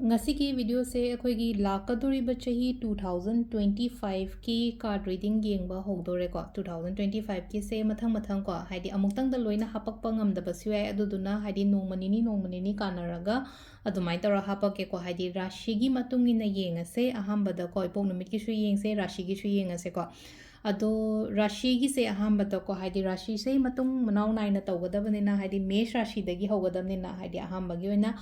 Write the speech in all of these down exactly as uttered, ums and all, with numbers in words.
ꯉꯁꯤꯒꯤ videoꯁꯦ ꯑꯩꯈꯣꯏꯒꯤ ꯂꯥꯛꯀꯗꯧꯔꯤꯕ ꯆꯍꯤ two thousand twenty fiveꯀꯤ card reading ꯌꯦꯡꯕ ꯍꯧꯗꯣꯔꯦꯀꯣ꯫ Two thousand twenty fiveꯀꯤꯁꯦ ꯃꯊꯪ ꯃꯊꯪ ꯀꯣ, ꯍꯥꯏꯗꯤ ꯑꯃꯨꯛꯇꯪꯗ ꯂꯣꯏꯅ ꯍꯥꯄꯛꯄ ꯉꯝꯗꯕꯁꯨ ꯌꯥꯏ, ꯑꯗꯨꯗꯨꯅ ꯍꯥꯏꯗꯤ ꯅꯣꯡꯃ ꯅꯤꯅꯤ ꯅꯣꯡꯃ ꯅꯤꯅꯤ ꯀꯥꯟꯅꯔꯒ ꯑꯗꯨꯃꯥꯏꯅ ꯇꯧꯔ ꯍꯥꯄꯛꯀꯦꯀꯣ꯫ ꯍꯥꯏꯗꯤ ꯔꯥꯁꯤꯒꯤ ꯃꯇꯨꯡ ꯏꯟꯅ ꯌꯦꯡꯉꯁꯦ꯫ ꯑꯍꯥꯟꯕꯗꯀꯣ ꯏꯄꯣꯛ ꯅꯨꯃꯤꯠꯀꯤꯁꯨ ꯌꯦꯡꯁꯦ, ꯔꯥꯁꯤꯒꯤꯁꯨ ꯌꯦꯡꯉꯁꯦꯀꯣ꯫ ꯑꯗꯣ ꯔꯥꯁꯤꯒꯤꯁꯦ ꯑꯍꯥꯟꯕꯗꯀꯣ, ꯍꯥꯏꯗꯤ ꯔꯥꯁꯤꯁꯦ ꯃꯇꯨꯡ ꯃꯅꯥꯎ ꯅꯥꯏꯅ ꯇꯧꯒꯗꯕꯅꯤꯅ, ꯍꯥꯏꯗꯤ ꯃꯦꯁ ꯔꯥꯁꯤꯗꯒꯤ ꯍꯧꯒꯗꯕꯅꯤꯅ, ꯍꯥꯏꯗꯤ ꯑꯍꯥꯟꯕꯒꯤ ꯑꯣꯏꯅ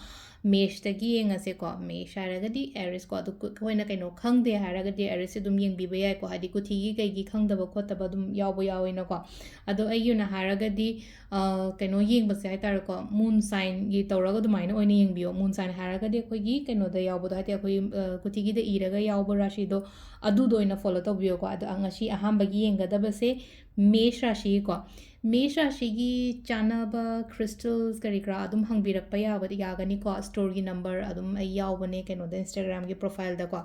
ꯃꯦꯁꯇꯒꯤ ꯌꯦꯡꯉꯁꯦꯀꯣ꯫ ꯃꯦꯁ ꯍꯥꯏꯔꯒꯗꯤ ꯑꯦꯔꯤꯁꯀꯣ, ꯑꯗꯨ ꯀꯨ-, ꯑꯩꯈꯣꯏꯅ ꯀꯩꯅꯣ ꯈꯪꯗꯦ ꯍꯥꯏꯔꯒꯗꯤ ꯑꯦꯔꯤꯁꯁꯦ ꯑꯗꯨꯝ ꯌꯦꯡꯕꯤꯕ ꯌꯥꯏꯀꯣ, ꯍꯥꯏꯗꯤ ꯀꯨꯊꯤꯒꯤ ꯀꯩꯒꯤ ꯈꯪꯗꯕ ꯈꯣꯠꯇꯕ ꯑꯗꯨꯝ ꯌꯥꯎꯕ ꯌꯥꯎꯋꯦꯅꯀꯣ꯫ ꯑꯗꯣ ꯑꯩꯒꯤ ꯑꯣꯏꯅ ꯍꯥꯏꯔꯒꯗꯤ, ꯑ, ꯀꯩꯅꯣ ꯌꯦꯡꯕꯁꯦ ꯍꯥꯏꯇꯥꯔꯦꯀꯣ, ꯃꯨꯟ ꯁꯥꯏꯟꯒꯤ ꯇꯧꯔꯒ ꯑꯗꯨꯃꯥꯏꯅ ꯑꯣꯏꯅ ꯌꯦꯡꯕꯤꯌꯣ꯫ ꯃꯨꯟ ꯁꯥꯏꯟ ꯍꯥꯏꯔꯒꯗꯤ ꯑꯩꯈꯣꯏꯒꯤ ꯀꯩꯅꯣꯗ ꯌꯥꯎꯕꯗꯣ, ꯍꯥꯏꯗꯤ ꯑꯩꯈꯣꯏ, ꯑ, ꯀꯨꯊꯤꯒꯤꯗ ꯏꯔꯒ ꯌꯥꯎꯕ ꯔꯥꯁꯤꯗꯣ, ꯑꯗꯨꯗꯣ ꯑꯣꯏꯅ ꯐꯣꯂꯣ ꯇꯧꯕꯤꯌꯣꯀꯣ꯫ ꯑꯗꯣ ꯉꯁꯤ ꯑꯍꯥꯟꯕꯒꯤ ꯌꯦꯡꯒꯗꯕꯁꯦ ꯃꯦꯁ ꯔꯥꯁꯤꯀꯣ꯫ ꯃꯦꯁ ꯔꯥꯁꯤꯒꯤ ꯆꯥꯟꯅꯕ ꯀ꯭ꯔꯤꯁꯇꯜꯁ ꯀꯔꯤ ꯀꯔꯥ ꯑꯗꯨꯝ ꯍꯪꯕꯤꯔꯛꯄ ꯌꯥꯕ, ꯌꯥꯒꯅꯤꯀꯣ꯫ ꯁ꯭ꯇꯣꯔꯒꯤ ꯅꯝꯕꯔ ꯑꯗꯨꯝ ꯑꯩ ꯌꯥꯎꯕꯅꯦ ꯀꯩꯅꯣꯗ, Instagramꯒꯤ profileꯗꯀꯣ꯫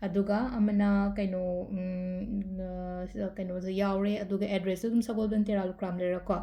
ꯑꯗꯨꯒ ꯑꯃꯅ ꯀꯩꯅꯣ, ꯎꯝ, ꯑ, ꯀꯩꯅꯣꯁꯦ ꯌꯥꯎꯔꯦ, ꯑꯗꯨꯒ addressꯁꯨ ꯑꯗꯨꯝ ꯁꯒꯣꯜꯕꯟ ꯇꯦꯔꯥ ꯂꯨꯀ꯭ꯔꯥꯝ ꯂꯩꯔꯛꯀꯣ,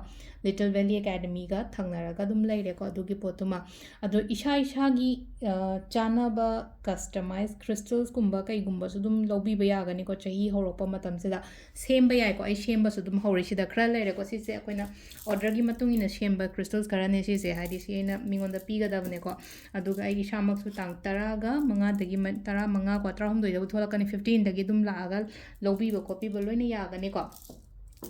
Little Valley Academyꯒ ꯊꯪꯅꯔꯒ ꯑꯗꯨꯝ ꯂꯩꯔꯦꯀꯣ ꯑꯗꯨꯒꯤ ꯄꯣꯠꯇꯨꯃ꯫ ꯑꯗꯣ ꯏꯁꯥ ꯏꯁꯥꯒꯤ, ꯑ, ꯆꯥꯟꯅꯕ customize crystals ꯀꯨꯝꯕ ꯀꯩꯒꯨꯝꯕꯁꯨ ꯑꯗꯨꯝ ꯂꯧꯕꯤꯕ ꯌꯥꯒꯅꯤꯀꯣ ꯆꯍꯤ ꯍꯧꯔꯛꯄ ꯃꯇꯝꯁꯤꯗ꯫ ꯁꯦꯝꯕ ꯌꯥꯏꯀꯣ, ꯑꯩ ꯁꯦꯝꯕꯁꯨ ꯑꯗꯨꯝ ꯍꯧꯔꯦ꯫ ꯁꯤꯗ ꯈꯔ ꯂꯩꯔꯦꯀꯣ, ꯁꯤꯁꯦ ꯑꯩꯈꯣꯏꯅ orderꯒꯤ ꯃꯇꯨꯡ ꯏꯟꯅ ꯁꯦꯝꯕ crystals ꯈꯔꯅꯦ ꯁꯤꯁꯦ, ꯍꯥꯏꯗꯤ ꯁꯤ ꯑꯩꯅ ꯃꯤꯉꯣꯟꯗ ꯄꯤꯒꯗꯕꯅꯦꯀꯣ꯫ ꯑꯗꯨꯒ ꯑꯩ ꯏꯁꯥꯃꯛꯁꯨ ꯇꯥꯡ ꯇꯔꯥꯒ ꯃꯉꯥꯗꯒꯤ ꯃ-, ꯇꯔꯥꯃꯉꯥ ꯀꯣ, ꯇꯔꯥꯍꯨꯝꯗꯣꯏꯗꯕꯨ ꯊꯣꯛꯂꯛꯀꯅꯤ, fifteenꯗꯒꯤ ꯑꯗꯨꯝ ꯂꯥꯛꯑꯒ ꯂꯧꯕꯤꯕ ꯈꯣꯠꯄꯤꯕ ꯂꯣꯏꯅ ꯌꯥꯒꯅꯤꯀꯣ꯫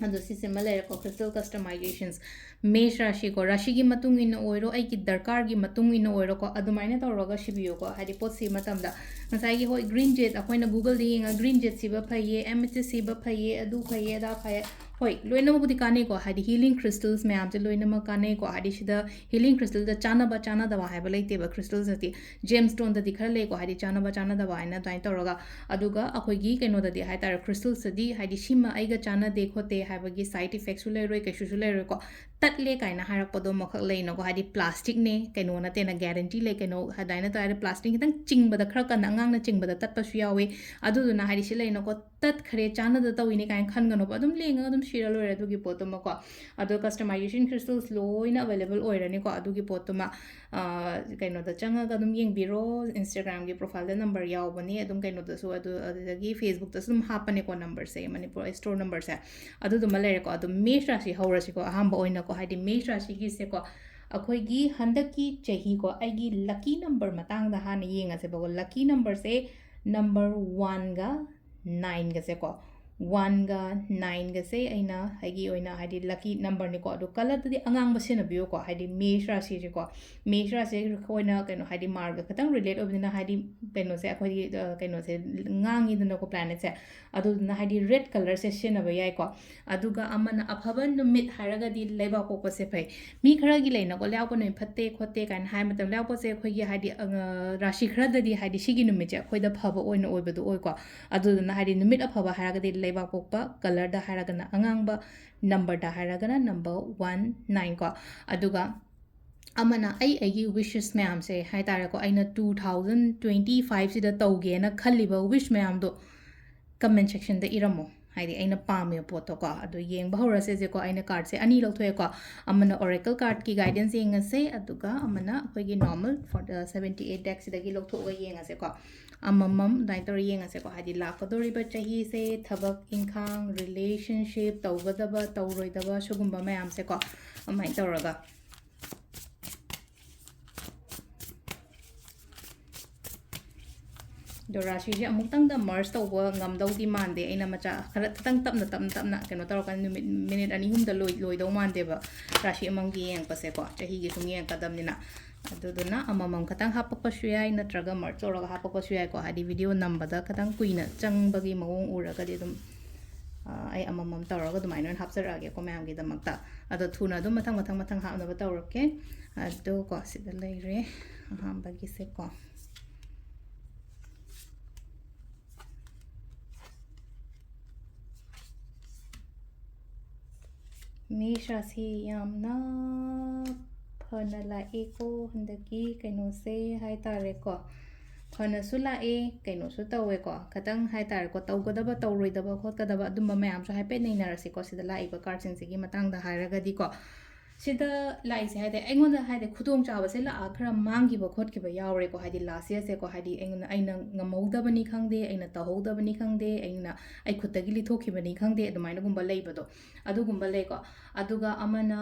ꯑꯗꯣ ꯁꯤꯁꯤꯃ ꯂꯩꯔꯦꯀꯣ, crystal customizations꯫ ꯃꯦꯁ ꯔꯥꯁꯤꯀꯣ, ꯔꯥꯁꯤꯒꯤ ꯃꯇꯨꯡ ꯏꯟꯅ ꯑꯣꯏꯔꯣ, ꯑꯩꯒꯤ ꯗꯔꯀꯥꯔꯒꯤ ꯃꯇꯨꯡ ꯏꯟꯅ ꯑꯣꯏꯔꯣꯀꯣ, ꯑꯗꯨꯃꯥꯏꯅ ꯇꯧꯔꯒ ꯁꯤꯕꯤꯌꯨꯀꯣ꯫ ꯍꯥꯏꯗꯤ ꯄꯣꯠ ꯁꯤꯕ ꯃꯇꯝꯗ ꯉꯁꯥꯏꯒꯤ, ꯍꯣꯏ, green jade, ꯑꯩꯈꯣꯏꯅ Googleꯗ ꯌꯦꯡꯉꯒ green jade ꯁꯤꯕ ꯐꯩꯌꯦ, amethyst ꯁꯤꯕ ꯐꯩꯌꯦ, ꯑꯗꯨ ꯐꯩꯌꯦ, ꯑꯗꯥ ꯐꯩꯌꯦ, ꯍꯣꯏ, ꯂꯣꯏꯅꯃꯛꯄꯨꯗꯤ ꯀꯥꯟꯅꯩꯀꯣ꯫ ꯍꯥꯏꯗꯤ healing crystals ꯃꯌꯥꯝꯁꯦ ꯂꯣꯏꯅꯃꯛ ꯀꯥꯟꯅꯩꯀꯣ꯫ ꯍꯥꯏꯗꯤ ꯁꯤꯗ healing crystalꯗ ꯆꯥꯟꯅꯕ ꯆꯥꯟꯅꯗꯕ ꯍꯥꯏꯕ ꯂꯩꯇꯦꯕ꯫ Crystalꯁꯇꯤ gemstoneꯗꯗꯤ ꯈꯔ ꯂꯩꯀꯣ, ꯍꯥꯏꯗꯤ ꯆꯥꯟꯅꯕ ꯆꯥꯟꯅꯗꯕ ꯍꯥꯏꯅ ꯑꯗꯨꯃꯥꯏꯅ ꯇꯧꯔꯒ꯫ ꯑꯗꯨꯒ ꯑꯩꯈꯣꯏꯒꯤ ꯀꯩꯅꯣꯗꯗꯤ ꯍꯥꯏꯇꯥꯔꯦ, crystalꯁꯇꯗꯤ ꯍꯥꯏꯗꯤ ꯁꯤꯃ ꯑꯩꯒ ꯆꯥꯟꯅꯗꯦ ꯈꯣꯠꯇꯦ ꯍꯥꯏꯕꯒꯤ side effectꯁꯨ ꯂꯩꯔꯣꯏ, ꯀꯩꯁꯨꯁꯨ ꯂꯩꯔꯣꯏꯀꯣ꯫ ꯇꯠꯂꯦ ꯀꯥꯏꯅ ꯍꯥꯏꯔꯛꯄꯗꯣ ꯑꯃꯈꯛ ꯂꯩꯅꯀꯣ, ꯍꯥꯏꯗꯤ plastic ꯅꯦ, ꯀꯩꯅꯣ ꯅꯠꯇꯦꯅ, guarantee ꯂꯩ, ꯀꯩꯅꯣ ꯑꯗꯨꯃꯥꯏꯅ ꯇꯧꯔꯦ, plastic ꯈꯤꯇꯪ ꯆꯤꯡꯕꯗ, ꯈꯔ ꯀꯟꯅ ꯑꯉꯥꯡꯅ ꯆꯤꯡꯕꯗ ꯇꯠꯄꯁꯨ ꯌꯥꯎꯋꯤ꯫ ꯑꯗꯨꯗꯨꯅ ꯍꯥꯏꯗꯤ ꯁꯤ ꯂꯩꯅꯀꯣ, ꯇꯠꯈ꯭ꯔꯦ, ꯆꯥꯟꯅꯗ ꯇꯧꯋꯤꯅꯦ ꯀꯥꯏꯅ ꯈꯟꯒꯅꯣꯕ, ꯑꯗꯨꯝ ꯂꯦꯡꯉꯒ ꯑꯗꯨꯝ ꯁꯤꯔ ꯂꯣꯏꯔꯦ ꯑꯗꯨꯒꯤ ꯄꯣꯠꯇꯨꯃꯀꯣ꯫ ꯑꯗꯣ customization crystals ꯂꯣꯏꯅ available ꯑꯣꯏꯔꯅꯤꯀꯣ ꯑꯗꯨꯒꯤ ꯄꯣꯠꯇꯨꯃ꯫ ꯑ, ꯀꯩꯅꯣꯗ ꯆꯪꯉꯒ ꯑꯗꯨꯝ ꯌꯦꯡꯕꯤꯔꯣ, Instagram ꯒꯤ profile ꯗ number ꯌꯥꯎꯕꯅꯦ, ꯑꯗꯨꯝ ꯀꯩꯅꯣꯗꯁꯨ, ꯑꯗꯨ, ꯑꯗꯨꯗꯒꯤ Facebook ꯇꯁꯨ ꯑꯗꯨꯝ ꯍꯥꯞꯄꯅꯦꯀꯣ number ꯁꯦ, ꯃꯅꯤꯄꯨꯔ store number ꯁꯦ꯫ ꯑꯗꯨꯗꯨꯃ ꯂꯩꯔꯦꯀꯣ꯫ ꯑꯗꯨꯝ ꯃꯦꯁ ꯔꯥꯁꯤ ꯍꯧꯔꯁꯤꯀꯣ, ꯑꯍꯥꯟꯕ ꯑꯣꯏꯅꯀꯣ, ꯍꯥꯏꯗꯤ ꯃꯦꯁ ꯔꯥꯁꯤꯒꯤꯁꯦꯀꯣ, ꯑꯩꯈꯣꯏꯒꯤ ꯍꯟꯗꯛꯀꯤ ꯆꯍꯤꯀꯣ, ꯑꯩꯒꯤ lucky number ꯃꯇꯥꯡꯗ ꯍꯥꯟꯅ ꯌꯦꯡꯉꯁꯦꯕꯀꯣ꯫ Lucky number ꯁꯦ number one ꯒ nine ꯒꯁꯦꯀꯣ, one ꯒ nine ꯒꯁꯦ ꯑꯩꯅ ꯑꯩꯒꯤ ꯑꯣꯏꯅ ꯍꯥꯏꯗꯤ lucky number ꯅꯤꯀꯣ꯫ ꯑꯗꯣ colour ꯗꯨꯗꯤ ꯑꯉꯥꯡꯕ ꯁꯤꯖꯤꯟꯅꯕꯤꯌꯨꯀꯣ, ꯍꯥꯏꯗꯤ ꯃꯦꯁ ꯔꯥꯁꯤꯁꯦꯀꯣ, ꯃꯦꯁ ꯔꯥꯁꯤ ꯑꯩꯈꯣꯏꯅ ꯀꯩꯅꯣ ꯍꯥꯏꯗꯤ Mars ꯒ ꯈꯤꯇꯪ relate ꯑꯣꯏꯕꯅꯤꯅ, ꯍꯥꯏꯗꯤ ꯀꯩꯅꯣꯁꯦ ꯑꯩꯈꯣꯏꯒꯤ, ꯑ, ꯀꯩꯅꯣꯁꯦ ꯉꯥꯡꯉꯤꯗꯅꯀꯣ, planet ꯁꯦ꯫ ꯑꯗꯨꯗꯨꯅ ꯍꯥꯏꯗꯤ red colour ꯁꯦ ꯁꯤꯖꯤꯟꯅꯕ ꯌꯥꯏꯀꯣ꯫ ꯑꯗꯨꯒ ꯑꯃꯅ ꯑꯐꯕ ꯅꯨꯃꯤꯠ ꯍꯥꯏꯔꯒꯗꯤ ꯂꯩꯕꯥꯛꯄꯣꯛꯄꯁꯦ ꯐꯩ꯫ ꯃꯤ ꯈꯔꯒꯤ ꯂꯩꯅꯀꯣ, ꯂꯩꯕꯥꯛꯄꯣꯛꯄ ꯅꯨꯃꯤꯠ ꯐꯠꯇꯦ ꯈꯣꯠꯇꯦ ꯀꯥꯏꯅ ꯍꯥꯏ ꯃꯇꯝꯗ, ꯂꯩꯕꯥꯛꯄꯣꯛꯄꯁꯦ ꯑꯩꯈꯣꯏꯒꯤ ꯍꯥꯏꯗꯤ, ꯑ, ꯔꯥꯁꯤ ꯈꯔꯗꯗꯤ ꯍꯥꯏꯗꯤ ꯁꯤꯒꯤ ꯅꯨꯃꯤꯠꯁꯦ ꯑꯩꯈꯣꯏꯗ ꯐꯕ ꯑꯣꯏꯅ ꯑꯣꯏꯕꯗꯣ ꯑꯣꯏꯀꯣ꯫ ꯑꯗꯨꯗꯨꯅ ꯍꯥꯏꯗꯤ ꯅꯨꯃꯤꯠ ꯑꯐꯕ ꯍꯥꯏꯔꯒꯗꯤ ꯂꯩꯕꯥꯛꯄꯣꯛꯄ, colour ꯗ ꯍꯥꯏꯔꯒꯅ ꯑꯉꯥꯡꯕ, number ꯗ ꯍꯥꯏꯔꯒꯅ number one nine ꯀꯣ꯫ ꯑꯗꯨꯒ ꯑꯃꯅ ꯑꯩ ꯑꯩꯒꯤ wishes ꯃꯌꯥꯝꯁꯦ ꯍꯥꯏ ꯇꯥꯔꯦꯀꯣ, ꯑꯩꯅ two thousand twenty five ꯁꯤꯗ ꯇꯧꯒꯦꯅ ꯈꯜꯂꯤꯕ wish ꯃꯌꯥꯝꯗꯣ comment section ꯗ ꯏꯔꯝꯃꯣ꯫ ꯍꯥꯏꯗꯤ ꯑꯩꯅ ꯄꯥꯝꯃꯤꯕ ꯄꯣꯠꯇꯣꯀꯣ꯫ ꯑꯗꯣ ꯌꯦꯡꯕ ꯍꯧꯔꯁꯦꯁꯦꯀꯣ꯫ ꯑꯩꯅ card ꯁꯦ ꯑꯅꯤ ꯂꯧꯊꯣꯛꯑꯦꯀꯣ꯫ ꯑꯃꯅ oracle card ꯀꯤ guidance ꯌꯦꯡꯉꯁꯦ, ꯑꯗꯨꯒ ꯑꯃꯅ ꯑꯩꯈꯣꯏꯒꯤ normal for the seventy eight deck ꯁꯤꯗꯒꯤ ꯂꯧꯊꯣꯛꯑꯒ ꯌꯦꯡꯉꯁꯦꯀꯣ꯫ ꯑꯃꯃꯝ ꯑꯗꯨꯃꯥꯏꯅ ꯇꯧꯔ ꯌꯦꯡꯉꯁꯦꯀꯣ꯫ ꯍꯥꯏꯗꯤ ꯂꯥꯛꯀꯗꯧꯔꯤꯕ ꯆꯍꯤꯁꯦ ꯊꯕꯛ ꯏꯪꯈꯥꯡ, relationship, ꯇꯧꯒꯗꯕ ꯇꯧꯔꯣꯏꯗꯕ ꯁꯤꯒꯨꯝꯕ ꯃꯌꯥꯝꯁꯦꯀꯣ, ꯑꯗꯨꯃꯥꯏꯅ ꯇꯧꯔꯒ꯫ ꯑꯗꯣ ꯔꯥꯁꯤꯁꯦ ꯑꯃꯨꯛꯇꯪꯗ merge ꯇꯧꯕ ꯉꯝꯗꯧꯗꯤ ꯃꯥꯟꯗꯦ꯫ ꯑꯩꯅ ꯃꯆꯥ ꯈꯔ ꯈꯤꯇꯪ ꯇꯞꯅ, ꯇꯞꯅ, ꯇꯞꯅ ꯀꯩꯅꯣ ꯇꯧꯔꯀꯥꯟꯗ ꯅꯨꯃꯤꯠ, minute ꯑꯅꯤ ꯑꯍꯨꯝꯗ ꯂꯣꯏ-, ꯂꯣꯏꯗꯧ ꯃꯥꯟꯗꯦꯕ, ꯔꯥꯁꯤ ꯑꯃꯃꯝꯒꯤ ꯌꯦꯡꯉꯛꯄꯁꯦꯀꯣ, ꯆꯍꯤꯒꯤ ꯁꯨꯝ ꯌꯦꯡꯉꯛꯀꯗꯕꯅꯤꯅ꯫ ꯑꯗꯨꯗꯨꯅ ꯑꯃꯃꯝ ꯈꯤꯇꯪ ꯍꯥꯞꯄꯛꯄꯁꯨ ꯌꯥꯏ, ꯅꯠꯇ꯭ꯔꯒ merge ꯇꯧꯔꯒ ꯍꯥꯞꯄꯛꯄꯁꯨ ꯌꯥꯏꯀꯣ꯫ ꯍꯥꯏꯗꯤ video ꯅꯝꯕꯗ ꯈꯤꯇꯪ ꯀꯨꯏꯅ ꯆꯪꯕꯒꯤ ꯃꯑꯣꯡ ꯎꯔꯒꯗꯤ ꯑꯗꯨꯝ, ꯑ, ꯑꯩ ꯑꯃꯃꯝ ꯇꯧꯔꯒ ꯑꯗꯨꯃꯥꯏꯅ ꯑꯣꯏꯅ ꯍꯥꯞꯆꯔꯛꯑꯒꯦꯀꯣ ꯃꯌꯥꯝꯒꯤꯗꯃꯛꯇ꯫ ꯑꯗꯣ ꯊꯨꯅ ꯑꯗꯨꯝ ꯃꯊꯪ, ꯃꯊꯪ, ꯃꯊꯪ ꯍꯥꯞꯅꯕ ꯇꯧꯔꯛꯀꯦ꯫ ꯑꯗꯣ ꯀꯣ, ꯁꯤꯗ ꯂꯩꯔꯦ ꯑꯍꯥꯟꯕꯒꯤꯁꯦꯀꯣ꯫ ꯃꯦꯁ ꯔꯥꯁꯤ ꯌꯥꯝꯅ ꯐꯅ ꯂꯥꯛꯑꯦꯀꯣ ꯍꯟꯗꯛꯀꯤ ꯀꯩꯅꯣꯁꯦ ꯍꯥꯏ ꯇꯥꯔꯦꯀꯣ꯫ ꯐꯅꯁꯨ ꯂꯥꯛꯑꯦ, ꯀꯩꯅꯣꯁꯨ ꯇꯧꯋꯦꯀꯣ꯫ ꯈꯤꯇꯪ ꯍꯥꯏ ꯇꯥꯔꯦꯀꯣ, ꯇꯧꯒꯗꯕ, ꯇꯧꯔꯣꯏꯗꯕ, ꯈꯣꯠꯀꯗꯕ, ꯑꯗꯨꯝꯕ ꯃꯌꯥꯝꯁꯨ ꯍꯥꯏꯐꯦꯠ ꯅꯩꯅꯔꯁꯤꯀꯣ, ꯁꯤꯗ ꯂꯥꯛꯏꯕ ꯀꯥꯔꯠꯁꯤꯡꯁꯤꯒꯤ ꯃꯇꯥꯡꯗ ꯍꯥꯏꯔꯒꯗꯤꯀꯣ꯫ ꯁꯤꯗ ꯂꯥꯛꯏꯁꯦ ꯍꯥꯏꯗꯤ ꯑꯩꯉꯣꯟꯗ ꯍꯥꯏꯗꯤ ꯈꯨꯗꯣꯡꯆꯥꯕꯁꯦ ꯂꯥꯛꯑ ꯈꯔ ꯃꯥꯡꯈꯤꯕ ꯈꯣꯠꯈꯤꯕ ꯌꯥꯎꯔꯦꯀꯣ꯫ ꯍꯥꯏꯗꯤ ꯂꯥꯁ ꯌꯔꯁꯦꯀꯣ, ꯍꯥꯏꯗꯤ ꯑꯩꯉꯣꯟꯗ, ꯑꯩꯅ ꯉꯝꯍꯧꯗꯕꯅꯤ ꯈꯪꯗꯦ, ꯑꯩꯅ ꯇꯧꯍꯧꯗꯕꯅꯤ ꯈꯪꯗꯦ, ꯑꯩꯅ, ꯑꯩ ꯈꯨꯠꯇꯒꯤ ꯂꯤꯊꯣꯛꯈꯤꯕꯅꯤ ꯈꯪꯗꯦ, ꯑꯗꯨꯃꯥꯏꯅꯒꯨꯝꯕ ꯂꯩꯕꯗꯣ, ꯑꯗꯨꯒꯨꯝꯕ ꯂꯩꯀꯣ꯫ ꯑꯗꯨꯒ ꯑꯃꯅ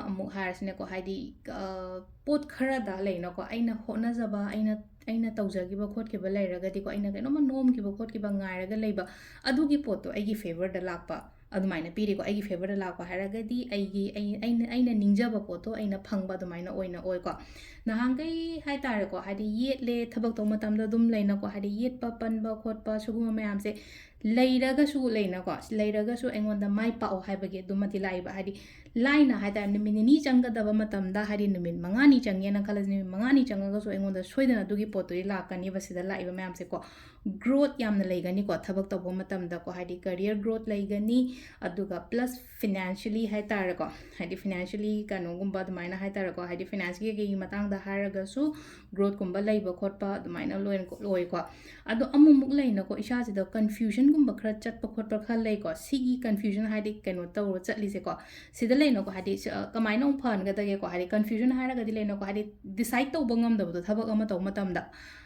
ꯑꯃꯨꯛ ꯍꯥꯏꯔꯁꯤꯅꯦꯀꯣ, ꯍꯥꯏꯗꯤ, ꯑ, ꯄꯣꯠ ꯈꯔꯗ ꯂꯩꯅꯀꯣ, ꯑꯩꯅ ꯍꯣꯠꯅꯖꯕ, ꯑꯩꯅ, ꯑꯩꯅ ꯇꯧꯖꯈꯤꯕ ꯈꯣꯠꯈꯤꯕ ꯂꯩꯔꯒꯗꯤꯀꯣ, ꯑꯩꯅ ꯀꯩꯅꯣꯝꯃ ꯅꯣꯝꯈꯤꯕ ꯈꯣꯠꯈꯤꯕ ꯉꯥꯏꯔꯒ ꯂꯩꯕ, ꯑꯗꯨꯒꯤ ꯄꯣꯠꯇꯣ ꯑꯩꯒꯤ ꯐꯦꯚꯔꯗ ꯂꯥꯛꯄ, ꯑꯗꯨꯃꯥꯏꯅ ꯄꯤꯔꯤꯀꯣ꯫ ꯑꯩꯒꯤ ꯐꯦꯚꯔꯗ ꯂꯥꯛꯄ ꯍꯥꯏꯔꯒꯗꯤ ꯑꯩꯒꯤ, ꯑꯩ, ꯑꯩꯅ, ꯑꯩꯅ ꯅꯤꯡꯖꯕ ꯄꯣꯠꯇꯣ ꯑꯩꯅ ꯐꯪꯕ ꯑꯗꯨꯃꯥꯏꯅ ꯑꯣꯏꯅ ꯑꯣꯏꯀꯣ꯫ ꯅꯍꯥꯟꯈꯩ ꯍꯥꯏ ꯇꯥꯔꯦꯀꯣ, ꯍꯥꯏꯗꯤ ꯌꯦꯠꯂꯦ, ꯊꯕꯛ ꯇꯧꯕ ꯃꯇꯝꯗ ꯑꯗꯨꯝ ꯂꯩꯅꯀꯣ, ꯍꯥꯏꯗꯤ ꯌꯦꯠꯄ, ꯄꯟꯕ ꯈꯣꯠꯄ ꯁꯤꯒꯨꯝꯕ ꯃꯌꯥꯝꯁꯦ ꯂꯩꯔꯒꯁꯨ ꯂꯩꯅꯀꯣ, ꯂꯩꯔꯒꯁꯨ ꯑꯩꯉꯣꯟꯗ ꯃꯥꯏ ꯄꯥꯛꯑꯣ ꯍꯥꯏꯕꯒꯤ ꯑꯗꯨꯃꯗꯤ ꯂꯥꯛꯏꯕ꯫ ꯍꯥꯏꯗꯤ ꯂꯥꯏꯅ ꯍꯥꯏ ꯇꯥꯔꯦ, ꯅꯨꯃꯤꯠ ꯅꯤꯅꯤ ꯆꯪꯒꯗꯕ ꯃꯇꯝꯗ, ꯍꯥꯏꯗꯤ ꯅꯨꯃꯤꯠ ꯃꯉꯥꯅꯤ ꯆꯪꯉꯦꯅ ꯈꯜꯂꯁꯤ, ꯅꯨꯃꯤꯠ ꯃꯉꯥꯅꯤ ꯆꯪꯉꯒꯁꯨ ꯑꯩꯉꯣꯟꯗ ꯁꯣꯏꯗꯅ ꯑꯗꯨꯒꯤ ꯄꯣꯠꯇꯨꯗꯤ ꯂꯥꯛꯀꯅꯤꯕ꯫ ꯁꯤꯗ ꯂꯥꯛꯏꯕ ꯃꯌꯥꯝꯁꯦꯀꯣ, ꯒ꯭ꯔꯣꯠ ꯌꯥꯝꯅ ꯂꯩꯒꯅꯤꯀꯣ ꯊꯕꯛ ꯇꯧꯕ ꯃꯇꯝꯗꯀꯣ, ꯍꯥꯏꯗꯤ ꯀꯔꯤꯌꯔ ꯒ꯭ꯔꯣꯠ ꯂꯩꯒꯅꯤ, ꯑꯗꯨꯒ ꯄ꯭ꯂꯁ ꯐꯤꯅꯥꯟꯁꯤꯌꯦꯜꯂꯤ ꯍꯥꯏ ꯇꯥꯔꯦꯀꯣ, ꯍꯥꯏꯗꯤ ꯐꯤꯅꯥꯟꯁꯤꯌꯦꯜꯂꯤ ꯀꯩꯅꯣꯒꯨꯝꯕ ꯑꯗꯨꯃꯥꯏꯅ ꯍꯥꯏ ꯇꯥꯔꯦꯀꯣ, ꯍꯥꯏꯗꯤ ꯐꯤꯅꯥꯟꯁꯀꯤ ꯀꯩꯀꯩꯒꯤ ꯃꯇꯥꯡꯗ ꯍꯥꯏꯔꯒꯁꯨ ꯒ꯭ꯔꯣꯠꯀꯨꯝꯕ ꯂꯩꯕ ꯈꯣꯠꯄ ꯑꯗꯨꯃꯥꯏꯅ ꯂꯣꯏꯅ ꯀꯣ-, ꯑꯣꯏꯀꯣ꯫ ꯑꯗꯣ ꯑꯃꯨꯛꯃꯨꯛ ꯂꯩꯅꯀꯣ, ꯏꯁꯥꯁꯤꯗ ꯀꯟꯐ꯭ꯌꯨꯖꯟꯒꯨꯝꯕ ꯈꯔ ꯆꯠꯄ ꯈꯣꯠꯄ ꯈꯔ ꯂꯩꯀꯣ꯫ ꯁꯤꯒꯤ ꯀꯟꯐ꯭ꯌꯨꯖꯟ ꯍꯥꯏꯗꯤ ꯀꯩꯅꯣ ꯇꯧꯔ ꯆꯠꯂꯤꯁꯦꯀꯣ, ꯁꯤꯗ ꯂꯩꯅꯀꯣ, ꯍꯥꯏꯗꯤ ꯁ-, ꯑ, ꯀꯃꯥꯏꯅ ꯑꯃꯨꯛ ꯐꯍꯟꯒꯗꯒꯦꯀꯣ, ꯍꯥꯏꯗꯤ ꯀꯟꯐ꯭ꯌꯨꯖꯟ ꯍꯥꯏꯔꯒꯗꯤ ꯂꯩꯅꯀꯣ, ꯍꯥꯏꯗꯤ ꯗꯤꯁꯥꯏꯠ ꯇꯧꯕ ꯉꯝꯗꯕꯗꯣ ꯊꯕꯛ ꯑꯃ ꯇꯧꯕ ꯃꯇꯝꯗ,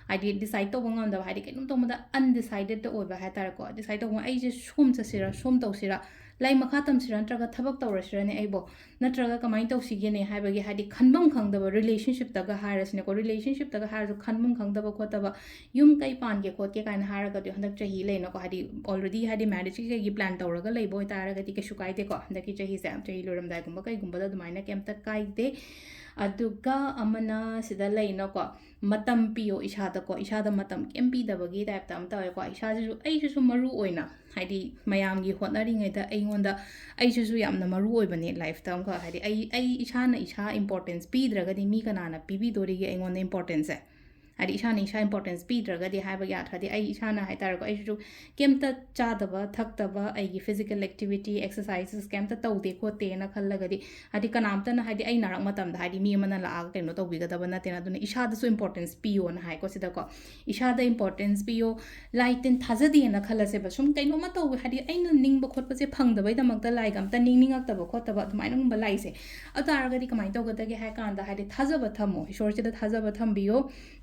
ꯍꯥꯏꯗꯤ ꯗꯤꯁꯥꯏꯠ ꯇꯧꯕ ꯉꯝꯗꯕ, ꯍꯥꯏꯗꯤ ꯀꯩꯅꯣꯝ ꯇꯧꯕꯗ ꯑꯟꯗꯤꯁꯥꯏꯗꯦꯠꯇ ꯑꯣꯏꯕ ꯍꯥꯏ ꯇꯥꯔꯦꯀꯣ꯫ ꯗꯤꯁꯥꯏꯠ ꯇꯧꯕ, ꯑꯩꯁꯦ ꯁꯣꯝ ꯆꯠꯁꯤꯔꯥ, ꯁꯣꯝ ꯇꯧꯁꯤꯔꯥ, ꯂꯥꯏꯔꯤꯛ ꯃꯈꯥ ꯇꯝꯁꯤꯔꯥ, ꯅꯠꯇ꯭ꯔꯒ ꯊꯕꯛ ꯇꯧꯔꯁꯤꯔꯅꯦ ꯑꯩꯕꯣ, ꯅꯠꯇ꯭ꯔꯒ ꯀꯃꯥꯏꯅ ꯇꯧꯁꯤꯒꯦꯅꯦ ꯍꯥꯏꯕꯒꯤ, ꯍꯥꯏꯗꯤ ꯈꯟꯐꯝ ꯈꯪꯗꯕ, ꯔꯤꯂꯦꯁꯟꯁꯤꯞꯇꯒ ꯍꯥꯏꯔꯁꯤꯅꯦꯀꯣ, ꯔꯤꯂꯦꯁꯟꯁꯤꯞꯇꯒ ꯍꯥꯏꯔꯁꯨ ꯈꯟꯐꯝ ꯈꯪꯗꯕ ꯈꯣꯠꯇꯕ, ꯌꯨꯝ ꯀꯩ ꯄꯥꯟꯒꯦ ꯈꯣꯠꯀꯦ ꯀꯥꯏꯅ ꯍꯥꯏꯔꯒꯗꯤ ꯍꯟꯗꯛ ꯆꯍꯤ ꯂꯩꯅꯀꯣ, ꯍꯥꯏꯗꯤ ꯑꯣꯜꯔꯦꯗꯤ ꯍꯥꯏꯗꯤ ꯃꯦꯔꯤꯖꯀꯤ ꯀꯩꯒꯤ ꯄ꯭ꯂꯥꯟ ꯇꯧꯔꯒ ꯂꯩꯕ ꯑꯣꯏꯇꯥꯔꯒꯗꯤ ꯀꯩꯁꯨ ꯀꯥꯏꯗꯦꯀꯣ꯫ ꯍꯟꯗꯛꯀꯤ ꯆꯍꯤꯁꯦ, ꯆꯍꯤ ꯂꯣꯏꯔꯝꯗꯥꯏꯒꯨꯝꯕ ꯀꯩꯒꯨꯝꯕꯗ ꯑꯗꯨꯃꯥꯏꯅ ꯀꯩꯝꯇ ꯀꯥꯏꯗꯦ꯫ ꯑꯗꯨꯒ ꯑꯃꯅ ꯁꯤꯗ ꯂꯩꯅꯀꯣ, ꯃꯇꯝ ꯄꯤꯌꯣ ꯏꯁꯥꯗꯀꯣ, ꯏꯁꯥꯗ ꯃꯇꯝ ꯀꯩꯝ ꯄꯤꯗꯕꯒꯤ ꯇꯥꯏꯞꯇ ꯑꯃ ꯇꯧꯋꯦꯀꯣ꯫ ꯏꯁꯥꯁꯤꯁꯨ, ꯑꯩꯁꯤꯁꯨ ꯃꯔꯨ ꯑꯣꯏꯅ, ꯍꯥꯏꯗꯤ ꯃꯌꯥꯝꯒꯤ ꯍꯣꯠꯅꯔꯤꯉꯩꯗ ꯑꯩꯉꯣꯟꯗ, ꯑꯩꯁꯤꯁꯨ ꯌꯥꯝꯅ ꯃꯔꯨ ꯑꯣꯏꯕꯅꯦ ꯂꯥꯏꯐꯇ ꯑꯃꯈꯛ꯫ ꯍꯥꯏꯗꯤ ꯑꯩ, ꯑꯩ ꯏꯁꯥꯅ ꯏꯁꯥ ꯏꯝꯄꯣꯔꯇꯦꯟꯁ ꯄꯤꯗ꯭ꯔꯒꯗꯤ ꯃꯤ ꯀꯅꯥꯅ ꯄꯤꯕꯤꯗꯣꯔꯤꯒꯦ ꯑꯩꯉꯣꯟꯗ ꯏꯝꯄꯣꯔꯇꯦꯟꯁꯁꯦ? ꯍꯥꯏꯗꯤ ꯏꯁꯥꯅ ꯏꯁꯥ importance ꯄꯤꯗ꯭ꯔꯒꯗꯤ ꯍꯥꯏꯕꯒꯤ ꯑꯥꯔꯊꯗꯤ, ꯑꯩ ꯏꯁꯥꯅ ꯍꯥꯏ ꯇꯥꯔꯦꯀꯣ, ꯑꯩꯁꯨ ꯀꯩꯝꯇ ꯆꯥꯗꯕ ꯊꯛꯇꯕ, ꯑꯩꯒꯤ physical activity, exercises ꯀꯩꯝꯇ ꯇꯧꯗꯦ ꯈꯣꯠꯇꯦꯅ ꯈꯜꯂꯒꯗꯤ, ꯍꯥꯏꯗꯤ ꯀꯅꯥꯝꯇꯅ, ꯍꯥꯏꯗꯤ ꯑꯩ ꯅꯥꯔꯛ ꯃꯇꯝꯗ ꯍꯥꯏꯗꯤ ꯃꯤ ꯑꯃꯅ ꯂꯥꯛꯑꯒ ꯀꯩꯅꯣ ꯇꯧꯕꯤꯒꯗꯕ ꯅꯠꯇꯦꯅ꯫ ꯑꯗꯨꯅ ꯏꯁꯥꯗꯁꯨ importance ꯄꯤꯌꯣꯅ ꯍꯥꯏꯀꯣ ꯁꯤꯗꯀꯣ꯫ ꯏꯁꯥꯗ importance ꯄꯤꯌꯣ꯫ ꯂꯥꯏ ꯇꯤꯟ ꯊꯥꯖꯗꯦꯅ ꯈꯜꯂꯁꯦꯕ, ꯁꯨꯝ ꯀꯩꯅꯣꯝꯃ ꯇꯧꯋꯦ, ꯍꯥꯏꯗꯤ ꯑꯩꯅ ꯅꯤꯡꯕ ꯈꯣꯠꯄꯁꯦ ꯐꯪꯗꯕꯩꯗꯃꯛꯇ ꯂꯥꯏꯒ ꯑꯝꯇ ꯅꯤꯡꯅꯤꯡꯉꯛꯇꯕ ꯈꯣꯠꯇꯕ ꯑꯗꯨꯃꯥꯏꯅꯒꯨꯝꯕ ꯂꯥꯏꯁꯦ꯫ ꯑꯗꯨ ꯇꯥꯔꯒꯗꯤ ꯀꯃꯥꯏꯅ ꯇꯧꯒꯗꯒꯦ ꯍꯥꯏ ꯀꯥꯟꯗ, ꯍꯥꯏꯗꯤ ꯊꯥꯖꯕ ꯊꯝꯃꯣ, ꯏꯁꯣꯔꯁꯤꯗ ꯊꯥꯖꯕ ꯊꯝꯕꯤꯌꯣ꯫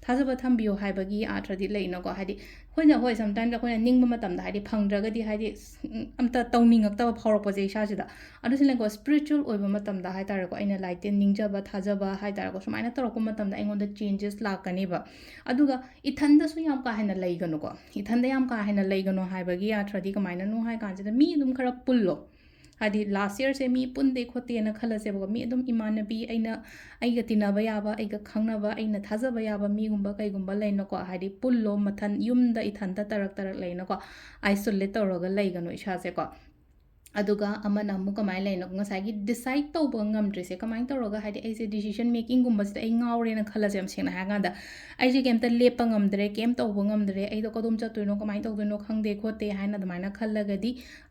ꯊꯥꯖꯕ ꯊꯝꯕꯤꯌꯣ ꯍꯥꯏꯕꯒꯤ ꯑꯥꯔꯊꯗꯤ ꯂꯩꯅꯀꯣ, ꯍꯥꯏꯗꯤ ꯑꯩꯈꯣꯏꯅ, ꯍꯣꯏ, sometimes ꯑꯩꯈꯣꯏꯅ ꯅꯤꯡꯕ ꯃꯇꯝꯗ ꯍꯥꯏꯗꯤ ꯐꯪꯗ꯭ꯔꯒꯗꯤ ꯍꯥꯏꯗꯤ ꯎꯝ, ꯑꯝꯇ ꯇꯧꯅꯤꯡꯉꯛꯇꯕ ꯐꯥꯎꯔꯛꯄꯁꯦ ꯏꯁꯥꯁꯤꯗ꯫ ꯑꯗꯨꯁꯨ ꯂꯩꯀꯣ, spiritual ꯑꯣꯏꯕ ꯃꯇꯝꯗ ꯍꯥꯏ ꯇꯥꯔꯦꯀꯣ, ꯑꯩꯅ ꯂꯥꯏ ꯇꯤꯟ ꯅꯤꯡꯖꯕ, ꯊꯥꯖꯕ ꯍꯥꯏ ꯇꯥꯔꯦꯀꯣ, ꯁꯨꯃꯥꯏꯅ ꯇꯧꯔꯛꯄ ꯃꯇꯝꯗ ꯑꯩꯉꯣꯟꯗ changes ꯂꯥꯛꯀꯅꯦꯕ꯫ ꯑꯗꯨꯒ ꯏꯊꯟꯗꯁꯨ ꯌꯥꯝ ꯀꯥ ꯍꯦꯟꯅ ꯂꯩꯒꯅꯨꯀꯣ꯫ ꯏꯊꯟꯗ ꯌꯥꯝ ꯀꯥ ꯍꯦꯟꯅ ꯂꯩꯒꯅꯨ ꯍꯥꯏꯕꯒꯤ ꯑꯥꯔꯊꯗꯤ ꯀꯃꯥꯏꯅꯅꯣ ꯍꯥꯏ ꯀꯥꯟꯁꯤꯗ, ꯃꯤ ꯑꯗꯨꯝ ꯈꯔ ꯄꯨꯜꯂꯣ꯫ ꯍꯥꯏꯗꯤ last yearꯁꯦ ꯃꯤ ꯄꯨꯟꯗꯦ ꯈꯣꯠꯇꯦꯅ ꯈꯜꯂꯁꯦꯕꯀꯣ, ꯃꯤ ꯑꯗꯨꯝ ꯏꯃꯥꯟꯅꯕꯤ, ꯑꯩꯅ, ꯑꯩꯒ ꯇꯤꯟꯅꯕ ꯌꯥꯕ, ꯑꯩꯒ ꯈꯪꯅꯕ, ꯑꯩꯅ ꯊꯥꯖꯕ ꯌꯥꯕ ꯃꯤꯒꯨꯝꯕ ꯀꯩꯒꯨꯝꯕ ꯂꯩꯅꯀꯣ, ꯍꯥꯏꯗꯤ ꯄꯨꯜꯂꯣ꯫ ꯃꯊꯟ, ꯌꯨꯝꯗ ꯏꯊꯟꯇ ꯇꯔꯛ ꯇꯔꯛ ꯂꯩꯅꯀꯣ, isolate ꯇꯧꯔꯒ ꯂꯩꯒꯅꯨ ꯏꯁꯥꯁꯦꯀꯣ꯫ ꯑꯗꯨꯒ ꯑꯃꯅ ꯑꯃꯨꯛ ꯀꯃꯥꯏꯅ ꯂꯩꯅꯣ, ꯉꯁꯥꯏꯒꯤ decide ꯇꯧꯕ ꯉꯝꯗ꯭ꯔꯤꯁꯦ ꯀꯃꯥꯏꯅ ꯇꯧꯔꯒ, ꯍꯥꯏꯗꯤ ꯑꯩꯁꯦ decision makingꯒꯨꯝꯕꯁꯤꯗ ꯑꯩ ꯉꯥꯎꯔꯦꯅ ꯈꯜꯂꯁꯦ, ꯌꯥꯝ ꯁꯦꯡꯅ ꯍꯥꯏꯔꯀꯥꯟꯗ, ꯑꯩꯁꯦ ꯀꯩꯝꯇ ꯂꯦꯞꯄ ꯉꯝꯗ꯭ꯔꯦ, ꯀꯩꯝ ꯇꯧꯕ ꯉꯝꯗ꯭ꯔꯦ, ꯑꯩꯗꯣ ꯀꯗꯣꯝ ꯆꯠꯇꯣꯏꯅꯣ, ꯀꯃꯥꯏꯅ ꯇꯧꯗꯣꯏꯅꯣ ꯈꯪꯗꯦ ꯈꯣꯠꯇꯦ ꯍꯥꯏꯅ ꯑꯗꯨꯃꯥꯏꯅ ꯈꯜꯂꯒꯗꯤ,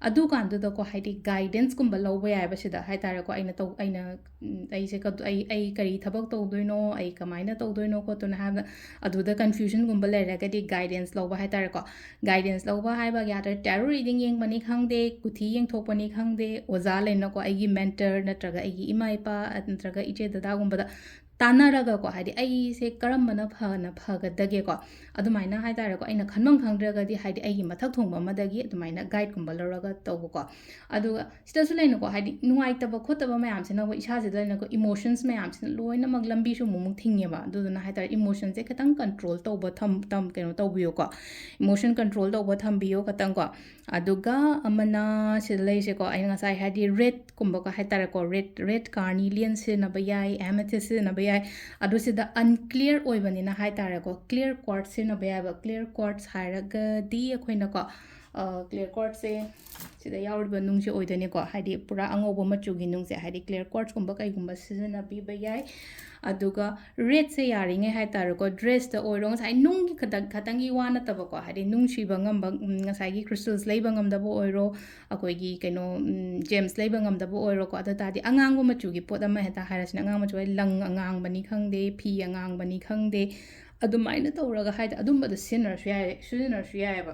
ꯑꯗꯨꯀꯥꯟꯗꯨꯗꯀꯣ, ꯍꯥꯏꯗꯤ guidanceꯀꯨꯝꯕ ꯂꯧꯕ ꯌꯥꯏꯑꯕ ꯁꯤꯗ, ꯍꯥꯏ ꯇꯥꯔꯦꯀꯣ꯫ ꯑꯩꯅ ꯇꯧ-, ꯑꯩꯅ, ꯎꯝ, ꯑꯩꯁꯦ ꯀꯗ-, ꯑꯩ, ꯑꯩ ꯀꯔꯤ ꯊꯕꯛ ꯇꯧꯗꯣꯏꯅꯣ, ꯑꯩ ꯀꯃꯥꯏꯅ ꯇꯧꯗꯣꯏꯅꯣ ꯈꯣꯠꯇꯣꯏꯅꯣ ꯍꯥꯏꯕꯗ, ꯑꯗꯨꯗ confusionꯒꯨꯝꯕ ꯂꯩꯔꯒꯗꯤ guidance ꯂꯧꯕ ꯍꯥꯏ ꯇꯥꯔꯦꯀꯣ꯫ Guidance ꯂꯧꯕ ꯍꯥꯏꯕ ꯌꯥꯗ꯭ꯔꯦ, tarot reading ꯌꯦꯡꯕꯅꯤ ꯈꯪꯗꯦ, ꯀꯨꯊꯤ ꯌꯦꯡꯊꯣꯛꯄꯅꯤ ꯈꯪꯗꯦ, ꯑꯣꯖꯥ ꯂꯩꯅꯀꯣ, ꯑꯩꯒꯤ mentor ꯅꯠꯇ꯭ꯔꯒ ꯑꯩꯒꯤ ꯏꯃꯥ ꯏꯄꯥ ꯅꯠꯇ꯭ꯔꯒ ꯏꯆꯦ ꯗꯗꯥꯒꯨꯝꯕꯗ ꯇꯥꯟꯅꯔꯒꯀꯣ, ꯍꯥꯏꯗꯤ ꯑꯩꯁꯦ ꯀꯔꯝꯕꯅ ꯐꯅ ꯐꯒꯗꯒꯦꯀꯣ, ꯑꯗꯨꯃꯥꯏꯅ ꯍꯥꯏ ꯇꯥꯔꯦꯀꯣ, ꯑꯩꯅ ꯈꯟꯐꯝ ꯈꯪꯗ꯭ꯔꯒꯗꯤ, ꯍꯥꯏꯗꯤ ꯑꯩꯒꯤ ꯃꯊꯛ ꯊꯣꯡꯕ ꯑꯃꯗꯒꯤ ꯑꯗꯨꯃꯥꯏꯅ guideꯀꯨꯝꯕ ꯂꯧꯔꯒ ꯇꯧꯕꯀꯣ꯫ ꯑꯗꯨꯒ ꯁꯤꯗꯁꯨ ꯂꯩꯅꯀꯣ, ꯍꯥꯏꯗꯤ ꯅꯨꯡꯉꯥꯏꯇꯕ ꯈꯣꯠꯇꯕ ꯃꯌꯥꯝꯁꯤꯅ ꯑꯩꯈꯣꯏ ꯏꯁꯥꯁꯤꯗ ꯂꯩꯅꯀꯣ, emotions ꯃꯌꯥꯝꯁꯤꯅ ꯂꯣꯏꯅꯃꯛ ꯂꯝꯕꯤꯁꯨ ꯑꯃꯨꯛ ꯑꯃꯨꯛ ꯊꯤꯡꯉꯦꯕ꯫ ꯑꯗꯨꯗꯨꯅ ꯍꯥꯏ ꯇꯥꯔꯦ, emotionꯁꯦ ꯈꯤꯇꯪ control ꯇꯧꯕ ꯊꯝ-, ꯇꯝ-, ꯀꯩꯅꯣ ꯇꯧꯕꯤꯌꯨꯀꯣ, emotion control ꯇꯧꯕ ꯊꯝꯕꯤꯌꯣ ꯈꯇꯪꯀꯣ꯫ ꯑꯗꯨꯒ ꯑꯃꯅ ꯁꯤꯗ ꯂꯩꯔꯤꯁꯦꯀꯣ, ꯑꯩꯅ ꯉꯁꯥꯏ ꯍꯥꯏꯗꯤ redꯀꯨꯝꯕꯀꯣ ꯍꯥꯏ ꯇꯥꯔꯦꯀꯣ, red, red carnelian ꯁꯤꯖꯤꯟꯅꯕ ꯌꯥꯏ, amethyst ꯁꯤꯖꯤꯟꯅꯕ ꯌꯥꯏ꯫ ꯑꯗꯨ ꯁꯤꯗ unclear ꯑꯣꯏꯕꯅꯤꯅ ꯍꯥꯏ ꯇꯥꯔꯦꯀꯣ, clear quartz ꯁꯤꯖꯤꯟꯅꯕ ꯌꯥꯏꯕ꯫ Clear quartz ꯍꯥꯏꯔꯒꯗꯤ ꯑꯩꯈꯣꯏꯅꯀꯣ, ꯀ꯭ꯂꯤꯌꯔ ꯀ꯭ꯋꯥꯔꯠꯁꯦ ꯁꯤꯗ ꯌꯥꯎꯔꯤꯕ ꯅꯨꯡꯁꯦ ꯑꯣꯏꯗꯣꯏꯅꯦꯀꯣ, ꯍꯥꯏꯗꯤ ꯄꯨꯔꯥ ꯑꯉꯧꯕ ꯃꯆꯨꯒꯤ ꯅꯨꯡꯁꯦ, ꯍꯥꯏꯗꯤ ꯀ꯭ꯂꯤꯌꯔ ꯀ꯭ꯋꯥꯔꯠꯁꯀꯨꯝꯕ ꯀꯩꯒꯨꯝꯕ ꯁꯤꯖꯤꯟꯅꯕꯤꯕ ꯌꯥꯏ꯫ ꯑꯗꯨꯒ ꯔꯦꯗꯁꯦ ꯌꯥꯔꯤꯉꯩ ꯍꯥꯏꯇꯥꯔꯦꯀꯣ, ꯗ꯭ꯔꯦꯁꯇ ꯑꯣꯏꯔꯣ, ꯉꯁꯥꯏ ꯅꯨꯡꯒꯤ ꯈꯇꯪ ꯈꯇꯪꯒꯤ ꯋꯥ ꯅꯠꯇꯕꯀꯣ, ꯍꯥꯏꯗꯤ ꯅꯨꯡ ꯁꯤꯕ ꯉꯝꯕ, ꯎꯝ, ꯉꯁꯥꯏꯒꯤ ꯀ꯭ꯔꯤꯁꯇꯜꯁ ꯂꯩꯕ ꯉꯝꯗꯕ ꯑꯣꯏꯔꯣ, ꯑꯩꯈꯣꯏꯒꯤ ꯀꯩꯅꯣ, ꯎꯝ, ꯖꯦꯝꯁ ꯂꯩꯕ ꯉꯝꯗꯕ ꯑꯣꯏꯔꯣꯀꯣ, ꯑꯗꯨ ꯇꯥꯔꯗꯤ ꯑꯉꯥꯡꯕ ꯃꯆꯨꯒꯤ ꯄꯣꯠ ꯑꯃ ꯍꯦꯛꯇ ꯍꯥꯏꯔꯁꯤꯅꯦ, ꯑꯉꯥꯡꯕ ꯃꯆꯨ ꯍꯥꯏꯗꯤ ꯂꯪ ꯑꯉꯥꯡꯕꯅꯤ ꯈꯪꯗꯦ, ꯐꯤ ꯑꯉꯥꯡꯕꯅꯤ ꯈꯪꯗꯦ, ꯑꯗꯨꯃꯥꯏꯅ ꯇꯧꯔꯒ ꯍꯥꯏꯗꯤ ꯑꯗꯨꯝꯕꯗꯣ ꯁꯤꯖꯤꯟꯅꯔꯁꯨ ꯌꯥꯏ, ꯁꯤꯖꯤꯟꯅꯔꯁꯨ ꯌꯥꯏꯑꯕ꯫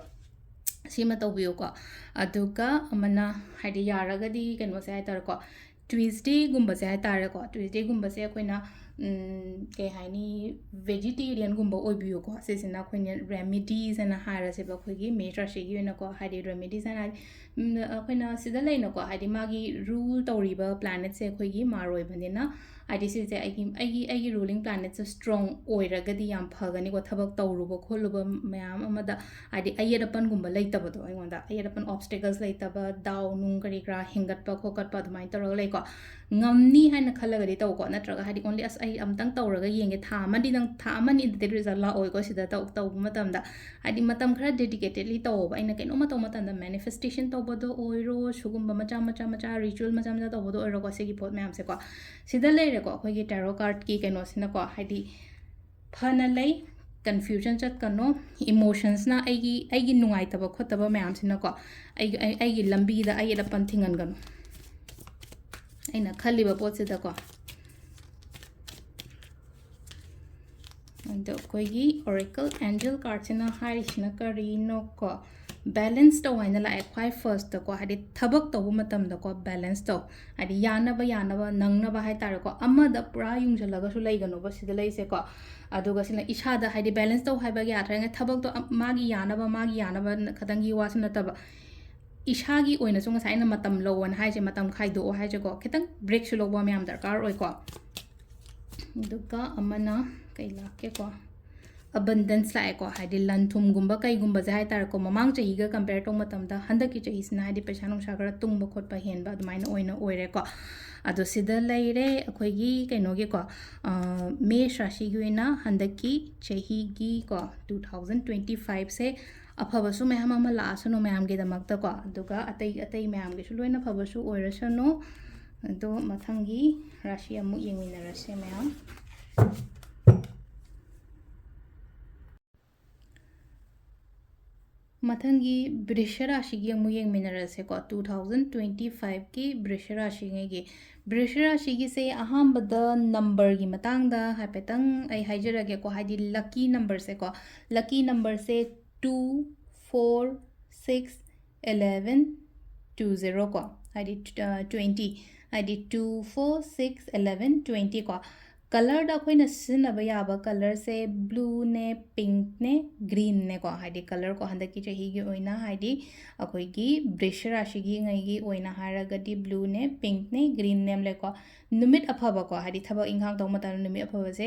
ꯁꯤꯃ ꯇꯧꯕꯤꯌꯨꯀꯣ꯫ ꯑꯗꯨꯒ ꯑꯃꯅ ꯍꯥꯏꯗꯤ ꯌꯥꯔꯒꯗꯤ ꯀꯩꯅꯣꯁꯦ ꯍꯥꯏꯇꯥꯔꯦꯀꯣ, ꯇ꯭ꯋꯤꯁꯗꯦꯒꯨꯝꯕꯁꯦ ꯍꯥꯏꯇꯥꯔꯦꯀꯣ, ꯇ꯭ꯋꯤꯁꯗꯦꯒꯨꯝꯕꯁꯦ ꯑꯩꯈꯣꯏꯅ, ꯎꯝ, ꯀꯩ ꯍꯥꯏꯅꯤ, ꯚꯦꯖꯤꯇꯦꯔꯤꯌꯟꯒꯨꯝꯕ ꯑꯣꯏꯕꯤꯌꯨꯀꯣ꯫ ꯁꯤꯁꯤꯅ ꯑꯩꯈꯣꯏꯅ ꯔꯦꯃꯤꯗꯤꯁ ꯍꯥꯏꯅ ꯍꯥꯏꯔꯁꯦꯕ, ꯑꯩꯈꯣꯏꯒꯤ ꯃꯦꯁ ꯔꯥꯁꯤꯒꯤ ꯑꯣꯏꯅꯀꯣ, ꯍꯥꯏꯗꯤ ꯔꯦꯃꯤꯗꯤꯁ ꯍꯥꯏꯅ ꯍꯥꯏꯗꯤ, ꯎꯝ, ꯑꯩꯈꯣꯏꯅ ꯁꯤꯗ ꯂꯩꯅꯀꯣ, ꯍꯥꯏꯗꯤ ꯃꯥꯒꯤ ꯔꯨꯜ ꯇꯧꯔꯤꯕ ꯄ꯭ꯂꯥꯅꯦꯠꯁꯦ ꯑꯩꯈꯣꯏꯒꯤ ꯃꯥꯔ ꯑꯣꯏꯕꯅꯤꯅ, ꯍꯥꯏꯗꯤ ꯁꯤꯁꯦ ꯑꯩꯒꯤ, ꯑꯩꯒꯤ, ꯑꯩꯒꯤ ꯔꯨꯂꯤꯡ ꯄ꯭ꯂꯥꯅꯦꯠꯁꯦ ꯁ꯭ꯇ꯭ꯔꯣꯡ ꯑꯣꯏꯔꯒꯗꯤ ꯌꯥꯝ ꯐꯒꯅꯤꯀꯣ, ꯊꯕꯛ ꯇꯧꯔꯨꯕ ꯈꯣꯠꯂꯨꯕ ꯃꯌꯥꯝ ꯑꯃꯗ ꯍꯥꯏꯗꯤ ꯑꯌꯦꯠ ꯑꯄꯟꯒꯨꯝꯕ ꯂꯩꯇꯕꯗꯣ, ꯑꯩꯉꯣꯟꯗ ꯑꯌꯦꯠ ꯑꯄꯟ ꯑꯣꯞꯁꯇꯦꯀꯜꯁ ꯂꯩꯇꯕ, ꯗꯥꯎ ꯅꯨꯡ ꯀꯔꯤ ꯀꯔꯥ ꯍꯦꯟꯒꯠꯄ ꯈꯣꯠꯀꯠꯄ ꯑꯗꯨꯃꯥꯏꯅ ꯇꯧꯔꯒ ꯂꯩꯀꯣ꯫ ꯉꯝꯅꯤ ꯍꯥꯏꯅ ꯈꯜꯂꯒꯗꯤ ꯇꯧꯀꯣ, ꯅꯠꯇ꯭ꯔꯒ ꯍꯥꯏꯗꯤ only ꯑꯁ ꯑꯩ ꯑꯝꯇꯪ ꯇꯧꯔꯒ ꯌꯦꯡꯒꯦ, ꯊꯥ ꯑꯃꯅꯤꯗꯪ, ꯊꯥ ꯑꯃꯅꯤꯗꯗꯤ ꯔꯤꯖꯜ ꯂꯥꯛꯑꯣꯏꯀꯣ ꯁꯤꯗ ꯇꯧ-, ꯇꯧꯕ ꯃꯇꯝꯗ꯫ ꯍꯥꯏꯗꯤ ꯃꯇꯝ ꯈꯔ ꯗꯦꯗꯤꯀꯦꯇꯦꯠꯂꯤ ꯇꯧꯋꯣꯕ꯫ ꯑꯩꯅ ꯀꯩꯅꯣꯝꯃ ꯇꯧꯕ ꯃꯇꯝꯗ, ꯃꯦꯅꯤꯐꯦꯁꯇꯦꯁꯟ ꯇꯧꯕꯗꯣ ꯑꯣꯏꯔꯣ, ꯁꯤꯒꯨꯝꯕ ꯃꯆꯥ ꯃꯆꯥ ꯃꯆꯥ ꯔꯤꯆꯨꯋꯦꯜ ꯃꯆꯥ ꯃꯆꯥ ꯇꯧꯕꯗꯣ ꯑꯣꯏꯔꯣꯀꯣ, ꯁꯤꯒꯤ ꯄꯣꯠ ꯃꯌꯥꯝꯁꯦꯀꯣ꯫ ꯁꯤꯗ ꯂꯩꯔꯦꯀꯣ ꯑꯩꯈꯣꯏꯒꯤ ꯇꯦꯔꯣ ꯀꯥꯔꯠꯀꯤ ꯀꯩꯅꯣꯁꯤꯅꯀꯣ, ꯍꯥꯏꯗꯤ ꯐꯅ ꯂꯩ, ꯀꯟꯐ꯭ꯌꯨꯖꯟ ꯆꯠꯀꯅꯣ, ꯏꯃꯣꯁꯟꯁꯅ ꯑꯩꯒꯤ, ꯑꯩꯒꯤ ꯅꯨꯡꯉꯥꯏꯇꯕ ꯈꯣꯠꯇꯕ ꯃꯌꯥꯝꯁꯤꯅꯀꯣ, ꯑꯩꯒꯤ, ꯑꯩ-, ꯑꯩꯒꯤ ꯂꯝꯕꯤꯗ ꯑꯌꯦꯠ ꯑꯄꯟ ꯊꯤꯡꯍꯟꯒꯅꯨ꯫ ꯑꯩꯅ ꯈꯜꯂꯤꯕ ꯄꯣꯠꯁꯤꯗꯀꯣ꯫ ꯑꯗꯣ ꯑꯩꯈꯣꯏꯒꯤ ꯑꯣꯔꯦꯀꯜ ꯑꯦꯟꯖꯦꯜ ꯀꯥꯔꯠꯁꯤꯅ ꯍꯥꯏꯔꯤꯁꯤꯅ ꯀꯔꯤꯅꯣꯀꯣ? ꯕꯦꯂꯦꯟꯁ ꯇꯧ ꯍꯥꯏꯅ ꯂꯥꯛꯑꯦ ꯈ꯭ꯋꯥꯏ ꯐꯥꯔꯁꯇꯀꯣ, ꯍꯥꯏꯗꯤ ꯊꯕꯛ ꯇꯧꯕ ꯃꯇꯝꯗꯀꯣ ꯕꯦꯂꯦꯟꯁ ꯇꯧ, ꯍꯥꯏꯗꯤ ꯌꯥꯅꯕ ꯌꯥꯅꯕ ꯅꯪꯅꯕ ꯍꯥꯏꯇꯥꯔꯦꯀꯣ, ꯑꯃꯗ ꯄꯨꯔꯥ ꯌꯨꯡꯁꯤꯜꯂꯒꯁꯨ ꯂꯩꯒꯅꯣꯕ ꯁꯤꯗ ꯂꯩꯁꯦꯀꯣ꯫ ꯑꯗꯨꯒ ꯁꯤꯅ ꯏꯁꯥꯗ ꯍꯥꯏꯗꯤ ꯕꯦꯂꯦꯟꯁ ꯇꯧ ꯍꯥꯏꯕꯒꯤ ꯑꯥꯔꯊ ꯍꯥꯏꯔꯒ ꯊꯕꯛꯇꯣ ꯑꯝ-, ꯃꯥꯒꯤ ꯌꯥꯅꯕ, ꯃꯥꯒꯤ ꯌꯥꯅꯕ ꯅ-, ꯈꯇꯪꯒꯤ ꯋꯥꯁꯨ ꯅꯠꯇꯕ, ꯏꯁꯥꯒꯤ ꯑꯣꯏꯅꯁꯨ ꯉꯁꯥꯏ ꯑꯩꯅ ꯃꯇꯝ ꯂꯧꯑꯣꯅ ꯍꯥꯏꯁꯦ, ꯃꯇꯝ ꯈꯥꯏꯗꯣꯛꯑꯣ ꯍꯥꯏꯁꯦꯀꯣ, ꯈꯤꯇꯪ ꯕ꯭ꯔꯦꯛꯁꯨ ꯂꯧꯕ ꯑꯃ ꯌꯥꯝ ꯗꯔꯀꯥꯔ ꯑꯣꯏꯀꯣ꯫ ꯑꯗꯨꯒ ꯑꯃꯅ ꯀꯩ ꯂꯥꯛꯀꯦꯀꯣ? ꯑꯕꯟꯗꯦꯟꯁ ꯂꯥꯛꯑꯦꯀꯣ, ꯍꯥꯏꯗꯤ ꯂꯟ ꯊꯨꯝꯒꯨꯝꯕ ꯀꯩꯒꯨꯝꯕꯁꯦ ꯍꯥꯏꯇꯥꯔꯦꯀꯣ, ꯃꯃꯥꯡ ꯆꯍꯤꯒ ꯀꯝꯄꯦꯌꯔ ꯇꯧꯕ ꯃꯇꯝꯗ ꯍꯟꯗꯛꯀꯤ ꯆꯍꯤꯁꯤꯅ ꯍꯥꯏꯗꯤ ꯄꯩꯁꯥ ꯅꯨꯡꯁꯥ ꯈꯔ ꯇꯨꯡꯕ ꯈꯣꯠꯄ ꯍꯦꯟꯕ ꯑꯗꯨꯃꯥꯏꯅ ꯑꯣꯏꯅ ꯑꯣꯏꯔꯦꯀꯣ꯫ ꯑꯗꯣ ꯁꯤꯗ ꯂꯩꯔꯦ ꯑꯩꯈꯣꯏꯒꯤ ꯀꯩꯅꯣꯒꯤꯀꯣ, ꯑ, ꯃꯦꯁ ꯔꯥꯁꯤꯒꯤ ꯑꯣꯏꯅ ꯍꯟꯗꯛꯀꯤ ꯆꯍꯤꯒꯤꯀꯣ, two thousand twenty fiveꯁꯦ ꯑꯐꯕꯁꯨ ꯃꯌꯥꯝ ꯑꯃ ꯂꯥꯛꯑꯁꯅꯨ ꯃꯌꯥꯝꯒꯤꯗꯃꯛꯇꯀꯣ, ꯑꯗꯨꯒ ꯑꯇꯩ ꯑꯇꯩ ꯃꯌꯥꯝꯒꯤꯁꯨ ꯂꯣꯏꯅ ꯐꯕꯁꯨ ꯑꯣꯏꯔꯁꯅꯨ꯫ ꯑꯗꯣ ꯃꯊꯪꯒꯤ ꯔꯥꯁꯤ ꯑꯃꯨꯛ ꯌꯦꯡꯃꯤꯟꯅꯔꯁꯦ ꯃꯌꯥꯝ꯫ ꯃꯊꯪꯒꯤ ꯕ꯭ꯔꯤꯁ ꯔꯥꯁꯤꯒꯤ ꯑꯃꯨꯛ ꯌꯦꯡꯃꯤꯟꯅꯔꯁꯦꯀꯣ꯫ Two thousand twenty fiveꯀꯤ ꯕ꯭ꯔꯤꯁ ꯔꯥꯁꯤꯉꯩꯒꯤ, ꯕ꯭ꯔꯤꯁ ꯔꯥꯁꯤꯒꯤꯁꯦ ꯑꯍꯥꯟꯕꯗ ꯅꯝꯕꯔꯒꯤ ꯃꯇꯥꯡꯗ ꯍꯥꯏꯐꯦꯠꯇꯪ ꯑꯩ ꯍꯥꯏꯖꯔꯒꯦꯀꯣ, ꯍꯥꯏꯗꯤ ꯂꯛꯀꯤ ꯅꯝꯕꯔꯁꯦꯀꯣ, ꯂꯛꯀꯤ ꯅꯝꯕꯔꯁꯦ two, four, six, eleven, two zero ꯀꯣ, ꯍꯥꯏꯗꯤ twenty, ꯍꯥꯏꯗꯤ two, four, six, eleven, twenty ꯀꯣ꯫ ꯀꯂꯔꯗ ꯑꯩꯈꯣꯏꯅ ꯁꯤꯖꯤꯟꯅꯕ ꯌꯥꯕ ꯀꯂꯔꯁꯦ ꯕ꯭ꯂꯨꯅꯦ, ꯄꯤꯡꯛꯅꯦ, ꯒ꯭ꯔꯤꯟꯅꯦꯀꯣ꯫ ꯍꯥꯏꯗꯤ ꯀꯂꯔꯀꯣ, ꯍꯟꯗꯛꯀꯤ ꯆꯍꯤꯒꯤ ꯑꯣꯏꯅ ꯍꯥꯏꯗꯤ ꯑꯩꯈꯣꯏꯒꯤ ꯕ꯭ꯔꯤꯁ ꯔꯥꯁꯤꯒꯤ ꯉꯩꯒꯤ ꯑꯣꯏꯅ ꯍꯥꯏꯔꯒꯗꯤ ꯕ꯭ꯂꯨꯅꯦ, ꯄꯤꯡꯛꯅꯦ, ꯒ꯭ꯔꯤꯟꯅꯦ ꯑꯃ ꯂꯩꯀꯣ꯫ ꯅꯨꯃꯤꯠ ꯑꯐꯕꯀꯣ, ꯍꯥꯏꯗꯤ ꯊꯕꯛ ꯏꯪꯈꯥꯡ ꯇꯧꯕ ꯃꯇꯝꯗ ꯅꯨꯃꯤꯠ ꯑꯐꯕꯁꯦ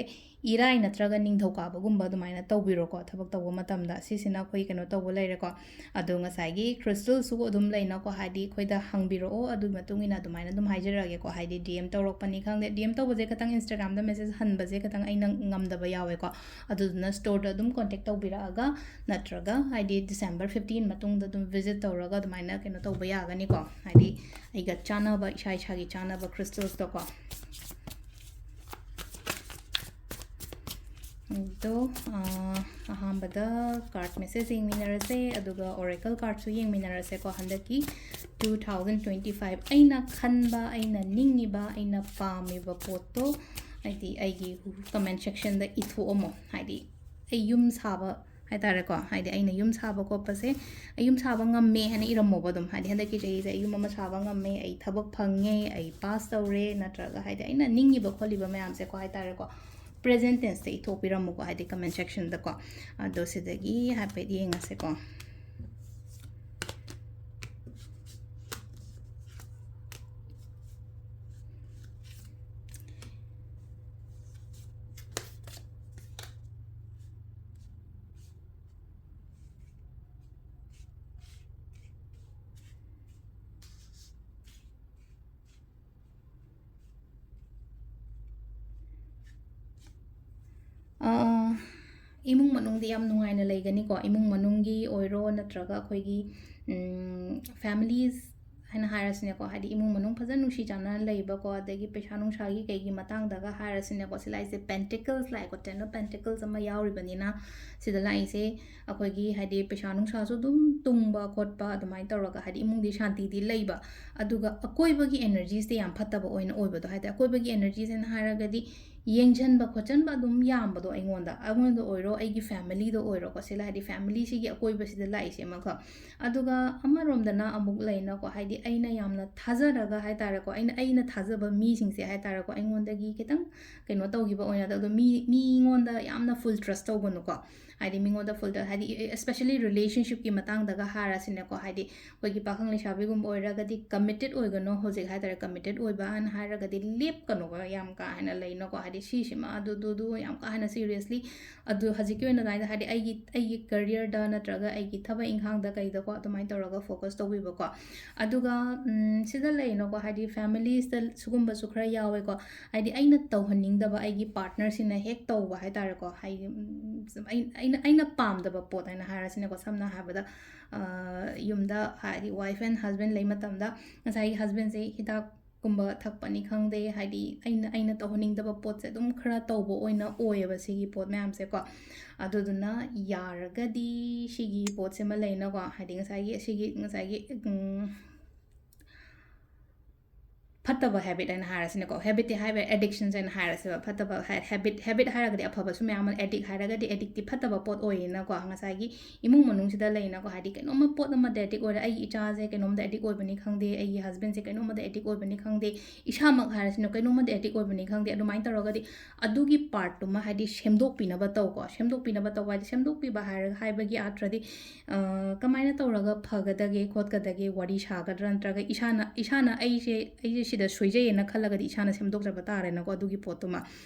ꯏꯔꯥꯏ ꯅꯠꯇ꯭ꯔꯒ ꯅꯤꯡꯊꯧꯀꯥꯕꯒꯨꯝꯕ ꯑꯗꯨꯃꯥꯏꯅ ꯇꯧꯕꯤꯔꯣꯀꯣ꯫ ꯊꯕꯛ ꯇꯧꯕ ꯃꯇꯝꯗ ꯁꯤꯁꯤꯅ ꯑꯩꯈꯣꯏ ꯀꯩꯅꯣ ꯇꯧꯕ ꯂꯩꯔꯦꯀꯣ꯫ ꯑꯗꯣ ꯉꯁꯥꯏꯒꯤ ꯀ꯭ꯔꯤꯁꯇꯜꯁꯨ ꯑꯗꯨꯝ ꯂꯩꯅꯀꯣ, ꯍꯥꯏꯗꯤ ꯑꯩꯈꯣꯏꯗ ꯍꯪꯕꯤꯔꯛꯑꯣ, ꯑꯗꯨꯒꯤ ꯃꯇꯨꯡ ꯏꯟꯅ ꯑꯗꯨꯃꯥꯏꯅ ꯑꯗꯨꯝ ꯍꯥꯏꯖꯔꯛꯑꯒꯦꯀꯣ꯫ ꯍꯥꯏꯗꯤ ꯗꯤ ꯑꯦꯝ ꯇꯧꯔꯛꯄꯅꯤ ꯈꯪꯗꯦ, ꯗꯤ ꯑꯦꯝ ꯇꯧꯕꯁꯦ ꯈꯇꯪ, ꯏꯟꯁꯇꯥꯒ꯭ꯔꯥꯝꯗ ꯃꯦꯁꯦꯖ ꯍꯟꯕꯁꯦ ꯈꯇꯪ ꯑꯩꯅ ꯉꯝꯗꯕ ꯌꯥꯎꯋꯦꯀꯣ꯫ ꯑꯗꯨꯗꯨꯅ ꯁ꯭ꯇꯣꯔꯗ ꯑꯗꯨꯝ ꯀꯣꯟꯇꯦꯛ ꯇꯧꯕꯤꯔꯛꯑꯒ, ꯅꯠꯇ꯭ꯔꯒ ꯍꯥꯏꯗꯤ ꯗꯤꯁꯦꯝꯕꯔ ꯐꯤꯐꯇꯤꯟ ꯃꯇꯨꯡꯗ ꯑꯗꯨꯝ ꯚꯤꯖꯤꯠ ꯇꯧꯔꯒ ꯑꯗꯨꯃꯥꯏꯅ ꯀꯩꯅꯣ ꯇꯧꯕ ꯌꯥꯒꯅꯤꯀꯣ꯫ ꯍꯥꯏꯗꯤ ꯑꯩꯒ ꯆꯥꯟꯅꯕ, ꯏꯁꯥ ꯏꯁꯥꯒꯤ ꯆꯥꯟꯅꯕ ꯀ꯭ꯔꯤꯁꯇꯜꯁꯇꯣꯀꯣ꯫ ꯑꯗꯣ ꯑꯍꯥꯟꯕꯗ ꯀꯥꯔꯠ ꯃꯦꯁꯦꯖ ꯌꯦꯡꯃꯤꯟꯅꯔꯁꯦ, ꯑꯗꯨꯒ ꯑꯣꯔꯦꯀꯜ ꯀꯥꯔꯠꯁꯨ ꯌꯦꯡꯃꯤꯟꯅꯔꯁꯦꯀꯣ꯫ ꯍꯟꯗꯛꯀꯤ two thousand twenty five ꯑꯩꯅ ꯈꯟꯕ, ꯑꯩꯅ ꯅꯤꯡꯉꯤꯕ, ꯑꯩꯅ ꯄꯥꯝꯃꯤꯕ ꯄꯣꯠꯇꯣ, ꯍꯥꯏꯗꯤ ꯑꯩꯒꯤ ꯀꯃꯦꯟ ꯁꯦꯛꯁꯟꯗ ꯏꯊꯣꯛꯑꯝꯃꯣ꯫ ꯍꯥꯏꯗꯤ ꯑꯩ ꯌꯨꯝ ꯁꯥꯕ ꯍꯥꯏꯇꯥꯔꯦꯀꯣ, ꯍꯥꯏꯗꯤ ꯑꯩꯅ ꯌꯨꯝ ꯁꯥꯕ ꯈꯣꯠꯄꯁꯦ, ꯑꯩ ꯌꯨꯝ ꯁꯥꯕ ꯉꯝꯃꯦ ꯍꯥꯏꯅ ꯏꯔꯝꯃꯣꯕ ꯑꯗꯨꯝ꯫ ꯍꯥꯏꯗꯤ ꯍꯟꯗꯛꯀꯤ ꯆꯍꯤꯁꯦ ꯑꯩ ꯌꯨꯝ ꯑꯃ ꯁꯥꯕ ꯉꯝꯃꯦ, ꯑꯩ ꯊꯕꯛ ꯐꯪꯉꯦ, ꯑꯩ ꯄꯥꯁ ꯇꯧꯔꯦ, ꯅꯠꯇ꯭ꯔꯒ ꯍꯥꯏꯗꯤ ꯑꯩꯅ ꯅꯤꯡꯉꯤꯕ ꯈꯣꯠꯂꯤꯕ ꯃꯌꯥꯝꯁꯦꯀꯣ ꯍꯥꯏꯇꯥꯔꯦꯀꯣ, ꯄ꯭ꯔꯦꯖꯦꯟ ꯇꯦꯟꯁꯇ ꯏꯊꯣꯛꯄꯤꯔꯝꯃꯨꯀꯣ, ꯍꯥꯏꯗꯤ ꯀꯃꯦꯟ ꯁꯦꯛꯁꯟꯗꯀꯣ꯫ ꯑꯗꯣ ꯁꯤꯗꯒꯤ ꯍꯥꯏꯐꯦꯠ ꯌꯦꯡꯉꯁꯦꯀꯣ꯫ ꯑꯥ, ꯏꯃꯨꯡ ꯃꯅꯨꯡꯗꯤ ꯌꯥꯝ ꯅꯨꯡꯉꯥꯏꯅ ꯂꯩꯒꯅꯤꯀꯣ꯫ ꯏꯃꯨꯡ ꯃꯅꯨꯡꯒꯤ ꯑꯣꯏꯔꯣ, ꯅꯠꯇ꯭ꯔꯒ ꯑꯩꯈꯣꯏꯒꯤ, ꯎꯝ, families ꯍꯥꯏꯅ ꯍꯥꯏꯔꯁꯤꯅꯦꯀꯣ, ꯍꯥꯏꯗꯤ ꯏꯃꯨꯡ ꯃꯅꯨꯡ ꯐꯖꯅ ꯅꯨꯡꯁꯤ ꯆꯥꯟꯅꯅ ꯂꯩꯕꯀꯣ, ꯑꯗꯒꯤ ꯄꯩꯁꯥ ꯅꯨꯡꯁꯥꯒꯤ ꯀꯩꯒꯤ ꯃꯇꯥꯡꯗꯒ ꯍꯥꯏꯔꯁꯤꯅꯦꯀꯣ, ꯁꯤ ꯂꯥꯛꯏꯁꯦ Pentacles ꯂꯥꯛꯑꯦꯀꯣ, Ten of Pentacles ꯑꯃ ꯌꯥꯎꯔꯤꯕꯅꯤꯅ, ꯁꯤꯗ ꯂꯥꯛꯏꯁꯦ ꯑꯩꯈꯣꯏꯒꯤ ꯍꯥꯏꯗꯤ ꯄꯩꯁꯥ ꯅꯨꯡꯁꯥꯁꯨ ꯑꯗꯨꯝ ꯇꯨꯡꯕ ꯈꯣꯠꯄ ꯑꯗꯨꯃꯥꯏꯅ ꯇꯧꯔꯒ, ꯍꯥꯏꯗꯤ ꯏꯃꯨꯡꯗꯤ ꯁꯥꯟꯇꯤꯗꯤ ꯂꯩꯕ, ꯑꯗꯨꯒ ꯑꯀꯣꯏꯕꯒꯤ energyꯁꯦ ꯌꯥꯝ ꯐꯠꯇꯕ ꯑꯣꯏꯅ ꯑꯣꯏꯕꯗꯣ, ꯍꯥꯏꯗꯤ ꯑꯀꯣꯏꯕꯒꯤ energyꯁꯦꯅ ꯍꯥꯏꯔꯒꯗꯤ ꯌꯦꯡꯁꯤꯟꯕ ꯈꯣꯠꯆꯟꯕ ꯑꯗꯨꯝ ꯌꯥꯝꯕꯗꯣ ꯑꯩꯉꯣꯟꯗ, ꯑꯩꯉꯣꯟꯗ ꯑꯣꯏꯔꯣ, ꯑꯩꯒꯤ familyꯗ ꯑꯣꯏꯔꯣꯀꯣ, ꯁꯤꯗ ꯍꯥꯏꯗꯤ familyꯁꯤꯒꯤ ꯑꯀꯣꯏꯕꯁꯤꯗ ꯂꯥꯛꯏꯁꯦ ꯑꯃꯈꯛ꯫ ꯑꯗꯨꯒ ꯑꯃꯔꯣꯝꯗꯅ ꯑꯃꯨꯛ ꯂꯩꯅꯀꯣ, ꯍꯥꯏꯗꯤ ꯑꯩꯅ ꯌꯥꯝꯅ ꯊꯥꯖꯔꯒ ꯍꯥꯏ ꯇꯥꯔꯦꯀꯣ, ꯑꯩꯅ, ꯑꯩꯅ ꯊꯥꯖꯕ ꯃꯤꯁꯤꯡꯁꯦ ꯍꯥꯏ ꯇꯥꯔꯦꯀꯣ, ꯑꯩꯉꯣꯟꯗꯒꯤ ꯈꯤꯇꯪ ꯀꯩꯅꯣ ꯇꯧꯈꯤꯕ ꯑꯣꯏꯅ, ꯑꯗꯣ ꯃꯤ, ꯃꯤꯉꯣꯟꯗ ꯌꯥꯝꯅ full trust ꯇꯧꯒꯅꯨꯀꯣ꯫ ꯍꯥꯏꯗꯤ ꯃꯤꯉꯣꯟꯗ full trust, ꯍꯥꯏꯗꯤ especially relationshipꯀꯤ ꯃꯇꯥꯡꯗꯒ ꯍꯥꯏꯔꯁꯤꯅꯦꯀꯣ, ꯍꯥꯏꯗꯤ ꯑꯩꯈꯣꯏꯒꯤ ꯄꯥꯈꯪ ꯂꯩꯁꯥꯕꯤꯒꯨꯝꯕ ꯑꯣꯏꯔꯒꯗꯤ committed ꯑꯣꯏꯒꯅꯣ꯫ ꯍꯧꯖꯤꯛ ꯍꯥꯏ ꯇꯥꯔꯦ, committed ꯑꯣꯏꯕ ꯍꯥꯏꯅ ꯍꯥꯏꯔꯒꯗꯤ ꯂꯦꯞꯀꯅꯣꯕ ꯌꯥꯝ ꯀꯥ ꯍꯦꯟꯅ ꯂꯩꯅꯀꯣ, ꯍꯥꯏꯗꯤ ꯁꯤꯁꯤꯃ ꯑꯗꯨ, ꯑꯗꯨ, ꯑꯗꯨ ꯌꯥꯝ ꯀꯥ ꯍꯦꯟꯅ seriously ꯑꯗꯨ ꯍꯧꯖꯤꯛꯀꯤ ꯑꯣꯏꯅ ꯑꯗꯨꯃꯥꯏꯅ, ꯍꯥꯏꯗꯤ ꯑꯩꯒꯤ, ꯑꯩꯒꯤ careerꯗ ꯅꯠꯇ꯭ꯔꯒ ꯑꯩꯒꯤ ꯊꯕꯛ ꯏꯪꯈꯥꯡꯗ ꯀꯩꯗꯀꯣ, ꯑꯗꯨꯃꯥꯏꯅ ꯇꯧꯔꯒ focus ꯇꯧꯕꯤꯕꯀꯣ꯫ ꯑꯗꯨꯒ, ꯎꯝ, ꯁꯤꯗ ꯂꯩꯅꯀꯣ, ꯍꯥꯏꯗꯤ familiesꯇ ꯁꯤꯒꯨꯝꯕꯁꯨ ꯈꯔ ꯌꯥꯎꯋꯦꯀꯣ, ꯍꯥꯏꯗꯤ ꯑꯩꯅ ꯇꯧꯍꯟꯅꯤꯡꯗꯕ ꯑꯩꯒꯤ partnerꯁꯤꯅ ꯍꯦꯛ ꯇꯧꯕ ꯍꯥꯏ ꯇꯥꯔꯦꯀꯣ, ꯍꯥꯏꯗꯤ, ꯎꯝ, ꯑꯩ-, ꯑꯩꯅ, ꯑꯩꯅ ꯄꯥꯝꯗꯕ ꯄꯣꯠ ꯍꯥꯏꯅ ꯍꯥꯏꯔꯁꯤꯅꯦꯀꯣ, ꯁꯝꯅ ꯍꯥꯏꯔꯕꯗ, ꯑ, ꯌꯨꯝꯗ ꯍꯥꯏꯗꯤ wife and husband ꯂꯩ ꯃꯇꯝꯗ ꯉꯁꯥꯏꯒꯤ husbandꯁꯦ ꯍꯤꯗꯥꯛ ꯀꯨꯝꯕ ꯊꯛꯄꯅꯤ ꯈꯪꯗꯦ, ꯍꯥꯏꯗꯤ ꯑꯩꯅ, ꯑꯩꯅ ꯇꯧꯍꯟꯅꯤꯡꯗꯕ ꯄꯣꯠꯁꯦ ꯑꯗꯨꯝ ꯈꯔ ꯇꯧꯕ ꯑꯣꯏꯅ ꯑꯣꯏꯌꯦꯕ ꯁꯤꯒꯤ ꯄꯣꯠ ꯃꯌꯥꯝꯁꯦꯀꯣ꯫ ꯑꯗꯨꯗꯨꯅ ꯌꯥꯔꯒꯗꯤ ꯁꯤꯒꯤ ꯄꯣꯠꯁꯤꯃ ꯂꯩꯅꯀꯣ, ꯍꯥꯏꯗꯤ ꯉꯁꯥꯏꯒꯤ ꯑꯁꯤꯒꯤ, ꯉꯁꯥꯏꯒꯤ, ꯎꯝ, ꯐꯠꯇꯕ habit ꯍꯥꯏꯅ ꯍꯥꯏꯔꯁꯤꯅꯦꯀꯣ, habitꯇꯤ ꯍꯥꯏꯕ, addictions ꯍꯥꯏꯅ ꯍꯥꯏꯔꯁꯦꯕ, ꯐꯠꯇꯕ ꯍꯥꯏ-, habit, habit ꯍꯥꯏꯔꯒꯗꯤ ꯑꯐꯕꯁꯨ ꯃꯌꯥꯝ ꯑꯃ, addict ꯍꯥꯏꯔꯒꯗꯤ addictꯇꯤ ꯐꯠꯇꯕ ꯄꯣꯠ ꯑꯣꯏꯌꯦꯅꯀꯣ, ꯉꯁꯥꯏꯒꯤ ꯏꯃꯨꯡ ꯃꯅꯨꯡꯁꯤꯗ ꯂꯩꯅꯀꯣ, ꯍꯥꯏꯗꯤ ꯀꯩꯅꯣꯝꯃ ꯄꯣꯠ ꯑꯃꯗ addict ꯑꯣꯏꯔꯦ, ꯑꯩꯒꯤ ꯏꯆꯥꯁꯦ ꯀꯩꯅꯣꯝꯗ addict ꯑꯣꯏꯕꯅꯤ ꯈꯪꯗꯦ, ꯑꯩꯒꯤ husbandꯁꯦ ꯀꯩꯅꯣꯝꯃꯗ addict ꯑꯣꯏꯕꯅꯤ ꯈꯪꯗꯦ, ꯏꯁꯥꯃꯛ ꯍꯥꯏꯔꯁꯤꯅ ꯀꯩꯅꯣꯝꯃꯗ addict ꯑꯣꯏꯕꯅꯤ ꯈꯪꯗꯦ, ꯑꯗꯨꯃꯥꯏꯅ ꯇꯧꯔꯒꯗꯤ ꯑꯗꯨꯒꯤ partꯇꯨꯃ ꯍꯥꯏꯗꯤ ꯁꯦꯝꯗꯣꯛꯄꯤꯅꯕ ꯇꯧꯀꯣ꯫ ꯁꯦꯝꯗꯣꯛꯄꯤꯅꯕ ꯇꯧꯕ ꯍꯥꯏꯗꯤ, ꯁꯦꯝꯗꯣꯛꯄꯤꯕ ꯍꯥꯏꯔꯒ, ꯍꯥꯏꯕꯒꯤ ꯑꯥꯔꯊ꯭ꯔꯗꯤ, ꯑ, ꯀꯃꯥꯏꯅ ꯇꯧꯔꯒ ꯐꯒꯗꯒꯦ ꯈꯣꯠꯀꯗꯒꯦ, ꯋꯥꯔꯤ ꯁꯥꯒꯗ꯭ꯔꯥ, ꯅꯠꯇ꯭ꯔꯒ ꯏꯁꯥꯅ, ꯏꯁꯥꯅ ꯑꯩꯁꯦ, ꯑꯩꯁꯦ ꯁꯤꯗ ꯁꯣꯏꯖꯩꯌꯦꯅ ꯈꯜꯂꯒꯗꯤ ꯏꯁꯥꯅ ꯁꯦꯝꯗꯣꯛꯆꯕ ꯇꯥꯔꯦꯅꯀꯣ꯫ ꯑꯗꯨꯒꯤ ꯄꯣꯠꯇꯨꯃ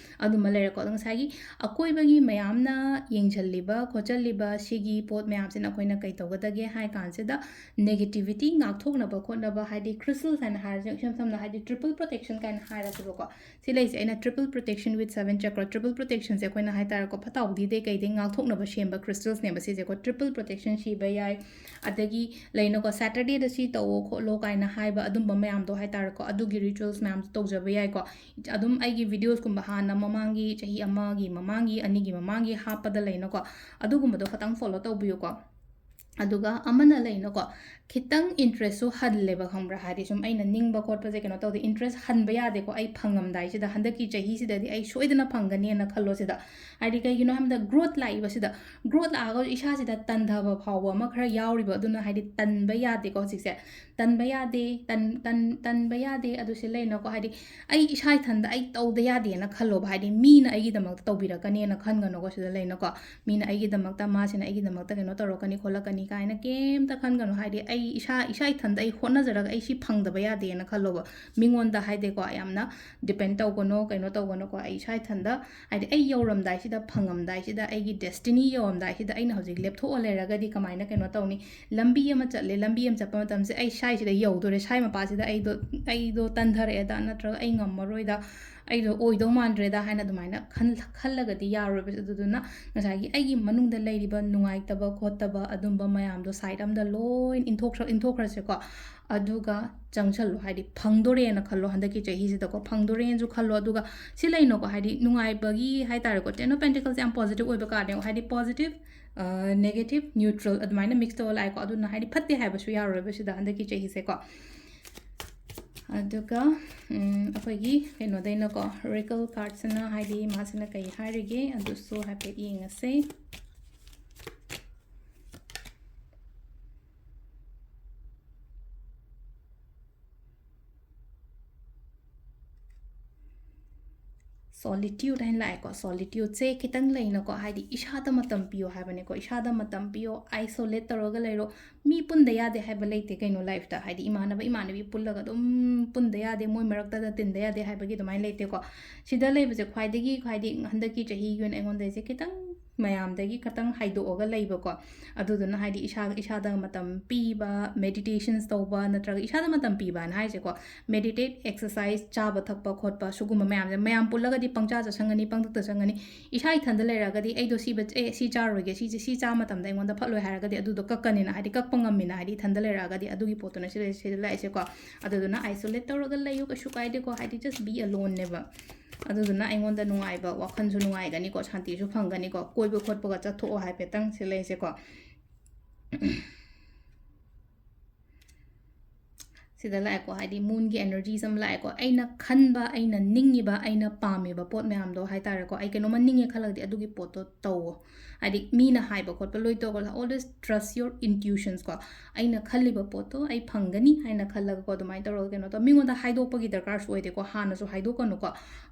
ꯑꯗꯨꯃ ꯂꯩꯔꯦꯀꯣ꯫ ꯑꯗꯣ ꯉꯁꯥꯏꯒꯤ ꯑꯀꯣꯏꯕꯒꯤ ꯃꯌꯥꯝꯅ ꯌꯦꯡꯁꯤꯜꯂꯤꯕ ꯈꯣꯠꯆꯜꯂꯤꯕ ꯁꯤꯒꯤ ꯄꯣꯠ ꯃꯌꯥꯝꯁꯤꯅ ꯑꯩꯈꯣꯏꯅ ꯀꯩ ꯇꯧꯒꯗꯒꯦ ꯍꯥꯏ ꯀꯥꯟꯁꯤꯗ, negativity ꯉꯥꯛꯊꯣꯛꯅꯕ ꯈꯣꯠꯅꯕ, ꯍꯥꯏꯗꯤ crystals ꯍꯥꯏꯅ ꯍꯥꯏꯔꯁꯦ, ꯏꯁꯝ ꯁꯝꯅ ꯍꯥꯏꯗꯤ triple protection ꯀꯥꯏꯅ ꯍꯥꯏꯔꯁꯦꯕꯀꯣ꯫ ꯁꯤ ꯂꯩꯁꯦ ꯑꯩꯅ triple protection with seven chakra, triple protectionꯁꯦ ꯑꯩꯈꯣꯏꯅ ꯍꯥꯏꯇꯥꯔꯦꯀꯣ, ꯐꯠꯇ ꯍꯥꯎꯗꯤꯗꯩ ꯀꯩꯗꯩ ꯉꯥꯛꯊꯣꯛꯅꯕ ꯁꯦꯝꯕ crystalsꯅꯦꯕ ꯁꯤꯁꯦꯀꯣ꯫ Triple protection ꯁꯤꯕ ꯌꯥꯏ, ꯑꯗꯒꯤ ꯂꯩꯅꯀꯣ, Saturdayꯗ ꯁꯤ ꯇꯧꯋꯣ ꯈꯣꯠꯂꯣ ꯀꯥꯏꯅ ꯍꯥꯏꯕ ꯑꯗꯨꯝꯕ ꯃꯌꯥꯝꯗꯣ ꯍꯥꯏꯇꯥꯔꯦꯀꯣ, ꯑꯗꯨꯒꯤ rituals ꯃꯌꯥꯝꯗꯣ ꯇꯧꯖꯕ ꯌꯥꯏꯀꯣ꯫ ꯑꯗꯨꯝ ꯑꯩꯒꯤ videosꯀꯨꯝꯕ ꯍꯥꯟꯅ ꯃꯃꯥꯡꯒꯤ ꯆꯍꯤ ꯑꯃꯒꯤ ꯃꯃꯥꯡꯒꯤ, ꯑꯅꯤꯒꯤ ꯃꯃꯥꯡꯒꯤ ꯍꯥꯞꯄꯗ ꯂꯩꯅꯀꯣ, ꯑꯗꯨꯒꯨꯝꯕꯗꯣ ꯈꯇꯪ follow ꯇꯧꯕꯤꯌꯨꯀꯣ꯫ ꯑꯗꯨꯒ ꯑꯃꯅ ꯂꯩꯅꯀꯣ, ꯈꯤꯇꯪ interestꯁꯨ ꯍꯜꯂꯦꯕ, ꯈꯪꯕ꯭ꯔꯥ? ꯍꯥꯏꯗꯤ ꯁꯨꯝ ꯑꯩꯅ ꯅꯤꯡꯕ ꯈꯣꯠꯄꯁꯦ ꯀꯩꯅꯣ ꯇꯧꯗꯦ, interest ꯍꯟꯕ ꯌꯥꯗꯦꯀꯣ꯫ ꯑꯩ ꯐꯪꯉꯝꯗꯥꯏꯁꯤꯗ, ꯍꯟꯗꯛꯀꯤ ꯆꯍꯤꯁꯤꯗꯗꯤ ꯑꯩ ꯁꯣꯏꯗꯅ ꯐꯪꯒꯅꯦꯅ ꯈꯜꯂꯣ ꯁꯤꯗ꯫ ꯍꯥꯏꯗꯤ ꯀꯩꯒꯤꯅꯣ ꯍꯥꯏꯕꯗ growth ꯂꯥꯛꯏꯕꯁꯤꯗ, growth ꯂꯥꯛꯑꯒ ꯏꯁꯥꯁꯤꯗ ꯇꯟꯊꯕ ꯐꯥꯎꯕ ꯑꯃ ꯈꯔ ꯌꯥꯎꯔꯤꯕ꯫ ꯑꯗꯨꯅ ꯍꯥꯏꯗꯤ ꯇꯟꯕ ꯌꯥꯗꯦꯀꯣ ꯍꯧꯖꯤꯛꯁꯦ꯫ ꯇꯟꯕ ꯌꯥꯗꯦ, ꯇꯟ-, ꯇꯟ-, ꯇꯟꯕ ꯌꯥꯗꯦ꯫ ꯑꯗꯨ ꯁꯤ ꯂꯩꯅꯀꯣ, ꯍꯥꯏꯗꯤ ꯑꯩ ꯏꯁꯥ ꯏꯊꯟꯗ ꯑꯩ ꯇꯧꯗ ꯌꯥꯗꯦꯅ ꯈꯜꯂꯣꯕ꯫ ꯍꯥꯏꯗꯤ ꯃꯤꯅ ꯑꯩꯒꯤꯗꯃꯛꯇ ꯇꯧꯕꯤꯔꯛꯀꯅꯦꯅ ꯈꯟꯒꯅꯨꯀꯣ ꯁꯤꯗ ꯂꯩꯅꯀꯣ꯫ ꯃꯤꯅ ꯑꯩꯒꯤꯗꯃꯛꯇ, ꯃꯥꯁꯤꯅ ꯑꯩꯒꯤꯗꯃꯛꯇ ꯀꯩꯅꯣ ꯇꯧꯔꯛꯀꯅꯤ ꯈꯣꯠꯂꯛꯀꯅꯤ ꯀꯥꯏꯅ ꯀꯩꯝꯇ ꯈꯟꯒꯅꯨ꯫ ꯍꯥꯏꯗꯤ ꯑꯩ ꯏꯁꯥ, ꯏꯁꯥ ꯏꯊꯟꯗ ꯑꯩ ꯍꯣꯠꯅꯖꯔꯒ ꯑꯩ ꯁꯤ ꯐꯪꯗꯕ ꯌꯥꯗꯦꯅ ꯈꯜꯂꯣꯕ꯫ ꯃꯤꯉꯣꯟꯗ ꯍꯥꯏꯗꯤꯀꯣ ꯌꯥꯝꯅ depend ꯇꯧꯒꯅꯣ, ꯀꯩꯅꯣ ꯇꯧꯒꯅꯣꯀꯣ꯫ ꯑꯩ ꯏꯁꯥ ꯏꯊꯟꯗ, ꯍꯥꯏꯗꯤ ꯑꯩ ꯌꯧꯔꯝꯗꯥꯏꯁꯤꯗ, ꯐꯪꯉꯝꯗꯥꯏꯁꯤꯗ, ꯑꯩꯒꯤ destiny ꯌꯧꯔꯝꯗꯥꯏꯁꯤꯗ ꯑꯩꯅ ꯍꯧꯖꯤꯛ ꯂꯦꯞꯊꯣꯛꯑ ꯂꯩꯔꯒꯗꯤ ꯀꯃꯥꯏꯅ ꯀꯩꯅꯣ ꯇꯧꯅꯤ? ꯂꯝꯕꯤ ꯑꯃ ꯆꯠꯂꯦ, ꯂꯝꯕꯤ ꯑꯃ ꯆꯠꯄ ꯃꯇꯝꯁꯦ ꯑꯩ ꯁ꯭ꯋꯥꯏꯁꯤꯗ ꯌꯧꯗꯣꯔꯦ, ꯁ꯭ꯋꯥꯏ ꯃꯄꯥꯁꯤꯗ ꯑꯩꯗꯣ, ꯑꯩꯗꯣ ꯇꯟꯊꯔꯛꯑꯦꯗ, ꯅꯠꯇ꯭ꯔꯒ ꯑꯩ ꯉꯝꯃꯔꯣꯏꯗ, ꯑꯩꯗꯣ ꯑꯣꯏꯗꯧ ꯃꯥꯟꯗ꯭ꯔꯦꯗ ꯍꯥꯏꯅ ꯑꯗꯨꯃꯥꯏꯅ ꯈꯟ-, ꯈꯜꯂꯒꯗꯤ ꯌꯥꯔꯣꯏꯕ꯫ ꯑꯗꯨꯗꯨꯅ ꯉꯁꯥꯏꯒꯤ ꯑꯩꯒꯤ ꯃꯅꯨꯡꯗ ꯂꯩꯔꯤꯕ ꯅꯨꯡꯉꯥꯏꯇꯕ ꯈꯣꯠꯇꯕ ꯑꯗꯨꯝꯕ ꯃꯌꯥꯝꯗꯣ side ꯑꯝꯗ ꯂꯣꯏ ꯏꯟꯊꯣꯛꯈ꯭ꯔ-, ꯏꯟꯊꯣꯛꯈ꯭ꯔꯁꯦꯀꯣ꯫ ꯑꯗꯨꯒ ꯆꯪꯁꯜꯂꯣ, ꯍꯥꯏꯗꯤ ꯐꯪꯗꯣꯔꯦꯅ ꯈꯜꯂꯣ, ꯍꯟꯗꯛꯀꯤ ꯆꯍꯤꯁꯤꯗꯀꯣ ꯐꯪꯗꯣꯔꯦꯅꯁꯨ ꯈꯜꯂꯣ꯫ ꯑꯗꯨꯒ ꯁꯤ ꯂꯩꯅꯀꯣ, ꯍꯥꯏꯗꯤ ꯅꯨꯡꯉꯥꯏꯕꯒꯤ ꯍꯥꯏꯇꯥꯔꯦꯀꯣ, Ten of Pentacles ꯌꯥꯝ positive ꯑꯣꯏꯕ cardꯅꯦ, ꯍꯥꯏꯗꯤ positive, negative, neutral ꯑꯗꯨꯃꯥꯏꯅ mix ꯇꯧꯔ ꯂꯥꯛꯑꯦꯀꯣ꯫ ꯑꯗꯨꯅ ꯍꯥꯏꯗꯤ ꯐꯠꯇꯦ ꯍꯥꯏꯕꯁꯨ ꯌꯥꯔꯣꯏꯕ ꯁꯤꯗ ꯍꯟꯗꯛꯀꯤ ꯆꯍꯤꯁꯦꯀꯣ꯫ ꯑꯗꯨꯒ ꯎꯝ, ꯑꯩꯈꯣꯏꯒꯤ ꯀꯩꯅꯣꯗꯩꯅꯀꯣ, oracle cardꯁꯤꯅ ꯍꯥꯏꯗꯤ ꯃꯥꯁꯤꯅ ꯀꯩ ꯍꯥꯏꯔꯤꯒꯦ ꯑꯗꯨꯁꯨ ꯍꯥꯏꯐꯦꯠ ꯌꯦꯡꯉꯁꯦ꯫ ꯁꯣꯂꯤꯇ꯭ꯌꯨꯠ ꯍꯥꯏꯅ ꯂꯥꯛꯑꯦꯀꯣ꯫ ꯁꯣꯂꯤꯇ꯭ꯌꯨꯠꯁꯦ ꯈꯤꯇꯪ ꯂꯩꯅꯀꯣ, ꯍꯥꯏꯗꯤ ꯏꯁꯥꯗ ꯃꯇꯝ ꯄꯤꯌꯣ ꯍꯥꯏꯕꯅꯦꯀꯣ꯫ ꯏꯁꯥꯗ ꯃꯇꯝ ꯄꯤꯌꯣ, ꯑꯥꯏꯁꯣꯂꯦꯠ ꯇꯧꯔꯒ ꯂꯩꯔꯣ꯫ ꯃꯤ ꯄꯨꯟꯗ ꯌꯥꯗꯦ ꯍꯥꯏꯕ ꯂꯩꯇꯦ ꯀꯩꯅꯣ ꯂꯥꯏꯐꯇ꯫ ꯍꯥꯏꯗꯤ ꯏꯃꯥꯟꯅꯕ ꯏꯃꯥꯟꯅꯕꯤ ꯄꯨꯜꯂꯒ ꯑꯗꯨꯝ ꯄꯨꯟꯗ ꯌꯥꯗꯦ, ꯃꯣꯏ ꯃꯔꯛꯇꯗ ꯇꯤꯟꯗ ꯌꯥꯗꯦ ꯍꯥꯏꯕꯒꯤ ꯑꯗꯨꯃꯥꯏꯅ ꯂꯩꯇꯦꯀꯣ꯫ ꯁꯤꯗ ꯂꯩꯕꯁꯦ ꯈ꯭ꯋꯥꯏꯗꯒꯤ, ꯍꯥꯏꯗꯤ ꯍꯟꯗꯛꯀꯤ ꯆꯍꯤꯒꯤ ꯑꯣꯏꯅ ꯑꯩꯉꯣꯟꯗ ꯑꯩꯁꯦ ꯈꯤꯇꯪ ꯃꯌꯥꯝꯗꯒꯤ ꯈꯤꯇꯪ ꯍꯥꯏꯗꯣꯛꯑꯒ ꯂꯩꯕꯀꯣ꯫ ꯑꯗꯨꯗꯨꯅ ꯍꯥꯏꯗꯤ ꯏꯁꯥ, ꯏꯁꯥꯗ ꯃꯇꯝ ꯄꯤꯕ, ꯃꯦꯗꯤꯇꯦꯁꯟꯁ ꯇꯧꯕ, ꯅꯠꯇ꯭ꯔꯒ ꯏꯁꯥꯗ ꯃꯇꯝ ꯄꯤꯕ ꯍꯥꯏꯅ ꯍꯥꯏꯁꯦꯀꯣ, ꯃꯦꯗꯤꯇꯦꯠ, ꯑꯦꯛꯁꯔꯁꯥꯏꯁ, ꯆꯥꯕ ꯊꯛꯄ ꯈꯣꯠꯄ, ꯁꯤꯒꯨꯝꯕ ꯃꯌꯥꯝꯁꯦ꯫ ꯃꯌꯥꯝ ꯄꯨꯜꯂꯒꯗꯤ ꯄꯪꯆꯥ ꯆꯥꯁꯟꯒꯅꯤ, ꯄꯪꯊꯛꯇ ꯆꯪꯒꯅꯤ꯫ ꯏꯁꯥ ꯏꯊꯟꯗ ꯂꯩꯔꯒꯗꯤ ꯑꯩꯗꯣ ꯁꯤꯕ-, ꯑꯦ, ꯁꯤ ꯆꯥꯔꯣꯏꯒꯦ, ꯁꯤꯁꯦ, ꯁꯤ ꯆꯥ ꯃꯇꯝꯗ ꯑꯩꯉꯣꯟꯗ ꯐꯠꯂꯣꯏ ꯍꯥꯏꯔꯒꯗꯤ ꯑꯗꯨꯗꯣ ꯀꯛꯀꯅꯤꯅ, ꯍꯥꯏꯗꯤ ꯀꯛꯄ ꯉꯝꯃꯤꯅ, ꯍꯥꯏꯗꯤ ꯏꯊꯟꯗ ꯂꯩꯔꯛꯑꯒꯗꯤ ꯑꯗꯨꯒꯤ ꯄꯣꯠꯇꯨꯅ ꯁꯤꯗ, ꯁꯤꯗ ꯂꯥꯛꯏꯁꯦꯀꯣ꯫ ꯑꯗꯨꯗꯨꯅ ꯑꯥꯏꯁꯣꯂꯦꯠ ꯇꯧꯔꯒ ꯂꯩꯌꯨ, ꯀꯩꯁꯨ ꯀꯥꯏꯗꯦꯀꯣ, ꯍꯥꯏꯗꯤ just be aloneꯅꯦꯕ꯫ ꯑꯗꯨꯗꯨꯅ ꯑꯩꯉꯣꯟꯗ ꯅꯨꯡꯉꯥꯏꯕ, ꯋꯥꯈꯜꯁꯨ ꯅꯨꯡꯉꯥꯏꯒꯅꯤꯀꯣ, ꯁꯥꯟꯇꯤꯁꯨ ꯐꯪꯒꯅꯤꯀꯣ꯫ ꯀꯣꯏꯕ ꯈꯣꯠꯄꯒ ꯆꯠꯊꯣꯛꯑꯣ ꯍꯥꯏꯐꯦꯠꯇꯪ ꯁꯤ ꯂꯩꯁꯦꯀꯣ꯫ ꯁꯤꯗ ꯂꯥꯛꯑꯦꯀꯣ, ꯍꯥꯏꯗꯤ moonꯒꯤ energies ꯑꯃ ꯂꯥꯛꯑꯦꯀꯣ꯫ ꯑꯩꯅ ꯈꯟꯕ, ꯑꯩꯅ ꯅꯤꯡꯉꯤꯕ, ꯑꯩꯅ ꯄꯥꯝꯃꯤꯕ ꯄꯣꯠ ꯃꯌꯥꯝꯗꯣ ꯍꯥꯏꯇꯥꯔꯦꯀꯣ, ꯑꯩ ꯀꯩꯅꯣꯝꯃ ꯅꯤꯡꯉꯦ ꯈꯜꯂꯒꯗꯤ ꯑꯗꯨꯒꯤ ꯄꯣꯠꯇꯣ ꯇꯧꯋꯣ꯫ ꯍꯥꯏꯗꯤ ꯃꯤꯅ ꯍꯥꯏꯕ ꯈꯣꯠꯄ ꯂꯣꯏ ꯇꯧꯔꯒ, always trust your intuitions ꯀꯣ꯫ ꯑꯩꯅ ꯈꯜꯂꯤꯕ ꯄꯣꯠꯇꯣ ꯑꯩ ꯐꯪꯒꯅꯤ ꯍꯥꯏꯅ ꯈꯜꯂꯒꯀꯣ, ꯑꯗꯨꯃꯥꯏꯅ ꯇꯧꯔꯒ ꯀꯩꯅꯣ ꯇꯧ꯫ ꯃꯤꯉꯣꯟꯗ ꯍꯥꯏꯗꯣꯛꯄꯒꯤ ꯗꯔꯀꯥꯔꯁꯨ ꯑꯣꯏꯗꯦꯀꯣ, ꯍꯥꯟꯅꯁꯨ ꯍꯥꯏꯗꯣꯛꯀꯅꯨꯀꯣ꯫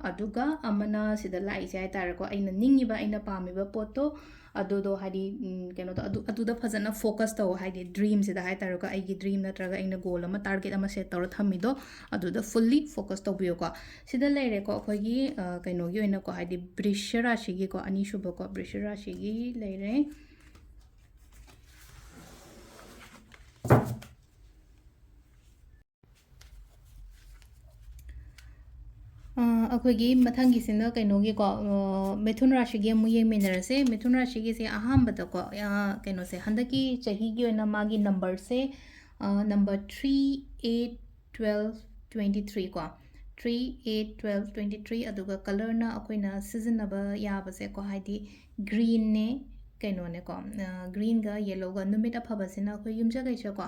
ꯑꯗꯨꯒ ꯑꯃꯅ ꯁꯤꯗ ꯂꯥꯛꯏꯁꯦ ꯍꯥꯏꯇꯥꯔꯦꯀꯣ, ꯑꯩꯅ ꯅꯤꯡꯉꯤꯕ, ꯑꯩꯅ ꯄꯥꯝꯃꯤꯕ ꯄꯣꯠꯇꯣ, ꯑꯗꯨꯗꯣ ꯍꯥꯏꯗꯤ, ꯎꯝ, ꯀꯩꯅꯣꯗꯣ, ꯑꯗꯨ, ꯑꯗꯨꯗ ꯐꯖꯅ focus ꯇꯧ, ꯍꯥꯏꯗꯤ dreamꯁꯤꯗ ꯍꯥꯏꯇꯥꯔꯦꯀꯣ, ꯑꯩꯒꯤ dream ꯅꯠꯇ꯭ꯔꯒ ꯑꯩꯅ goal ꯑꯃ, target ꯑꯃ set ꯇꯧꯔ ꯊꯝꯃꯤꯗꯣ, ꯑꯗꯨꯗ fully focus ꯇꯧꯕꯤꯌꯨꯀꯣ꯫ ꯁꯤꯗ ꯂꯩꯔꯦꯀꯣ, ꯑꯩꯈꯣꯏꯒꯤ, ꯑ, ꯀꯩꯅꯣꯒꯤ ꯑꯣꯏꯅꯀꯣ, ꯍꯥꯏꯗꯤ ꯕ꯭ꯔꯤꯁ ꯔꯥꯁꯤꯒꯤꯀꯣ, ꯑꯅꯤꯁꯨꯕꯀꯣ, ꯕ꯭ꯔꯤꯁ ꯔꯥꯁꯤꯒꯤ ꯂꯩꯔꯦ꯫ ꯑ, ꯑꯩꯈꯣꯏꯒꯤ ꯃꯊꯪꯒꯤꯁꯤꯅ ꯀꯩꯅꯣꯒꯤꯀꯣ, ꯑ, ꯃꯤꯊꯨꯟ ꯔꯥꯁꯤꯒꯤ ꯑꯃꯨꯛ ꯌꯦꯡꯃꯤꯟꯅꯔꯁꯦ꯫ ꯃꯤꯊꯨꯟ ꯔꯥꯁꯤꯒꯤꯁꯦ ꯑꯍꯥꯟꯕꯗꯀꯣ, ꯑ, ꯀꯩꯅꯣꯁꯦ, ꯍꯟꯗꯛꯀꯤ ꯆꯍꯤꯒꯤ ꯑꯣꯏꯅ ꯃꯥꯒꯤ numberꯁꯦ, ꯑ, number three, eight, twelve, twenty three ꯀꯣ, three, eight, twelve, twenty three꯫ ꯑꯗꯨꯒ colorꯅ ꯑꯩꯈꯣꯏꯅ ꯁꯤꯖꯤꯟꯅꯕ ꯌꯥꯕꯁꯦꯀꯣ, ꯍꯥꯏꯗꯤ greenꯅꯦ, ꯀꯩꯅꯣꯅꯦꯀꯣ, ꯑ, greenꯒ yellowꯒ꯫ ꯅꯨꯃꯤꯠ ꯑꯐꯕꯁꯤꯅ ꯑꯩꯈꯣꯏ ꯌꯨꯝꯖꯀꯩꯁꯀꯣ,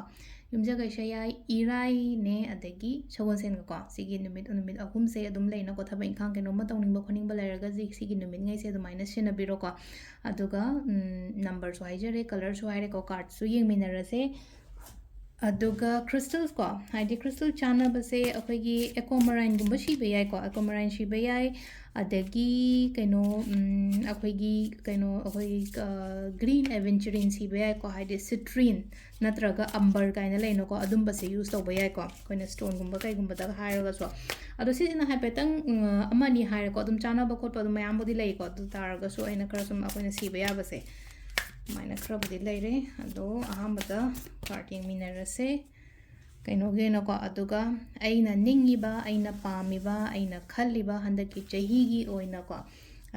ꯌꯨꯝꯖꯀꯩꯁ ꯌꯥꯏ, ꯏꯔꯥꯏꯅꯦ, ꯑꯗꯒꯤ ꯁꯒꯣꯜꯁꯦꯟꯒꯀꯣ꯫ ꯁꯤꯒꯤ ꯅꯨꯃꯤꯠ, ꯅꯨꯃꯤꯠ ꯑꯍꯨꯝꯁꯦ ꯑꯗꯨꯝ ꯂꯩꯅꯀꯣ, ꯊꯕꯛ ꯏꯪꯈꯥꯡ ꯀꯩꯅꯣꯝꯃ ꯇꯧꯅꯤꯡꯕ ꯈꯣꯠꯅꯤꯡꯕ ꯂꯩꯔꯒꯗꯤ ꯁꯤꯒꯤ ꯅꯨꯃꯤꯠꯉꯩꯁꯦ ꯑꯗꯨꯃꯥꯏꯅ ꯁꯤꯖꯤꯟꯅꯕꯤꯔꯣꯀꯣ꯫ ꯑꯗꯨꯒ, ꯎꯝ, numberꯁꯨ ꯍꯥꯏꯖꯔꯦ, colorꯁꯨ ꯍꯥꯏꯔꯦꯀꯣ, cardꯁꯨ ꯌꯦꯡꯃꯤꯟꯅꯔꯁꯦ꯫ ꯑꯗꯨꯒ crystals ꯀꯣ, ꯍꯥꯏꯗꯤ crystal ꯆꯥꯟꯅꯕꯁꯦ ꯑꯩꯈꯣꯏꯒꯤ ꯑꯦꯀꯣꯃꯔꯥꯏꯟꯒꯨꯝꯕ ꯁꯤꯕ ꯌꯥꯏꯀꯣ, ꯑꯦꯀꯣꯃꯔꯥꯏꯟ ꯁꯤꯕ ꯌꯥꯏ꯫ ꯑꯗꯒꯤ ꯀꯩꯅꯣ, ꯎꯝ, ꯑꯩꯈꯣꯏꯒꯤ ꯀꯩꯅꯣ, ꯑꯩꯈꯣꯏꯒꯤ, ꯑ, green aventurine ꯁꯤꯕ ꯌꯥꯏꯀꯣ, ꯍꯥꯏꯗꯤ citrine ꯅꯠꯇ꯭ꯔꯒ amber ꯀꯥꯏꯅ ꯂꯩꯅꯀꯣ, ꯑꯗꯨꯝꯕꯁꯦ use ꯇꯧꯕ ꯌꯥꯏꯀꯣ, ꯑꯩꯈꯣꯏꯅ stoneꯒꯨꯝꯕ ꯀꯩꯒꯨꯝꯕꯗ ꯍꯥꯏꯔꯒꯁꯨ꯫ ꯑꯗꯣ ꯁꯤꯁꯤꯅ ꯍꯥꯏꯐꯦꯠꯇꯪ, ꯎꯝ, ꯑꯃ ꯑꯅꯤ ꯍꯥꯏꯔꯦꯀꯣ, ꯑꯗꯨꯝ ꯆꯥꯟꯅꯕ ꯈꯣꯠꯄ ꯑꯗꯨꯝ ꯃꯌꯥꯝꯕꯨꯗꯤ ꯂꯩꯀꯣ, ꯑꯗꯨ ꯇꯥꯔꯒꯁꯨ ꯑꯩꯅ ꯈꯔ ꯁꯨꯝ ꯑꯩꯈꯣꯏꯅ ꯁꯤꯕ ꯌꯥꯕꯁꯦ ꯑꯗꯨꯃꯥꯏꯅ ꯈꯔꯕꯨꯗꯤ ꯂꯩꯔꯦ꯫ ꯑꯗꯣ ꯑꯍꯥꯟꯕꯗ card ꯌꯦꯡꯃꯤꯟꯅꯔꯁꯦ꯫ ꯀꯩꯅꯣꯒꯤ ꯑꯣꯏꯅꯀꯣ, ꯑꯗꯨꯒ ꯑꯩꯅ ꯅꯤꯡꯉꯤꯕ, ꯑꯩꯅ ꯄꯥꯝꯃꯤꯕ, ꯑꯩꯅ ꯈꯜꯂꯤꯕ ꯍꯟꯗꯛꯀꯤ ꯆꯍꯤꯒꯤ ꯑꯣꯏꯅꯀꯣ,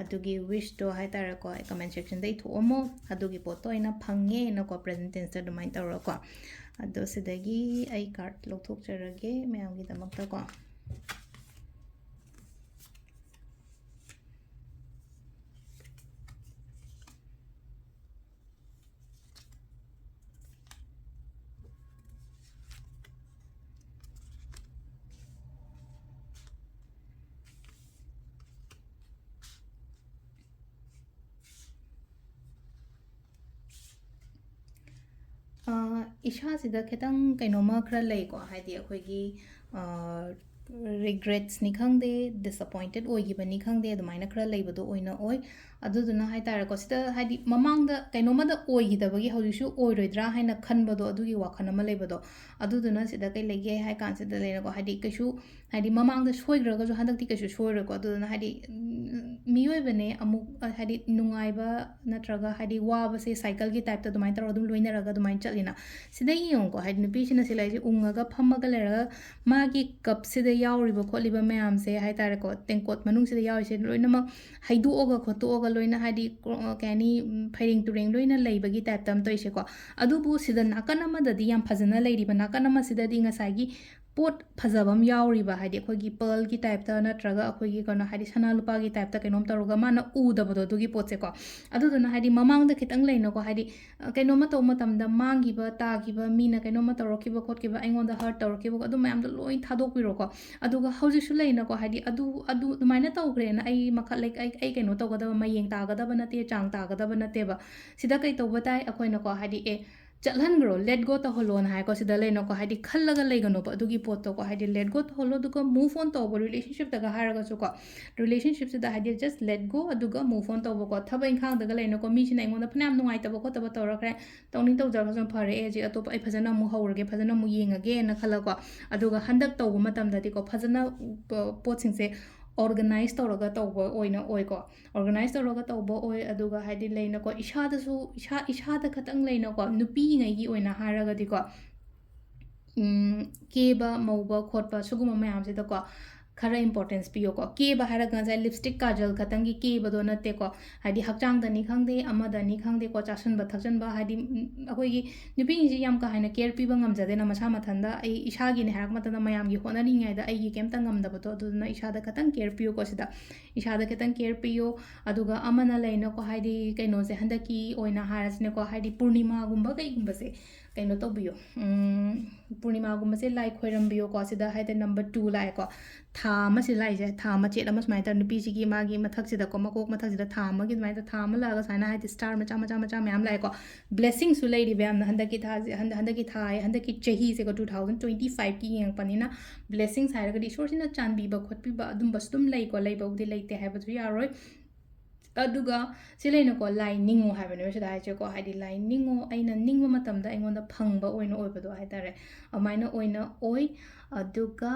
ꯑꯗꯨꯒꯤ wishꯇꯣ ꯍꯥꯏꯇꯥꯔꯦꯀꯣ, ꯑꯩ comment sectionꯗ ꯏꯊꯣꯛꯑꯝꯃꯣ, ꯑꯗꯨꯒꯤ ꯄꯣꯠꯇꯣ ꯑꯩꯅ ꯐꯪꯉꯦꯅꯀꯣ, present tenseꯇ ꯑꯗꯨꯃꯥꯏꯅ ꯇꯧꯔꯒꯀꯣ꯫ ꯑꯗꯣ ꯁꯤꯗꯒꯤ ꯑꯩ card ꯂꯧꯊꯣꯛꯆꯔꯒꯦ ꯃꯌꯥꯝꯒꯤꯗꯃꯛꯇꯀꯣ꯫ ꯑ, ꯏꯁꯥꯁꯤꯗ ꯈꯤꯇꯪ ꯀꯩꯅꯣꯝꯃ ꯈꯔ ꯂꯩꯀꯣ, ꯍꯥꯏꯗꯤ ꯑꯩꯈꯣꯏꯒꯤ, ꯑ, regretsꯅꯤ ꯈꯪꯗꯦ, disappointed ꯑꯣꯏꯈꯤꯕꯅꯤ ꯈꯪꯗꯦ, ꯑꯗꯨꯃꯥꯏꯅ ꯈꯔ ꯂꯩꯕꯗꯣ ꯑꯣꯏꯅ ꯑꯣꯏ꯫ ꯑꯗꯨꯗꯨꯅ ꯍꯥꯏꯇꯥꯔꯦꯀꯣ, ꯁꯤꯗ ꯍꯥꯏꯗꯤ ꯃꯃꯥꯡꯗ ꯀꯩꯅꯣꯝꯃꯗ ꯑꯣꯏꯈꯤꯗꯕꯒꯤ ꯍꯧꯖꯤꯛꯁꯨ ꯑꯣꯏꯔꯣꯏꯗ꯭ꯔꯥ ꯍꯥꯏꯅ ꯈꯟꯕꯗꯣ, ꯑꯗꯨꯒꯤ ꯋꯥꯈꯜ ꯑꯃ ꯂꯩꯕꯗꯣ꯫ ꯑꯗꯨꯗꯨꯅ ꯁꯤꯗ ꯀꯩ ꯂꯩꯒꯦ ꯍꯥꯏ ꯀꯥꯟꯁꯤꯗ ꯂꯩꯔꯦꯀꯣ, ꯍꯥꯏꯗꯤ ꯀꯩꯁꯨ, ꯍꯥꯏꯗꯤ ꯃꯃꯥꯡꯗ ꯁꯣꯏꯈ꯭ꯔꯒꯁꯨ ꯍꯟꯗꯛꯇꯤ ꯀꯩꯁꯨ ꯁꯣꯏꯔꯣꯏꯀꯣ꯫ ꯑꯗꯨꯗꯨꯅ ꯍꯥꯏꯗꯤ, ꯎꯝ, ꯃꯤꯑꯣꯏꯕꯅꯦ ꯑꯃꯨꯛ, ꯑ, ꯍꯥꯏꯗꯤ ꯅꯨꯡꯉꯥꯏꯕ ꯅꯠꯇ꯭ꯔꯒ ꯍꯥꯏꯗꯤ ꯋꯥꯕꯁꯦ cycleꯒꯤ typeꯇ ꯑꯗꯨꯃꯥꯏꯅ ꯇꯧꯔꯒ ꯑꯗꯨꯝ ꯂꯣꯏꯅꯔꯒ ꯑꯗꯨꯃꯥꯏꯅ ꯆꯠꯂꯤꯅ꯫ ꯁꯤꯗ ꯌꯦꯡꯉꯨꯀꯣ, ꯍꯥꯏꯗꯤ ꯅꯨꯄꯤꯁꯤꯅ ꯁꯤ ꯂꯩꯔꯤꯁꯦ ꯎꯪꯉꯒ ꯐꯝꯃꯒ ꯂꯩꯔꯒ ꯃꯥꯒꯤ cupꯁꯤꯗ ꯌꯥꯎꯔꯤꯕ ꯈꯣꯠꯂꯤꯕ ꯃꯌꯥꯝꯁꯦ ꯍꯥꯏꯇꯥꯔꯦꯀꯣ, ꯇꯦꯡꯀꯣꯠ ꯃꯅꯨꯡꯁꯤꯗ ꯌꯥꯎꯔꯤꯁꯦ ꯂꯣꯏꯅꯃꯛ ꯍꯩꯗꯣꯛꯑꯒ ꯈꯣꯠꯇꯣꯛꯑꯒ ꯂꯣꯏꯅ ꯍꯥꯏꯗꯤ, ꯀ꯭ꯔꯣ-, ꯀꯩ ꯍꯥꯏꯅꯤ, ꯎꯝ, ꯐꯩꯔꯦꯡ ꯇꯨꯔꯦꯡ ꯂꯣꯏꯅ ꯂꯩꯕꯒꯤ typeꯇ ꯑꯃ ꯇꯧꯔꯤꯁꯦꯀꯣ꯫ ꯑꯗꯨꯕꯨ ꯁꯤꯗ ꯅꯥꯀꯟ ꯑꯃꯗꯗꯤ ꯌꯥꯝ ꯐꯖꯅ ꯂꯩꯔꯤꯕ, ꯅꯥꯀꯟ ꯑꯃꯁꯤꯗꯗꯤ ꯉꯁꯥꯏꯒꯤ ꯄꯣꯠ ꯐꯖꯕ ꯑꯃ ꯌꯥꯎꯔꯤꯕ, ꯍꯥꯏꯗꯤ ꯑꯩꯈꯣꯏꯒꯤ pearlꯒꯤ typeꯇ ꯅꯠꯇ꯭ꯔꯒ ꯑꯩꯈꯣꯏꯒꯤ ꯀꯩꯅꯣ, ꯍꯥꯏꯗꯤ ꯁꯅꯥ ꯂꯨꯄꯥꯒꯤ typeꯇ ꯀꯩꯅꯣꯝ ꯇꯧꯔꯒ ꯃꯥꯅ ꯎꯗꯕꯗꯣ ꯑꯗꯨꯒꯤ ꯄꯣꯠꯁꯦꯀꯣ꯫ ꯑꯗꯨꯗꯨꯅ ꯍꯥꯏꯗꯤ ꯃꯃꯥꯡꯗ ꯈꯤꯇꯪ ꯂꯩꯅꯀꯣ, ꯍꯥꯏꯗꯤ, ꯑ, ꯀꯩꯅꯣꯝꯃ ꯇꯧꯕ ꯃꯇꯝꯗ ꯃꯥꯡꯈꯤꯕ, ꯇꯥꯈꯤꯕ, ꯃꯤꯅ ꯀꯩꯅꯣꯝꯃ ꯇꯧꯔꯛꯈꯤꯕ ꯈꯣꯠꯈꯤꯕ, ꯑꯩꯉꯣꯟꯗ hurt ꯇꯧꯔꯛꯈꯤꯕ, ꯑꯗꯨ ꯃꯌꯥꯝꯗꯣ ꯂꯣꯏ ꯊꯥꯗꯣꯛꯄꯤꯔꯣꯀꯣ꯫ ꯑꯗꯨꯒ ꯍꯧꯖꯤꯛꯁꯨ ꯂꯩꯅꯀꯣ, ꯍꯥꯏꯗꯤ ꯑꯗꯨ, ꯑꯗꯨ ꯑꯗꯨꯃꯥꯏꯅ ꯇꯧꯈ꯭ꯔꯦꯅ ꯑꯩ ꯃꯈꯜ ꯂꯩ-, ꯑꯩ, ꯑꯩ ꯀꯩꯅꯣ ꯇꯧꯒꯗꯕ, ꯃꯌꯦꯡ ꯇꯥꯒꯗꯕ ꯅꯠꯇꯦ, ꯆꯥꯡ ꯇꯥꯒꯗꯕ ꯅꯠꯇꯦꯕ꯫ ꯁꯤꯗ ꯀꯩ ꯇꯧꯕ ꯇꯥꯏ? ꯑꯩꯈꯣꯏꯅꯀꯣ, ꯍꯥꯏꯗꯤ, ꯑꯦ, ꯆꯠꯍꯟꯈ꯭ꯔꯣ, let go ꯇꯧꯍꯜꯂꯣꯅ ꯍꯥꯏꯀꯣ꯫ ꯁꯤꯗ ꯂꯩꯅꯀꯣ, ꯍꯥꯏꯗꯤ ꯈꯜꯂꯒ ꯂꯩꯒꯅꯣꯕ ꯑꯗꯨꯒꯤ ꯄꯣꯠꯇꯣꯀꯣ, ꯍꯥꯏꯗꯤ let go ꯇꯧꯍꯜꯂꯣ꯫ ꯑꯗꯨꯒ move on ꯇꯧꯕ, relationshipꯇꯒ ꯍꯥꯏꯔꯒꯁꯨꯀꯣ, relationshipꯁꯤꯗ ꯍꯥꯏꯗꯤ just let go ꯑꯗꯨꯒ move on ꯇꯧꯕꯀꯣ꯫ ꯊꯕꯛ ꯏꯪꯈꯥꯡꯗꯒ ꯂꯩꯅꯀꯣ, ꯃꯤꯁꯤꯅ ꯑꯩꯉꯣꯟꯗ ꯐꯅꯌꯥꯝ ꯅꯨꯡꯉꯥꯏꯇꯕ ꯈꯣꯠꯇꯕ ꯇꯧꯔꯛꯈ꯭ꯔꯦ, ꯇꯧꯅꯤꯡ ꯇꯧꯖꯔꯒꯁꯨ ꯐꯔꯦ, ꯑꯩ ꯍꯧꯖꯤꯛ ꯑꯇꯣꯞꯄ ꯑꯩ ꯐꯖꯅ ꯑꯃꯨꯛ ꯍꯧꯔꯒꯦ, ꯐꯖꯅ ꯑꯃꯨꯛ ꯌꯦꯡꯉꯒꯦꯅ ꯈꯜꯂꯀꯣ꯫ ꯑꯗꯨꯒ ꯍꯟꯗꯛ ꯇꯧꯕ ꯃꯇꯝꯗꯗꯤꯀꯣ, ꯐꯖꯅ ꯄ- ꯄꯣꯠꯁꯤꯡꯁꯦ organize ꯇꯧꯔꯒ ꯇꯧꯕ ꯑꯣꯏꯅ ꯑꯣꯏꯀꯣ꯫ Organize ꯇꯧꯔꯒ ꯇꯧꯕ ꯑꯣꯏ꯫ ꯑꯗꯨꯒ ꯍꯥꯏꯗꯤ ꯂꯩꯅꯀꯣ, ꯏꯁꯥꯗꯁꯨ, ꯏꯁꯥ ꯏꯁꯥꯗ ꯈꯇꯪ ꯂꯩꯅꯀꯣ, ꯅꯨꯄꯤꯉꯩꯒꯤ ꯑꯣꯏꯅ ꯍꯥꯏꯔꯒꯗꯤꯀꯣ, ꯎꯝ, ꯀꯦꯕ ꯃꯧꯕ ꯈꯣꯠꯄ ꯁꯤꯒꯨꯝꯕ ꯃꯌꯥꯝꯁꯤꯗꯀꯣ ꯈꯔ importance ꯄꯤꯌꯣꯀꯣ꯫ ꯀꯦꯕ ꯍꯥꯏꯔꯒ ꯉꯁꯥꯏ lipstick ꯀꯥꯖꯜ ꯈꯛꯇꯪꯒꯤ ꯀꯦꯕꯗꯣ ꯅꯠꯇꯦꯀꯣ꯫ ꯍꯥꯏꯗꯤ ꯍꯛꯆꯥꯡꯗꯅꯤ ꯈꯪꯗꯦ, ꯑꯃꯗꯅꯤ ꯈꯪꯗꯦꯀꯣ, ꯆꯥꯁꯟꯕ ꯊꯛꯆꯟꯕ, ꯍꯥꯏꯗꯤ, ꯎꯝ, ꯑꯩꯈꯣꯏꯒꯤ ꯅꯨꯄꯤꯁꯤꯡꯁꯤ ꯌꯥꯝ ꯀꯥ ꯍꯦꯟꯅ care ꯄꯤꯕ ꯉꯝꯖꯗꯦꯅ ꯃꯁꯥ ꯃꯊꯟꯇ꯫ ꯑꯩ ꯏꯁꯥꯒꯤꯅꯦ ꯍꯥꯏꯔꯛꯄ ꯃꯇꯝꯗ, ꯃꯌꯥꯝꯒꯤ ꯍꯣꯠꯅꯔꯤꯉꯩꯗ ꯑꯩꯒꯤ ꯀꯩꯝꯇ ꯉꯝꯗꯕꯗꯣ, ꯑꯗꯨꯗꯨꯅ ꯏꯁꯥꯗ ꯈꯇꯪ care ꯄꯤꯌꯨꯀꯣ꯫ ꯁꯤꯗ ꯏꯁꯥꯗ ꯈꯤꯇꯪ care ꯄꯤꯌꯨ꯫ ꯑꯗꯨꯒ ꯑꯃꯅ ꯂꯩꯅꯀꯣ, ꯍꯥꯏꯗꯤ ꯀꯩꯅꯣꯁꯦ, ꯍꯟꯗꯛꯀꯤ ꯑꯣꯏꯅ ꯍꯥꯏꯔꯁꯤꯅꯦꯀꯣ, ꯍꯥꯏꯗꯤ ꯄꯨꯔꯅꯤꯃꯥꯒꯨꯝꯕ ꯀꯩꯒꯨꯝꯕꯁꯦ ꯀꯩꯅꯣ ꯇꯧꯕꯤꯌꯣ, ꯎꯝ, ꯄꯨꯔꯅꯤꯃꯥꯒꯨꯝꯕꯁꯦ ꯂꯥꯏ ꯈꯣꯏꯔꯝꯕꯤꯌꯣꯀꯣ꯫ ꯁꯤꯗ ꯍꯥꯏꯗꯤ number two ꯂꯥꯛꯑꯦꯀꯣ, ꯊꯥ ꯑꯃꯁꯤ ꯂꯥꯛꯏꯁꯦ, ꯊꯥ ꯃꯆꯦꯠ ꯑꯃ ꯁꯨꯃꯥꯏꯅ ꯇꯧꯔ ꯅꯨꯄꯤꯁꯤꯒꯤ ꯃꯥꯒꯤ ꯃꯊꯛꯁꯤꯗꯀꯣ, ꯃꯀꯣꯛ ꯃꯊꯛꯁꯤꯗ ꯊꯥ ꯑꯃꯒꯤ ꯑꯗꯨꯃꯥꯏꯅ ꯊꯥ ꯑꯃ ꯂꯥꯛꯑꯒ ꯁꯨꯃꯥꯏꯅ ꯍꯥꯏꯗꯤ star ꯃꯆꯥ ꯃꯆꯥ ꯃꯆꯥ ꯃꯌꯥꯝ ꯂꯥꯛꯑꯦꯀꯣ꯫ Blessingꯁꯨ ꯂꯩꯔꯤꯕ ꯌꯥꯝꯅ ꯍꯟꯗꯛꯀꯤ ꯊꯥꯁꯦ, ꯍꯟꯗꯛ-, ꯍꯟꯗꯛꯀꯤ ꯊꯥ, ꯍꯟꯗꯛꯀꯤ ꯆꯍꯤꯁꯦꯀꯣ, two thousand twenty fiveꯀꯤ ꯌꯦꯡꯉꯛꯄꯅꯤꯅ blessings ꯍꯥꯏꯔꯒꯗꯤ ꯏꯁꯣꯔꯁꯤꯅ ꯆꯥꯟꯕꯤꯕ ꯈꯣꯠꯄꯤꯕ ꯑꯗꯨꯝꯕꯁꯨ ꯑꯗꯨꯝ ꯂꯩꯀꯣ, ꯂꯩꯕꯕꯨꯗꯤ ꯂꯩꯇꯦ ꯍꯥꯏꯕꯁꯨ ꯌꯥꯔꯣꯏ꯫ ꯑꯗꯨꯒ ꯁꯤ ꯂꯩꯅꯀꯣ, ꯂꯥꯏ ꯅꯤꯡꯉꯣ ꯍꯥꯏꯕꯅꯦꯕ ꯁꯤꯗ ꯍꯥꯏꯁꯦꯀꯣ, ꯍꯥꯏꯗꯤ ꯂꯥꯏ ꯅꯤꯡꯉꯣ, ꯑꯩꯅ ꯅꯤꯡꯕ ꯃꯇꯝꯗ ꯑꯩꯉꯣꯟꯗ ꯐꯪꯕ ꯑꯣꯏꯅ ꯑꯣꯏꯕꯗꯣ ꯍꯥꯏꯇꯥꯔꯦ, ꯑꯗꯨꯃꯥꯏꯅ ꯑꯣꯏꯅ ꯑꯣꯏ꯫ ꯑꯗꯨꯒ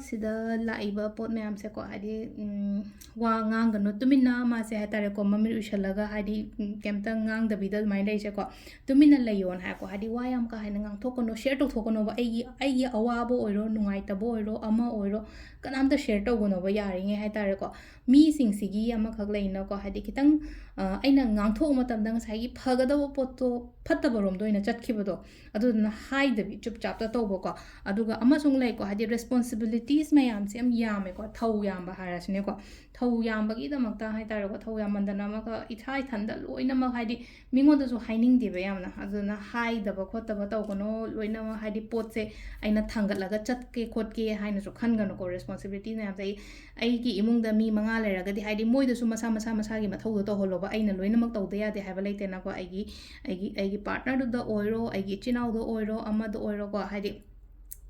ꯁꯤꯗ ꯂꯥꯛꯏꯕ ꯄꯣꯠ ꯃꯌꯥꯝꯁꯦꯀꯣ, ꯍꯥꯏꯗꯤ, ꯎꯝ, ꯋꯥ ꯉꯥꯡꯒꯅꯨ, ꯇꯨꯃꯤꯟꯅ ꯃꯥꯁꯦ ꯍꯥꯏꯇꯥꯔꯦꯀꯣ, ꯃꯃꯤꯠ ꯎꯏꯁꯜꯂꯒ ꯍꯥꯏꯗꯤ, ꯎꯝ, ꯀꯩꯝꯇ ꯉꯥꯡꯗꯕꯤꯗ ꯑꯗꯨꯃꯥꯏꯅ ꯂꯩꯁꯦꯀꯣ, ꯇꯨꯃꯤꯟꯅ ꯂꯩꯌꯣꯅ ꯍꯥꯏꯀꯣ, ꯍꯥꯏꯗꯤ ꯋꯥ ꯌꯥꯝ ꯀꯥ ꯍꯦꯟꯅ ꯉꯥꯡꯊꯣꯛꯀꯅꯣ, share ꯇꯧꯊꯣꯛꯀꯅꯣꯕ꯫ ꯑꯩꯒꯤ, ꯑꯩꯒꯤ ꯑꯋꯥꯕ ꯑꯣꯏꯔꯣ, ꯅꯨꯡꯉꯥꯏꯇꯕ ꯑꯣꯏꯔꯣ, ꯑꯃ ꯑꯣꯏꯔꯣ, ꯀꯅꯥꯝꯇ share ꯇꯧꯒꯅꯣꯕ ꯌꯥꯔꯤꯉꯩ ꯍꯥꯏꯇꯥꯔꯦꯀꯣ꯫ ꯃꯤꯁꯤꯡꯁꯤꯒꯤ ꯑꯃꯈꯛ ꯂꯩꯅꯀꯣ, ꯍꯥꯏꯗꯤ ꯈꯤꯇꯪ, ꯑ, ꯑꯩꯅ ꯉꯥꯡꯊꯣꯛꯄ ꯃꯇꯝꯗ ꯉꯁꯥꯏꯒꯤ ꯐꯒꯗꯕ ꯄꯣꯠꯇꯣ ꯐꯠꯇꯕ ꯔꯣꯝꯗ ꯑꯣꯏꯅ ꯆꯠꯈꯤꯕꯗꯣ, ꯑꯗꯨꯗꯨꯅ ꯍꯥꯏꯗꯕꯤ ꯆꯨꯞ ꯆꯥꯞꯇ ꯇꯧꯕꯀꯣ꯫ ꯑꯗꯨꯒ ꯑꯃꯁꯨ ꯁꯨꯝ ꯂꯩꯀꯣ, ꯍꯥꯏꯗꯤ responsibilities ꯃꯌꯥꯝꯁꯦ ꯌꯥꯝ ꯌꯥꯝꯃꯦꯀꯣ, ꯊꯧ ꯌꯥꯝꯕ ꯍꯥꯏꯔꯁꯤꯅꯦꯀꯣ, ꯊꯧ ꯌꯥꯝꯕꯒꯤꯗꯃꯛꯇ ꯍꯥꯏꯇꯥꯔꯦꯀꯣ, ꯊꯧ ꯌꯥꯝꯃꯟꯗꯅ ꯑꯃꯒ ꯏꯁꯥ ꯏꯊꯟꯗ ꯂꯣꯏꯅꯃꯛ, ꯍꯥꯏꯗꯤ ꯃꯤꯉꯣꯟꯗꯁꯨ ꯍꯥꯏꯅꯤꯡꯗꯦꯕ ꯌꯥꯝꯅ꯫ ꯑꯗꯨꯅ ꯍꯥꯏꯗꯕ ꯈꯣꯠꯇꯕ ꯇꯧꯒꯅꯣ, ꯂꯣꯏꯅꯃꯛ ꯍꯥꯏꯗꯤ ꯄꯣꯠꯁꯦ ꯑꯩꯅ ꯊꯥꯡꯒꯠꯂꯒ ꯆꯠꯀꯦ ꯈꯣꯠꯀꯦ ꯍꯥꯏꯅꯁꯨ ꯈꯟꯒꯅꯨꯀꯣ꯫ Responsibility ꯃꯌꯥꯝꯁꯦ ꯑꯩ, ꯑꯩꯒꯤ ꯏꯃꯨꯡꯗ ꯃꯤ ꯃꯉꯥ ꯂꯩꯔꯒꯗꯤ, ꯍꯥꯏꯗꯤ ꯃꯣꯏꯗꯁꯨ ꯃꯁꯥ ꯃꯁꯥ ꯃꯁꯥꯒꯤ ꯃꯊꯧꯗꯣ ꯇꯧꯍꯜꯂꯣꯕ꯫ ꯑꯩꯅ ꯂꯣꯏꯅꯃꯛ ꯇꯧꯗ ꯌꯥꯗꯦ ꯍꯥꯏꯕ ꯂꯩꯇꯦꯅꯀꯣ꯫ ꯑꯩꯒꯤ, ꯑꯩꯒꯤ, ꯑꯩꯒꯤ partnerꯗꯨꯗ ꯑꯣꯏꯔꯣ, ꯑꯩꯒꯤ ꯏꯆꯤꯟ ꯏꯅꯥꯎꯗ ꯑꯣꯏꯔꯣ, ꯑꯃꯗ ꯑꯣꯏꯔꯣꯀꯣ, ꯍꯥꯏꯗꯤ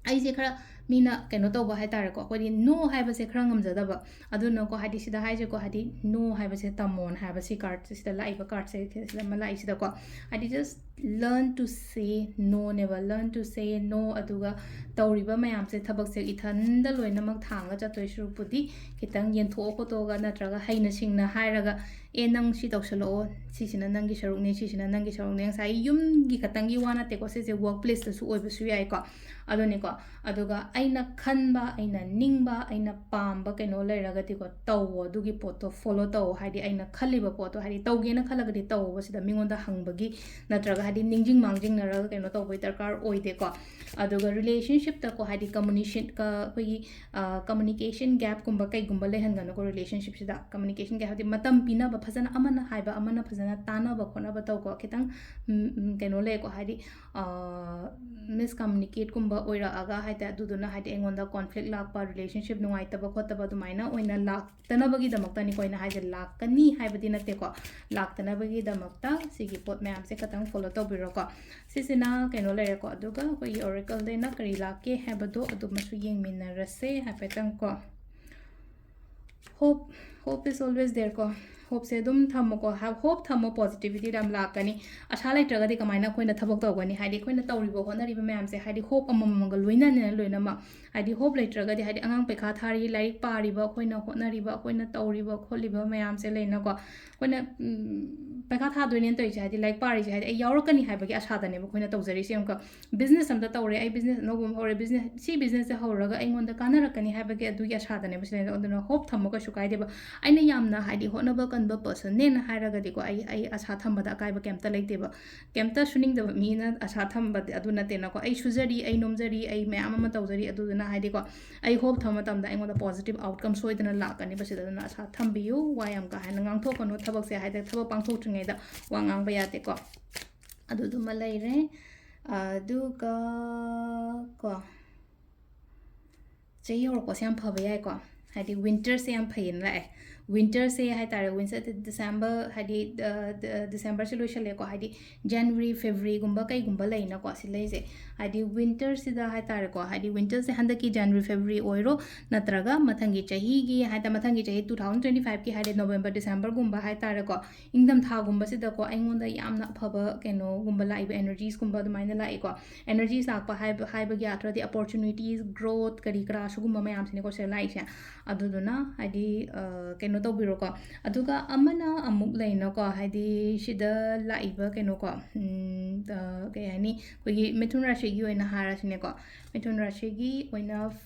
ꯑꯩꯁꯦ ꯈꯔ ꯃꯤꯅ ꯀꯩꯅꯣ ꯇꯧꯕ ꯍꯥꯏꯇꯥꯔꯦꯀꯣ, ꯑꯩꯈꯣꯏꯗꯤ no ꯍꯥꯏꯕꯁꯦ ꯈꯔ ꯉꯝꯖꯗꯕ꯫ ꯑꯗꯨꯅꯀꯣ, ꯍꯥꯏꯗꯤ ꯁꯤꯗ ꯍꯥꯏꯁꯦꯀꯣ, ꯍꯥꯏꯗꯤ no ꯍꯥꯏꯕꯁꯦ ꯇꯝꯃꯣꯅ ꯍꯥꯏꯕ, ꯁꯤ cardꯁꯦ, ꯁꯤꯗ ꯂꯥꯛꯏꯕ cardꯁꯦ, ꯁꯤꯗ ꯑꯃ ꯂꯥꯛꯏꯁꯤꯗꯀꯣ, ꯍꯥꯏꯗꯤ just learn to say no ꯅꯦꯕ, learn to say no꯫ ꯑꯗꯨꯒ ꯇꯧꯔꯤꯕ ꯃꯌꯥꯝꯁꯦ, ꯊꯕꯛꯁꯦ ꯏꯊꯟꯗ ꯂꯣꯏꯅꯃꯛ ꯊꯥꯡꯉ ꯆꯠꯇꯣꯏ ꯁꯔꯨꯛꯄꯨꯗꯤ, ꯈꯤꯇꯪ ꯌꯦꯟꯊꯣꯛꯑ ꯈꯣꯠꯇꯣꯛꯑꯒ, ꯅꯠꯇ꯭ꯔꯒ ꯍꯩꯅ ꯁꯤꯡꯅ ꯍꯥꯏꯔꯒ, "ꯑꯦ, ꯅꯪ ꯁꯤ ꯇꯧꯁꯜꯂꯛꯑꯣ, ꯁꯤꯁꯤꯅ ꯅꯪꯒꯤ ꯁꯔꯨꯛꯅꯦ, ꯁꯤꯁꯤꯅ ꯅꯪꯒꯤ ꯁꯔꯨꯛꯅꯦ", ꯉꯁꯥꯏ ꯌꯨꯝꯒꯤ ꯈꯛꯇꯪꯒꯤ ꯋꯥ ꯅꯠꯇꯦꯀꯣ, ꯁꯤꯁꯦ workplaceꯇꯁꯨ ꯑꯣꯏꯕꯁꯨ ꯌꯥꯏꯀꯣ꯫ ꯑꯗꯨꯅꯤꯀꯣ, ꯑꯗꯨꯒ ꯑꯩꯅ ꯈꯟꯕ, ꯑꯩꯅ ꯅꯤꯡꯕ, ꯑꯩꯅ ꯄꯥꯝꯕ ꯀꯩꯅꯣ ꯂꯩꯔꯒꯗꯤꯀꯣ, ꯇꯧꯋꯣ, ꯑꯗꯨꯒꯤ ꯄꯣꯠꯇꯣ follow ꯇꯧꯋꯣ꯫ ꯍꯥꯏꯗꯤ ꯑꯩꯅ ꯈꯜꯂꯤꯕ ꯄꯣꯠꯇꯣ, ꯍꯥꯏꯗꯤ ꯇꯧꯒꯦꯅ ꯈꯜꯂꯒꯗꯤ ꯇꯧꯋꯣꯕ, ꯁꯤꯗ ꯃꯤꯉꯣꯟꯗ ꯍꯪꯕꯒꯤ ꯅꯠꯇ꯭ꯔꯒ ꯍꯥꯏꯗꯤ ꯅꯤꯡꯁꯤꯡ ꯃꯥꯡꯖꯤꯡꯅꯔꯒ ꯀꯩꯅꯣ ꯇꯧꯕꯒꯤ ꯗꯔꯀꯥꯔ ꯑꯣꯏꯗꯦꯀꯣ꯫ ꯑꯗꯨꯒ relationshipꯇꯀꯣ, ꯍꯥꯏꯗꯤ communication, ꯀ-, ꯑꯩꯈꯣꯏꯒꯤ, ꯑ, communication gapꯀꯨꯝꯕ ꯀꯩꯒꯨꯝꯕ ꯂꯩꯍꯟꯒꯅꯨꯀꯣ relationshipꯁꯤꯗ꯫ Communication gap ꯍꯥꯏꯗꯤ ꯃꯇꯝ ꯄꯤꯅꯕ, ꯐꯖꯅ ꯑꯃꯅ ꯍꯥꯏꯕ ꯑꯃꯅ ꯐꯖꯅ ꯇꯥꯅꯕ ꯈꯣꯠꯅꯕ ꯇꯧꯀꯣ꯫ ꯈꯤꯇꯪ, ꯎꯝ, ꯎꯝ, ꯀꯩꯅꯣ ꯂꯩꯀꯣ, ꯍꯥꯏꯗꯤ, ꯑ, miscommunicateꯀꯨꯝꯕ ꯑꯣꯏꯔꯛꯑꯒ ꯍꯥꯏꯇꯥꯔꯦ, ꯑꯗꯨꯗꯨꯅ ꯍꯥꯏꯗꯤ ꯑꯩꯉꯣꯟꯗ conflict ꯂꯥꯛꯄ, relationship ꯅꯨꯡꯉꯥꯏꯇꯕ ꯈꯣꯠꯇꯕ ꯑꯗꯨꯃꯥꯏꯅ ꯑꯣꯏꯅ ꯂꯥꯛꯇꯅꯕꯒꯤꯗꯃꯛꯇꯅꯤꯀꯣ ꯑꯩꯅ ꯍꯥꯏꯁꯦ, ꯂꯥꯛꯀꯅꯤ ꯍꯥꯏꯕꯗꯤ ꯅꯠꯇꯦꯀꯣ꯫ ꯂꯥꯛꯇꯅꯕꯒꯤꯗꯃꯛꯇ ꯁꯤꯒꯤ ꯄꯣꯠ ꯃꯌꯥꯝꯁꯦ ꯈꯇꯪ follow ꯇꯧꯕꯤꯔꯣꯀꯣ꯫ ꯁꯤꯁꯤꯅ ꯀꯩꯅꯣ ꯂꯩꯔꯦꯀꯣ꯫ ꯑꯗꯨꯒ ꯑꯩꯈꯣꯏꯒꯤ oracleꯗꯩꯅ ꯀꯔꯤ ꯂꯥꯛꯀꯦ ꯍꯥꯏꯕꯗꯣ ꯑꯗꯨꯃꯁꯨ ꯌꯦꯡꯃꯤꯟꯅꯔꯁꯦ ꯍꯥꯏꯐꯦꯠꯇꯪꯀꯣ꯫ Hope, hope is always there ꯀꯣ꯫ Hopeꯁꯦ ꯑꯗꯨꯝ ꯊꯝꯃꯣꯀꯣ꯫ ꯍꯥ-, hope ꯊꯝꯃꯣ, positivity ꯌꯥꯝ ꯂꯥꯛꯀꯅꯤ꯫ ꯑꯁꯥ ꯂꯩꯇ꯭ꯔꯒꯗꯤ ꯀꯃꯥꯏꯅ ꯑꯩꯈꯣꯏꯅ ꯊꯕꯛ ꯇꯧꯒꯅꯤ? ꯍꯥꯏꯗꯤ ꯑꯩꯈꯣꯏꯅ ꯇꯧꯔꯤꯕ ꯍꯣꯠꯅꯔꯤꯕ ꯃꯌꯥꯝꯁꯦ, ꯍꯥꯏꯗꯤ hope ꯑꯃꯃꯝꯒ ꯂꯣꯏꯅꯅ ꯂꯣꯏꯅꯃꯛ, ꯍꯥꯏꯗꯤ ꯍꯣꯞ ꯂꯩꯇ꯭ꯔꯒꯗꯤ, ꯍꯥꯏꯗꯤ ꯑꯉꯥꯡ ꯄꯩꯈꯥ ꯊꯥꯔꯤ, ꯂꯥꯏꯔꯤꯛ ꯄꯥꯔꯤꯕ, ꯑꯩꯈꯣꯏꯅ ꯍꯣꯠꯅꯔꯤꯕ, ꯑꯩꯈꯣꯏꯅ ꯇꯧꯔꯤꯕ ꯈꯣꯠꯂꯤꯕ ꯃꯌꯥꯝꯁꯦ ꯂꯩꯅꯀꯣ, ꯑꯩꯈꯣꯏꯅ ꯎꯝ, ꯄꯩꯈꯥ ꯊꯥꯗꯣꯏꯅꯦꯅ ꯇꯧꯔꯤꯁꯦ, ꯍꯥꯏꯗꯤ ꯂꯥꯏꯔꯤꯛ ꯄꯥꯔꯤꯁꯦ, ꯍꯥꯏꯗꯤ ꯑꯩ ꯌꯥꯎꯔꯛꯀꯅꯤ ꯍꯥꯏꯕꯒꯤ ꯑꯁꯥꯗꯅꯦꯕ ꯑꯩꯈꯣꯏꯅ ꯇꯧꯖꯔꯤꯁꯦ꯫ ꯑꯃꯨꯛꯀ ꯕꯤꯖꯤꯅꯦꯁ ꯑꯝꯇ ꯇꯧꯔꯦ, ꯑꯩ ꯕꯤꯖꯤꯅꯦꯁ ꯑꯅꯧꯕ ꯑꯃ ꯍꯧꯔꯦ, ꯕꯤꯖꯤꯅꯦꯁ, ꯁꯤ ꯕꯤꯖꯤꯅꯦꯁꯁꯦ ꯍꯧꯔꯒ ꯑꯩꯉꯣꯟꯗ ꯀꯥꯟꯅꯔꯛꯀꯅꯤ ꯍꯥꯏꯕꯒꯤ ꯑꯗꯨꯒꯤ ꯑꯁꯥꯗꯅꯦꯕ ꯁꯤꯗ꯫ ꯑꯗꯨꯅ ꯍꯣꯞ ꯊꯝꯕ ꯀꯩꯁꯨ ꯀꯥꯏꯗꯦꯕ꯫ ꯑꯩꯅ ꯌꯥꯝꯅ ꯍꯥꯏꯗꯤ ꯍꯣꯠꯅꯕ ꯀꯟꯕ ꯄꯔꯁꯟꯅꯦꯅ ꯍꯥꯏꯔꯒꯗꯤꯀꯣ, ꯑꯩ ꯑꯩ ꯑꯁꯥ ꯊꯝꯕꯗ ꯑꯀꯥꯏꯕ ꯀꯩꯝꯇ ꯂꯩꯇꯦꯕ꯫ ꯀꯩꯝꯇ ꯁꯨꯅꯤꯡꯗꯕ ꯃꯤꯅ ꯑꯁꯥ ꯊꯝꯕꯗꯤ ꯑꯗꯨ ꯅꯠꯇꯦꯅꯀꯣ꯫ ꯑꯩ ꯁꯨꯖꯔꯤ, ꯑꯩ ꯅꯣꯝꯖꯔꯤ, ꯑꯩ ꯃꯌꯥꯝ ꯑꯃ ꯇꯧꯖꯔꯤ, ꯑꯗꯨꯗꯨꯅ ꯍꯥꯏꯗꯤꯀꯣ, ꯑꯩ ꯍꯣꯞ ꯊꯝꯕ ꯃꯇꯝꯗ ꯑꯩꯉꯣꯟꯗ ꯄꯣꯖꯤꯇꯤꯚ ꯑꯥꯎꯠꯀꯝ ꯁꯣꯏꯗꯅ ꯂꯥꯛꯀꯅꯦꯕ ꯁꯤꯗ꯫ ꯑꯗꯨꯅ ꯑꯁꯥ ꯊꯝꯕꯤꯌꯨ, ꯋꯥ ꯌꯥꯝ ꯀꯥ ꯍꯦꯟꯅ ꯉꯥꯡꯊꯣꯛꯀꯅꯨ, ꯊꯕꯛꯁꯦ ꯍꯥꯏꯗꯤ ꯊꯕꯛ ꯄꯥꯡꯊꯣꯛꯇ꯭ꯔꯤꯉꯩꯗ ꯋꯥ ꯉꯥꯡꯕ ꯌꯥꯗꯦꯀꯣ꯫ ꯑꯗꯨꯗꯨꯃ ꯂꯩꯔꯦ꯫ ꯑꯗꯨꯒ ꯀꯣ, ꯆꯍꯤ ꯍꯧꯔꯛꯄꯁꯦ ꯌꯥꯝ ꯐꯕ ꯌꯥꯏꯀꯣ, ꯍꯥꯏꯗꯤ ꯋꯤꯟꯇꯔꯁꯦ ꯌꯥꯝ ꯐꯩꯌꯦꯅ ꯂꯥꯛꯑꯦ꯫ ꯋꯤꯟꯇꯔꯁꯦ ꯍꯥꯏꯇꯥꯔꯦ, ꯋꯤꯟꯇꯔ, ꯗꯤꯁꯦꯝꯕꯔ, ꯍꯥꯏꯗꯤ ꯗꯤꯁꯦꯝꯕꯔꯁꯦ ꯂꯣꯏꯁꯜꯂꯦꯀꯣ, ꯍꯥꯏꯗꯤ ꯖꯅꯋꯥꯔꯤ, ꯐꯦꯕ꯭ꯔꯨꯋꯥꯔꯤꯒꯨꯝꯕ ꯀꯩꯒꯨꯝꯕ ꯂꯩꯅꯀꯣ, ꯁꯤ ꯂꯩꯁꯦ꯫ ꯍꯥꯏꯗꯤ ꯋꯤꯟꯇꯔꯁꯤꯗ ꯍꯥꯏꯇꯥꯔꯦꯀꯣ, ꯍꯥꯏꯗꯤ ꯋꯤꯟꯇꯔꯁꯦ ꯍꯟꯗꯛꯀꯤ ꯖꯅꯋꯥꯔꯤ, ꯐꯦꯕ꯭ꯔꯨꯋꯥꯔꯤ ꯑꯣꯏꯔꯣ, ꯅꯠꯇ꯭ꯔꯒ ꯃꯊꯪꯒꯤ ꯆꯍꯤꯒꯤ ꯍꯥꯏꯇꯥꯔꯦ, ꯃꯊꯪꯒꯤ ꯆꯍꯤ two thousand twenty fiveꯀꯤ ꯍꯥꯏꯗꯤ ꯅꯣꯕꯦꯝꯕꯔ, ꯗꯤꯁꯦꯝꯕꯔꯒꯨꯝꯕ ꯍꯥꯏꯇꯥꯔꯦꯀꯣ, ꯏꯪꯊꯝꯊꯥꯒꯨꯝꯕꯁꯤꯗꯀꯣ ꯑꯩꯉꯣꯟꯗ ꯌꯥꯝꯅ ꯑꯐꯕ ꯀꯩꯅꯣꯒꯨꯝꯕ ꯂꯥꯛꯏꯕ, ꯑꯦꯅꯔꯖꯤꯁꯀꯨꯝꯕ ꯑꯗꯨꯃꯥꯏꯅ ꯂꯥꯛꯏꯀꯣ꯫ ꯑꯦꯅꯔꯖꯤꯁ ꯂꯥꯛꯄ ꯍꯥꯏꯕ, ꯍꯥꯏꯕꯒꯤ ꯑꯥꯔꯊꯗꯤ ꯑꯣꯄꯣꯔꯆꯨꯅꯤꯇꯤꯁ, ꯒ꯭ꯔꯣꯠ, ꯀꯔꯤ ꯀꯔꯥ ꯁꯤꯒꯨꯝꯕ ꯃꯌꯥꯝꯁꯤꯅꯤꯀꯣ ꯁꯤꯗ ꯂꯥꯛꯏꯁꯦ꯫ ꯑꯗꯨꯗꯨꯅ ꯍꯥꯏꯗꯤ, ꯑ, ꯀꯩꯅꯣ ꯇꯧꯕꯤꯔꯣꯀꯣ꯫ ꯑꯗꯨꯒ ꯑꯃꯅ ꯑꯃꯨꯛ ꯂꯩꯅꯀꯣ, ꯍꯥꯏꯗꯤ ꯁꯤꯗ ꯂꯥꯛꯏꯕ ꯀꯩꯅꯣꯀꯣ, ꯎꯝ, ꯑ, ꯀꯩ ꯍꯥꯏꯅꯤ, ꯑꯩꯈꯣꯏꯒꯤ ꯃꯤꯊꯨꯟ ꯔꯥꯁꯤꯒꯤ ꯑꯣꯏꯅ ꯍꯥꯏꯔꯁꯤꯅꯦꯀꯣ꯫ ꯃꯤꯊꯨꯟ ꯔꯥꯁꯤꯒꯤ ꯑꯣꯏꯅ,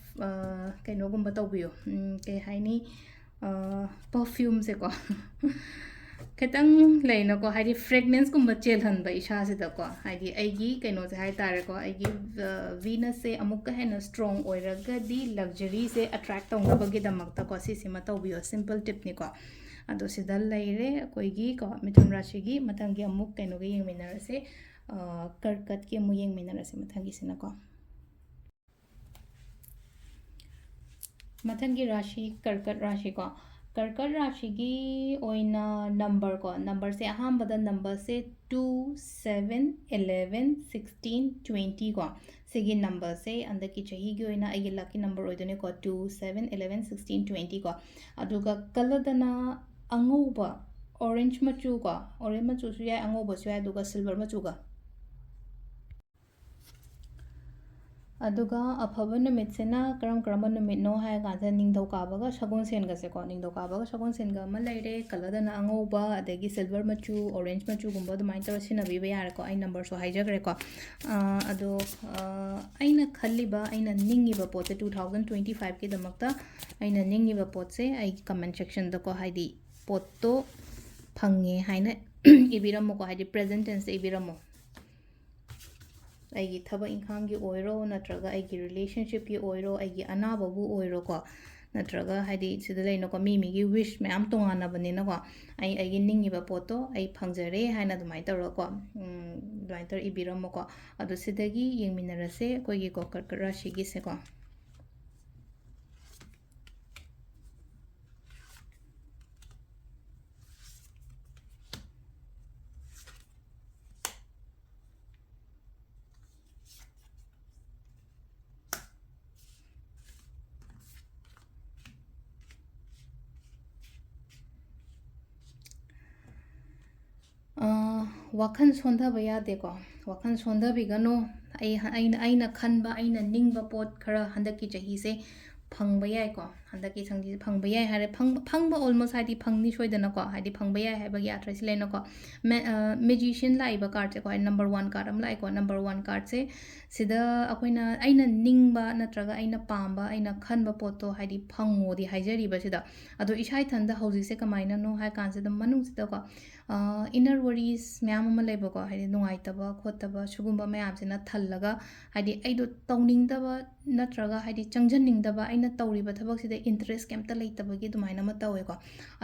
ꯑ, ꯀꯩꯅꯣꯒꯨꯝꯕ ꯇꯧꯕꯤꯌꯨ, ꯎꯝ, ꯀꯩ ꯍꯥꯏꯅꯤ, ꯄꯔꯐ꯭ꯌꯨꯝꯁꯦꯀꯣ꯫ ꯈꯤꯇꯪ ꯂꯩꯅꯀꯣ, ꯍꯥꯏꯗꯤ ꯐ꯭ꯔꯦꯒꯅꯦꯟꯁꯀꯨꯝꯕ ꯆꯦꯜꯍꯟꯕ ꯏꯁꯥꯁꯤꯗꯀꯣ, ꯍꯥꯏꯗꯤ ꯑꯩꯒꯤ ꯀꯩꯅꯣꯁꯦ ꯍꯥꯏꯇꯥꯔꯦꯀꯣ, ꯑꯩꯒꯤ ꯚꯤꯅꯁꯁꯦ ꯑꯃꯨꯛꯀ ꯍꯦꯟꯅ ꯁ꯭ꯇ꯭ꯔꯣꯡ ꯑꯣꯏꯔꯒꯗꯤ ꯂꯛꯖꯔꯤꯁꯦ ꯑꯦꯇ꯭ꯔꯦꯛ ꯇꯧꯅꯕꯒꯤꯗꯃꯛꯇꯀꯣ, ꯁꯤꯁꯤꯃ ꯇꯧꯕꯤꯌꯣ, ꯁꯤꯝꯄꯜ ꯇꯤꯞꯅꯤꯀꯣ꯫ ꯑꯗꯣ ꯁꯤꯗ ꯂꯩꯔꯦ ꯑꯩꯈꯣꯏꯒꯤ ꯀꯣ, ꯃꯤꯊꯨꯟ ꯔꯥꯁꯤꯒꯤ꯫ ꯃꯊꯪꯒꯤ ꯑꯃꯨꯛ ꯀꯩꯅꯣꯒ ꯌꯦꯡꯃꯤꯟꯅꯔꯁꯦ, ꯑ, ꯀꯔꯀꯠꯀꯤ ꯑꯃꯨꯛ ꯌꯦꯡꯃꯤꯟꯅꯔꯁꯦ ꯃꯊꯪꯒꯤꯁꯤꯅꯀꯣ꯫ ꯃꯊꯪꯒꯤ ꯔꯥꯁꯤ ꯀꯔꯀꯠ ꯔꯥꯁꯤꯀꯣ꯫ ꯀꯔꯀꯠ ꯔꯥꯁꯤꯒꯤ ꯑꯣꯏꯅ ꯅꯝꯕꯔꯀꯣ, ꯅꯝꯕꯔꯁꯦ ꯑꯍꯥꯟꯕꯗ ꯅꯝꯕꯔꯁꯦ two, seven, eleven, sixteen, twenty ꯀꯣ꯫ ꯁꯤꯒꯤ ꯅꯝꯕꯔꯁꯦ ꯍꯟꯗꯛꯀꯤ ꯆꯍꯤꯒꯤ ꯑꯣꯏꯅ ꯑꯩꯒꯤ ꯂꯛꯀꯤ number ꯑꯣꯏꯗꯣꯏꯅꯦꯀꯣ, two, seven, eleven, sixteen, twenty ꯀꯣ꯫ ꯑꯗꯨꯒ ꯀꯂꯔꯗꯅ ꯑꯉꯧꯕ, ꯑꯣꯔꯦꯟꯖ ꯃꯆꯨ ꯀꯣ, ꯑꯣꯔꯦꯟꯖ ꯃꯆꯨꯁꯨ ꯌꯥꯏ, ꯑꯉꯧꯕꯁꯨ ꯌꯥꯏ, ꯑꯗꯨꯒ ꯁꯤꯜꯚꯔ ꯃꯆꯨꯒ꯫ ꯑꯗꯨꯒ ꯑꯐꯕ ꯅꯨꯃꯤꯠꯁꯤꯅ ꯀꯔꯝ ꯀꯔꯝꯕ ꯅꯨꯃꯤꯠꯅꯣ ꯍꯥꯏꯔ ꯀꯥꯟꯗ ꯅꯤꯡꯊꯧꯀꯥꯕꯒ ꯁꯒꯣꯜꯁꯦꯟꯒꯁꯦꯀꯣ, ꯅꯤꯡꯊꯧꯀꯥꯕꯒ ꯁꯒꯣꯜꯁꯦꯟꯒ ꯑꯃ ꯂꯩꯔꯦ, ꯀꯂꯔꯗꯅ ꯑꯉꯧꯕ, ꯑꯗꯒꯤ ꯁꯤꯜꯚꯔ ꯃꯆꯨ, ꯑꯣꯔꯦꯟꯖ ꯃꯆꯨꯒꯨꯝꯕ ꯑꯗꯨꯃꯥꯏꯅ ꯇꯧꯔ ꯁꯤꯖꯤꯟꯅꯕꯤꯕ ꯌꯥꯔꯦꯀꯣ꯫ ꯑꯩ ꯅꯝꯕꯔꯁꯨ ꯍꯥꯏꯖꯈ꯭ꯔꯦꯀꯣ꯫ ꯑꯥ, ꯑꯗꯣ, ꯑꯥ, ꯑꯩꯅ ꯈꯜꯂꯤꯕ, ꯑꯩꯅ ꯅꯤꯡꯉꯤꯕ ꯄꯣꯠꯁꯦ, two thousand twenty fiveꯀꯤꯗꯃꯛꯇ ꯑꯩꯅ ꯅꯤꯡꯉꯤꯕ ꯄꯣꯠꯁꯦ ꯑꯩꯒꯤ comment sectionꯗꯀꯣ, ꯍꯥꯏꯗꯤ ꯄꯣꯠꯇꯣ ꯐꯪꯉꯦ ꯍꯥꯏꯅ ꯏꯕꯤꯔꯝꯃꯣꯀꯣ, ꯍꯥꯏꯗꯤ present tenseꯇ ꯏꯕꯤꯔꯝꯃꯣ꯫ ꯑꯩꯒꯤ ꯊꯕꯛ ꯏꯪꯈꯥꯡꯒꯤ ꯑꯣꯏꯔꯣ, ꯅꯠꯇ꯭ꯔꯒ ꯑꯩꯒꯤ relationshipꯀꯤ ꯑꯣꯏꯔꯣ, ꯑꯩꯒꯤ ꯑꯅꯥꯕꯕꯨ ꯑꯣꯏꯔꯣꯀꯣ, ꯅꯠꯇ꯭ꯔꯒ ꯍꯥꯏꯗꯤ ꯁꯤꯗ ꯂꯩꯅꯀꯣ, ꯃꯤ ꯃꯤꯒꯤ wish ꯃꯌꯥꯝ ꯇꯣꯉꯥꯟꯅꯕꯅꯤꯅꯀꯣ, ꯑꯩ ꯑꯩꯒꯤ ꯅꯤꯡꯉꯤꯕ ꯄꯣꯠꯇꯣ ꯑꯩ ꯐꯪꯖꯔꯦ ꯍꯥꯏꯅ ꯑꯗꯨꯃꯥꯏꯅ ꯇꯧꯔꯒꯀꯣ, ꯎꯝ, ꯑꯗꯨꯃꯥꯏꯅ ꯇꯧꯔ ꯏꯕꯤꯔꯝꯃꯣꯀꯣ꯫ ꯑꯗꯣ ꯁꯤꯗꯒꯤ ꯌꯦꯡꯃꯤꯟꯅꯔꯁꯦ ꯑꯩꯈꯣꯏꯒꯤꯀꯣ ꯀꯔꯀꯠ ꯔꯥꯁꯤꯒꯤꯁꯦꯀꯣ꯫ ꯑꯥ, ꯋꯥꯈꯜ ꯁꯣꯟꯊꯕ ꯌꯥꯗꯦꯀꯣ꯫ ꯋꯥꯈꯜ ꯁꯣꯟꯊꯕꯤꯒꯅꯨ꯫ ꯑꯩ, ꯑꯩꯅ, ꯑꯩꯅ ꯈꯟꯕ, ꯑꯩꯅ ꯅꯤꯡꯕ ꯄꯣꯠ ꯈꯔ ꯍꯟꯗꯛꯀꯤ ꯆꯍꯤꯁꯦ ꯐꯪꯕ ꯌꯥꯏꯀꯣ꯫ ꯍꯟꯗꯛꯀꯤ ꯆꯍꯤꯁꯦ ꯐꯪꯕ ꯌꯥꯏ ꯍꯥꯏꯔꯦ꯫ ꯐꯪ-, ꯐꯪꯕ almost ꯍꯥꯏꯗꯤ ꯐꯪꯅꯤ ꯁꯣꯏꯗꯅꯀꯣ꯫ ꯍꯥꯏꯗꯤ ꯐꯪꯕ ꯌꯥꯏ ꯍꯥꯏꯕꯒꯤ ꯑꯥꯔꯊꯁꯤ ꯂꯩꯅꯀꯣ꯫ ꯃꯦ-, ꯑ, Magician ꯂꯥꯛꯏꯕ cardꯁꯦꯀꯣ, ꯍꯥꯏꯗꯤ number one card ꯑꯃ ꯂꯥꯛꯑꯦꯀꯣ꯫ Number one cardꯁꯦ ꯁꯤꯗ ꯑꯩꯈꯣꯏꯅ, ꯑꯩꯅ ꯅꯤꯡꯕ ꯅꯠꯇ꯭ꯔꯒ ꯑꯩꯅ ꯄꯥꯝꯕ, ꯑꯩꯅ ꯈꯟꯕ ꯄꯣꯠꯇꯣ ꯍꯥꯏꯗꯤ ꯐꯪꯉꯣꯗꯤ ꯍꯥꯏꯖꯔꯤꯕ ꯁꯤꯗ꯫ ꯑꯗꯣ ꯏꯁꯥ ꯏꯊꯟꯗ ꯍꯧꯖꯤꯛꯁꯦ ꯀꯃꯥꯏꯅꯅꯣ ꯍꯥꯏ ꯀꯥꯟꯁꯤꯗ ꯃꯅꯨꯡꯁꯤꯗꯀꯣ, ꯑ, inner worries ꯃꯌꯥꯝ ꯑꯃ ꯂꯩꯕꯀꯣ, ꯍꯥꯏꯗꯤ ꯅꯨꯡꯉꯥꯏꯇꯕ ꯈꯣꯠꯇꯕ ꯁꯤꯒꯨꯝꯕ ꯃꯌꯥꯝꯁꯤꯅ ꯊꯜꯂꯒ, ꯍꯥꯏꯗꯤ ꯑꯩꯗꯣ ꯇꯧꯅꯤꯡꯗꯕ ꯅꯠꯇ꯭ꯔꯒ ꯍꯥꯏꯗꯤ ꯆꯪꯖꯅꯤꯡꯗꯕ, ꯑꯩꯅ ꯇꯧꯔꯤꯕ ꯊꯕꯛꯁꯤꯗ interest ꯀꯩꯝꯇ ꯂꯩꯇꯕꯒꯤ ꯑꯗꯨꯃꯥꯏꯅ ꯑꯃ ꯇꯧꯋꯦꯀꯣ꯫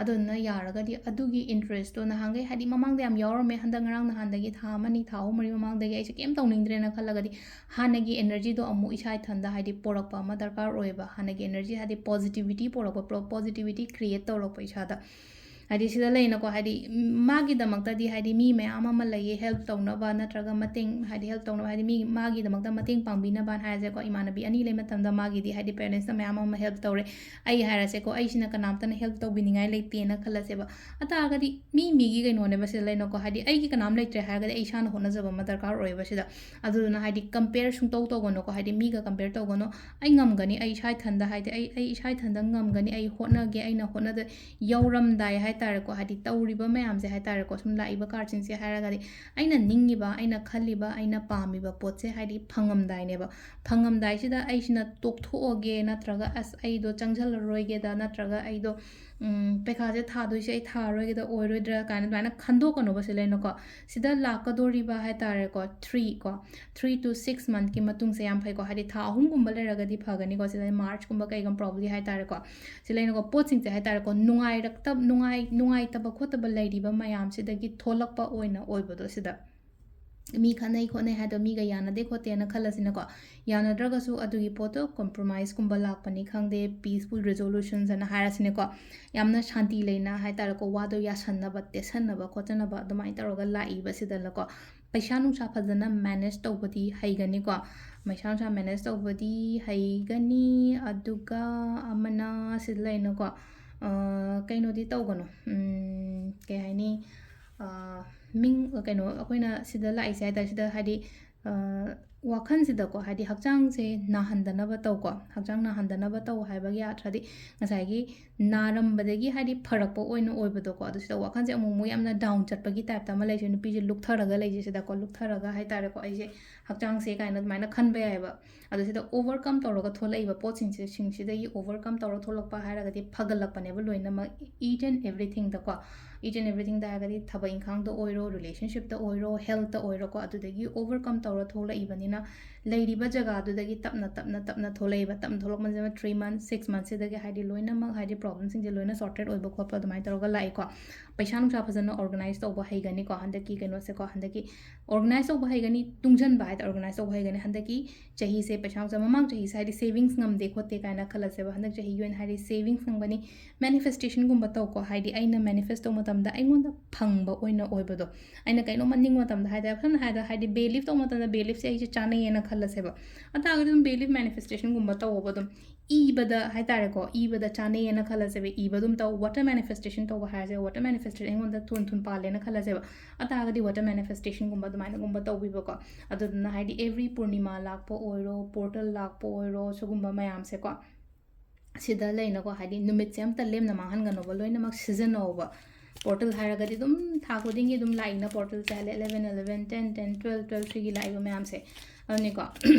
ꯑꯗꯨꯗꯨꯅ ꯌꯥꯔꯒꯗꯤ ꯑꯗꯨꯒꯤ interestꯇꯣ ꯅꯍꯥꯟꯈꯩ ꯍꯥꯏꯗꯤ ꯃꯃꯥꯡꯗ ꯌꯥꯝ ꯌꯥꯎꯔꯝꯃꯦ, ꯍꯟꯗꯛ ꯉꯔꯥꯡ ꯅꯍꯥꯟꯗꯒꯤ ꯊꯥ ꯑꯃꯅꯤ, ꯊꯥ ꯑꯍꯨꯝ ꯃꯔꯤ ꯃꯃꯥꯡꯗꯒꯤ ꯑꯩꯁꯦ ꯀꯩꯝ ꯇꯧꯅꯤꯡꯗ꯭ꯔꯦꯅ ꯈꯜꯂꯒꯗꯤ ꯍꯥꯟꯅꯒꯤ energyꯗꯣ ꯑꯃꯨꯛ ꯏꯁꯥ ꯏꯊꯟꯗ ꯍꯥꯏꯗꯤ ꯄꯣꯔꯛꯄ ꯑꯃ ꯗꯔꯀꯥꯔ ꯑꯣꯏꯌꯦꯕ꯫ ꯍꯥꯟꯅꯒꯤ energy ꯍꯥꯏꯗꯤ positivity ꯄꯣꯔꯛꯄ, pro-, positivity create ꯇꯧꯔꯛꯄ ꯏꯁꯥꯗ꯫ ꯍꯥꯏꯗꯤ ꯁꯤꯗ ꯂꯩꯅꯀꯣ, ꯍꯥꯏꯗꯤ ꯃꯥꯒꯤꯗꯃꯛꯇꯗꯤ ꯍꯥꯏꯗꯤ ꯃꯤ ꯃꯌꯥꯝ ꯑꯃ ꯂꯩꯌꯦ help ꯇꯧꯅꯕ, ꯅꯠꯇ꯭ꯔꯒ ꯃꯇꯦꯡ, ꯍꯥꯏꯗꯤ help ꯇꯧꯅꯕ, ꯍꯥꯏꯗꯤ ꯃꯤ ꯃꯥꯒꯤꯗꯃꯛꯇ ꯃꯇꯦꯡ ꯄꯥꯡꯕꯤꯅꯕꯅ ꯍꯥꯏꯔꯁꯦꯀꯣ꯫ ꯏꯃꯥꯟꯅꯕꯤ ꯑꯅꯤ ꯂꯩ ꯃꯇꯝꯗ ꯃꯥꯒꯤꯗꯤ ꯍꯥꯏꯗꯤ parentsꯅ ꯃꯌꯥꯝ ꯑꯃ help ꯇꯧꯔꯦ꯫ ꯑꯩ ꯍꯥꯏꯔꯁꯦꯀꯣ, ꯑꯩꯁꯤꯅ ꯀꯅꯥꯝꯇꯅ help ꯇꯧꯕꯤꯅꯤꯡꯉꯥꯏ ꯂꯩꯇꯦꯅ ꯈꯜꯂꯁꯦꯕ꯫ ꯑꯗꯨ ꯇꯥꯔꯒꯗꯤ ꯃꯤ ꯃꯤꯒꯤ ꯀꯩꯅꯣꯅꯦꯕ ꯁꯤꯗ ꯂꯩꯅꯀꯣ, ꯍꯥꯏꯗꯤ ꯑꯩꯒꯤ ꯀꯅꯥꯝ ꯂꯩꯇ꯭ꯔꯦ ꯍꯥꯏꯔꯒꯗꯤ ꯑꯩ ꯏꯁꯥꯅ ꯍꯣꯠꯅꯖꯕ ꯑꯃ ꯗꯔꯀꯥꯔ ꯑꯣꯏꯌꯦꯕ ꯁꯤꯗ꯫ ꯑꯗꯨꯗꯨꯅ ꯍꯥꯏꯗꯤ compare ꯁꯨꯡꯇꯧ ꯇꯧꯒꯅꯨꯀꯣ, ꯍꯥꯏꯗꯤ ꯃꯤꯒ compare ꯇꯧꯒꯅꯨ꯫ ꯑꯩ ꯉꯝꯒꯅꯤ, ꯑꯩ ꯏꯁꯥ ꯏꯊꯟꯗ, ꯍꯥꯏꯗꯤ ꯑꯩ, ꯑꯩ ꯏꯁꯥ ꯏꯊꯟꯗ ꯉꯝꯒꯅꯤ, ꯑꯩ ꯍꯣꯠꯅꯒꯦ, ꯑꯩꯅ ꯍꯣꯠꯅꯗ ꯌꯧꯔꯝꯗꯥꯏ ꯍꯥꯏ ꯇꯥꯔꯦꯀꯣ, ꯍꯥꯏꯗꯤ ꯇꯧꯔꯤꯕ ꯃꯌꯥꯝꯁꯦ ꯍꯥꯏ ꯇꯥꯔꯦꯀꯣ, ꯁꯨꯝ ꯂꯥꯛꯏꯕ cardꯁꯤꯡꯁꯦ ꯍꯥꯏꯔꯒꯗꯤ ꯑꯩꯅ ꯅꯤꯡꯉꯤꯕ, ꯑꯩꯅ ꯈꯜꯂꯤꯕ, ꯑꯩꯅ ꯄꯥꯝꯃꯤꯕ ꯄꯣꯠꯁꯦ ꯍꯥꯏꯗꯤ ꯐꯪꯉꯝꯗꯥꯏꯅꯦꯕ꯫ ꯐꯪꯉꯝꯗꯥꯏꯁꯤꯗ ꯑꯩꯁꯤꯅ ꯇꯣꯛꯊꯣꯛꯑꯒꯦ, ꯅꯠꯇ꯭ꯔꯒ ꯑꯁ ꯑꯩꯗꯣ ꯆꯪꯁꯤꯜꯂꯔꯣꯏꯒꯦꯗ, ꯅꯠꯇ꯭ꯔꯒ ꯑꯩꯗꯣ ꯎꯝ, ꯄꯩꯈꯥꯁꯦ ꯊꯥꯗꯣꯏꯁꯦ ꯑꯩ ꯊꯥꯔꯔꯣꯏꯒꯦꯗ, ꯑꯣꯏꯔꯣꯏꯗ꯭ꯔꯥ ꯀꯥꯏꯅ ꯑꯗꯨꯃꯥꯏꯅ ꯈꯟꯗꯣꯛꯀꯅꯣꯕ ꯁꯤ ꯂꯩꯅꯀꯣ꯫ ꯁꯤꯗ ꯂꯥꯛꯀꯗꯣꯔꯤꯕ ꯍꯥꯏ ꯇꯥꯔꯦꯀꯣ, three ꯀꯣ, three to six monthꯀꯤ ꯃꯇꯨꯡꯁꯦ ꯌꯥꯝ ꯐꯩꯀꯣ, ꯍꯥꯏꯗꯤ ꯊꯥ ꯑꯍꯨꯝꯒꯨꯝꯕ ꯂꯩꯔꯒꯗꯤ ꯐꯒꯅꯤꯀꯣ, ꯁꯤꯗ Marchꯀꯨꯝꯕ ꯀꯩꯒꯨꯝꯕ probably ꯍꯥꯏ ꯇꯥꯔꯦꯀꯣ꯫ ꯁꯤ ꯂꯩꯅꯀꯣ, ꯄꯣꯠꯁꯤꯡꯁꯦ ꯍꯥꯏ ꯇꯥꯔꯦꯀꯣ, ꯅꯨꯡꯉꯥꯏꯔꯛꯇꯕ, ꯅꯨꯡꯉꯥꯏ-, ꯅꯨꯡꯉꯥꯏꯇꯕ ꯈꯣꯠꯇꯕ ꯂꯩꯔꯤꯕ ꯃꯌꯥꯝꯁꯤꯗꯒꯤ ꯊꯣꯛꯂꯛꯄ ꯑꯣꯏꯅ ꯑꯣꯏꯕꯗꯣ ꯁꯤꯗ꯫ ꯃꯤ ꯈꯠꯅꯩ ꯈꯣꯠꯅꯩ ꯍꯥꯏꯗꯣ ꯃꯤꯒ ꯌꯥꯅꯗꯦ ꯈꯣꯠꯇꯦꯅ ꯈꯜꯂꯁꯤꯅꯀꯣ꯫ ꯌꯥꯅꯗ꯭ꯔꯒꯁꯨ ꯑꯗꯨꯒꯤ ꯄꯣꯠꯇꯣ compromiseꯀꯨꯝꯕ ꯂꯥꯛꯄꯅꯤ ꯈꯪꯗꯦ, peaceful resolutions ꯑꯅ ꯍꯥꯏꯔꯁꯤꯅꯦꯀꯣ꯫ ꯌꯥꯝꯅ ꯁꯥꯟꯇꯤ ꯂꯩꯅ ꯍꯥꯏ ꯇꯥꯔꯦꯀꯣ, ꯋꯥꯗꯣ ꯌꯥꯁꯟꯅꯕ, ꯇꯦꯠꯁꯟꯅꯕ ꯈꯣꯠꯆꯟꯅꯕ ꯑꯗꯨꯃꯥꯏꯅ ꯇꯧꯔꯒ ꯂꯥꯛꯏꯕ ꯁꯤꯗꯅꯀꯣ꯫ ꯄꯩꯁꯥ ꯅꯨꯡꯁꯥ ꯐꯖꯅ manage ꯇꯧꯕꯗꯤ ꯍꯩꯒꯅꯤꯀꯣ꯫ ꯄꯩꯁꯥ ꯅꯨꯡꯁꯥ manage ꯇꯧꯕꯗꯤ ꯍꯩꯒꯅꯤ, ꯑꯗꯨꯒ ꯑꯃꯅ ꯁꯤꯗ ꯂꯩꯅꯀꯣ, ꯑ, ꯀꯩꯅꯣꯗꯤ ꯇꯧꯒꯅꯨ, ꯎꯝ, ꯀꯩ ꯍꯥꯏꯅꯤ, ꯑ, ꯃꯤꯡ, ꯀꯩꯅꯣ, ꯑꯩꯈꯣꯏꯅ ꯁꯤꯗ ꯂꯥꯛꯏꯁꯦ ꯍꯥꯏ ꯇꯥꯔꯦ, ꯁꯤꯗ ꯍꯥꯏꯗꯤ, ꯑ, ꯋꯥꯈꯜꯁꯤꯗꯀꯣ, ꯍꯥꯏꯗꯤ ꯍꯛꯆꯥꯡꯁꯦ ꯅꯥꯍꯟꯗꯅꯕ ꯇꯧꯀꯣ, ꯍꯛꯆꯥꯡ ꯅꯥꯍꯟꯗꯅꯕ ꯇꯧ ꯍꯥꯏꯕꯒꯤ ꯑꯥꯔꯊꯗꯤ ꯉꯁꯥꯏꯒꯤ ꯅꯥꯔꯝꯕꯗꯒꯤ ꯍꯥꯏꯗꯤ ꯐꯔꯛꯄ ꯑꯣꯏꯅ ꯑꯣꯏꯕꯗꯣꯀꯣ꯫ ꯑꯗꯨ ꯁꯤꯗ ꯋꯥꯈꯜꯁꯦ ꯑꯃꯨꯛ ꯑꯃꯨꯛ ꯌꯥꯝꯅ down ꯆꯠꯄꯒꯤ typeꯇ ꯑꯃ ꯂꯩꯁꯦ, ꯅꯨꯄꯤꯁꯦ ꯂꯨꯞꯊꯔꯒ ꯂꯩꯁꯦ ꯁꯤꯗꯀꯣ, ꯂꯨꯞꯊꯔꯒ ꯍꯥꯏ ꯇꯥꯔꯦꯀꯣ, ꯑꯩꯁꯦ ꯍꯛꯆꯥꯡꯁꯦ ꯀꯥꯏꯅ ꯑꯗꯨꯃꯥꯏꯅ ꯈꯟꯕ ꯌꯥꯏꯑꯕ꯫ ꯑꯗꯣ ꯁꯤꯗ overcome ꯇꯧꯔꯒ ꯊꯣꯛꯂꯛꯏꯕ ꯄꯣꯠꯁꯤꯡꯁꯦ, ꯁꯤꯡꯁꯤꯗꯒꯤ overcome ꯇꯧꯔ ꯊꯣꯛꯂꯛꯄ ꯍꯥꯏꯔꯒꯗꯤ ꯐꯒꯠꯂꯛꯄꯅꯦꯕ ꯂꯣꯏꯅꯃꯛ, each and everythingꯗꯀꯣ, each and everythingꯗ ꯍꯥꯏꯔꯒꯗꯤ ꯊꯕꯛ ꯏꯪꯈꯥꯡꯗ ꯑꯣꯏꯔꯣ, relationshipꯇ ꯑꯣꯏꯔꯣ, healthꯇ ꯑꯣꯏꯔꯣꯀꯣ, ꯑꯗꯨꯗꯒꯤ overcome ꯇꯧꯔ ꯊꯣꯛꯂꯛꯏꯕꯅꯤꯅ ꯂꯩꯔꯤꯕ ꯖꯒꯥꯗꯨꯗꯒꯤ ꯇꯞꯅ ꯇꯞꯅ ꯇꯞꯅ ꯊꯣꯛꯂꯛꯏꯕ꯫ ꯇꯞꯅ ꯊꯣꯛꯂꯛꯄꯁꯤꯅ ꯊ꯭ꯔꯤ ꯃꯟꯊ ꯁꯤꯛꯁ ꯃꯟꯊꯁꯤꯗꯒꯤ ꯍꯥꯏꯗꯤ ꯂꯣꯏꯅꯃꯛ ꯍꯥꯏꯗꯤ ꯄ꯭ꯔꯣꯕ꯭ꯂꯦꯝꯁꯤꯡꯁꯦ ꯂꯣꯏꯅ ꯁꯣꯔꯇꯦꯠ ꯑꯣꯏꯕ ꯈꯣꯠꯄ ꯑꯗꯨꯃꯥꯏꯅ ꯇꯧꯔꯒ ꯂꯥꯛꯏꯀꯣ꯫ ꯄꯩꯁꯥ ꯅꯨꯡꯁꯥ ꯐꯖꯅ ꯑꯣꯔꯒꯅꯥꯏꯁ ꯇꯧꯕ ꯍꯩꯒꯅꯤꯀꯣ꯫ ꯍꯟꯗꯛꯀꯤ ꯀꯩꯅꯣꯁꯦꯀꯣ, ꯍꯟꯗꯛꯀꯤ ꯑꯣꯔꯒꯅꯥꯏꯁ ꯇꯧꯕ ꯍꯩꯒꯅꯤ, ꯇꯨꯡꯁꯤꯟꯕ ꯍꯥꯏꯗꯤ ꯑꯣꯔꯒꯅꯥꯏꯁ ꯇꯧꯕ ꯍꯩꯒꯅꯤ꯫ ꯍꯟꯗꯛꯀꯤ ꯆꯍꯤꯁꯦ ꯄꯩꯁꯥ ꯅꯨꯡꯁꯥ, ꯃꯃꯥꯡ ꯆꯍꯤꯁꯦ ꯍꯥꯏꯗꯤ ꯁꯦꯚꯤꯡꯁ ꯉꯝꯗꯦ ꯈꯣꯠꯇꯦ ꯀꯥꯏꯅ ꯈꯜꯂꯁꯦꯕ꯫ ꯍꯟꯗꯛ ꯆꯍꯤꯒꯤ ꯑꯣꯏꯅ ꯍꯥꯏꯗꯤ ꯁꯦꯚꯤꯡꯁ ꯉꯝꯒꯅꯤ꯫ ꯃꯦꯅꯤꯐꯦꯁꯇꯦꯁꯟꯒꯨꯝꯕ ꯇꯧꯀꯣ, ꯍꯥꯏꯗꯤ ꯑꯩꯅ ꯃꯦꯅꯤꯐꯦꯁ ꯇꯧꯕ ꯃꯇꯝꯗ ꯑꯩꯉꯣꯟꯗ ꯐꯪꯕ ꯑꯣꯏꯅ ꯑꯣꯏꯕꯗꯣ꯫ ꯑꯩꯅ ꯀꯩꯅꯣꯝꯃ ꯅꯤꯡꯕ ꯃꯇꯝꯗ ꯍꯥꯏꯇꯥꯔꯦ, ꯁꯝꯅ ꯍꯥꯏꯔꯕꯗ ꯍꯥꯏꯗꯤ ꯕꯦ ꯂꯤꯐ ꯇꯧꯕ ꯃꯇꯝꯗ ꯕꯦ ꯂꯤꯐꯁꯦ ꯑꯩꯁꯦ ꯆꯥꯅꯩꯌꯦꯅ ꯈꯜꯂꯁꯦꯕ꯫ ꯑꯗꯨ ꯇꯥꯔꯒꯗꯤ ꯑꯗꯨꯝ ꯕꯦ ꯂꯤꯐ ꯃꯦꯅꯤꯐꯦꯁꯇꯦꯁꯟꯒꯨꯝꯕ ꯇꯧꯑꯣꯕ꯫ ꯑꯗꯨꯝ ꯏꯕꯗ ꯍꯥꯏꯇꯥꯔꯦꯀꯣ, ꯏꯕꯗ ꯆꯥꯅꯩꯌꯦꯅ ꯈꯜꯂꯁꯦꯕ꯫ ꯏꯕ ꯑꯗꯨꯝ ꯇꯧ꯫ ꯋꯥꯇꯔ ꯃꯦꯅꯤꯐꯦꯁꯇꯦꯁꯟ ꯇꯧꯕ ꯍꯥꯏꯔꯁꯦ, ꯋꯥꯇꯔ ꯃꯦꯅꯤꯐꯦꯁꯇꯦꯁꯟ ꯑꯩꯉꯣꯟꯗ ꯊꯨꯅ ꯊꯨꯅ ꯄꯥꯜꯂꯦꯅ ꯈꯜꯂꯁꯦꯕ꯫ ꯑꯗꯨ ꯇꯥꯔꯒꯗꯤ ꯋꯥꯇꯔ ꯃꯦꯅꯤꯐꯦꯁꯇꯦꯁꯟꯒꯨꯝꯕ ꯑꯗꯨꯃꯥꯏꯅꯒꯨꯝꯕ ꯇꯧꯕꯤꯕꯀꯣ꯫ ꯑꯗꯨꯗꯨꯅ ꯍꯥꯏꯗꯤ ꯑꯦꯕ꯭ꯔꯤ ꯄꯨꯔꯅꯤꯃꯥ ꯂꯥꯛꯄ ꯑꯣꯏꯔꯣ, ꯄꯣꯔꯇꯜ ꯂꯥꯛꯄ ꯑꯣꯏꯔꯣ, ꯁꯤꯒꯨꯝꯕ ꯃꯌꯥꯝꯁꯦꯀꯣ, ꯁꯤꯗ ꯂꯩꯅꯀꯣ, ꯍꯥꯏꯗꯤ ꯅꯨꯃꯤꯠꯁꯦ ꯑꯝꯇ ꯂꯦꯝꯅ ꯃꯥꯡꯍꯟꯒꯅꯣꯕ, ꯂꯣꯏꯅꯃꯛ ꯁꯤꯖꯤꯟꯅꯧꯕ꯫ ꯄꯣꯔꯇꯜ ꯍꯥꯏꯔꯒꯗꯤ ꯑꯗꯨꯝ ꯊꯥ ꯈꯨꯗꯤꯡꯒꯤ ꯑꯗꯨꯝ ꯂꯥꯛꯏꯅ, ꯄꯣꯔꯇꯜꯁꯦ ꯍꯥꯏꯗꯤ eleven eleven, ten ten, twelve twelve, ꯁꯤꯒꯤ ꯂꯥꯛꯏꯕ ꯃꯌꯥꯝꯁꯦ ꯑꯗꯨꯅꯤꯀꯣ꯫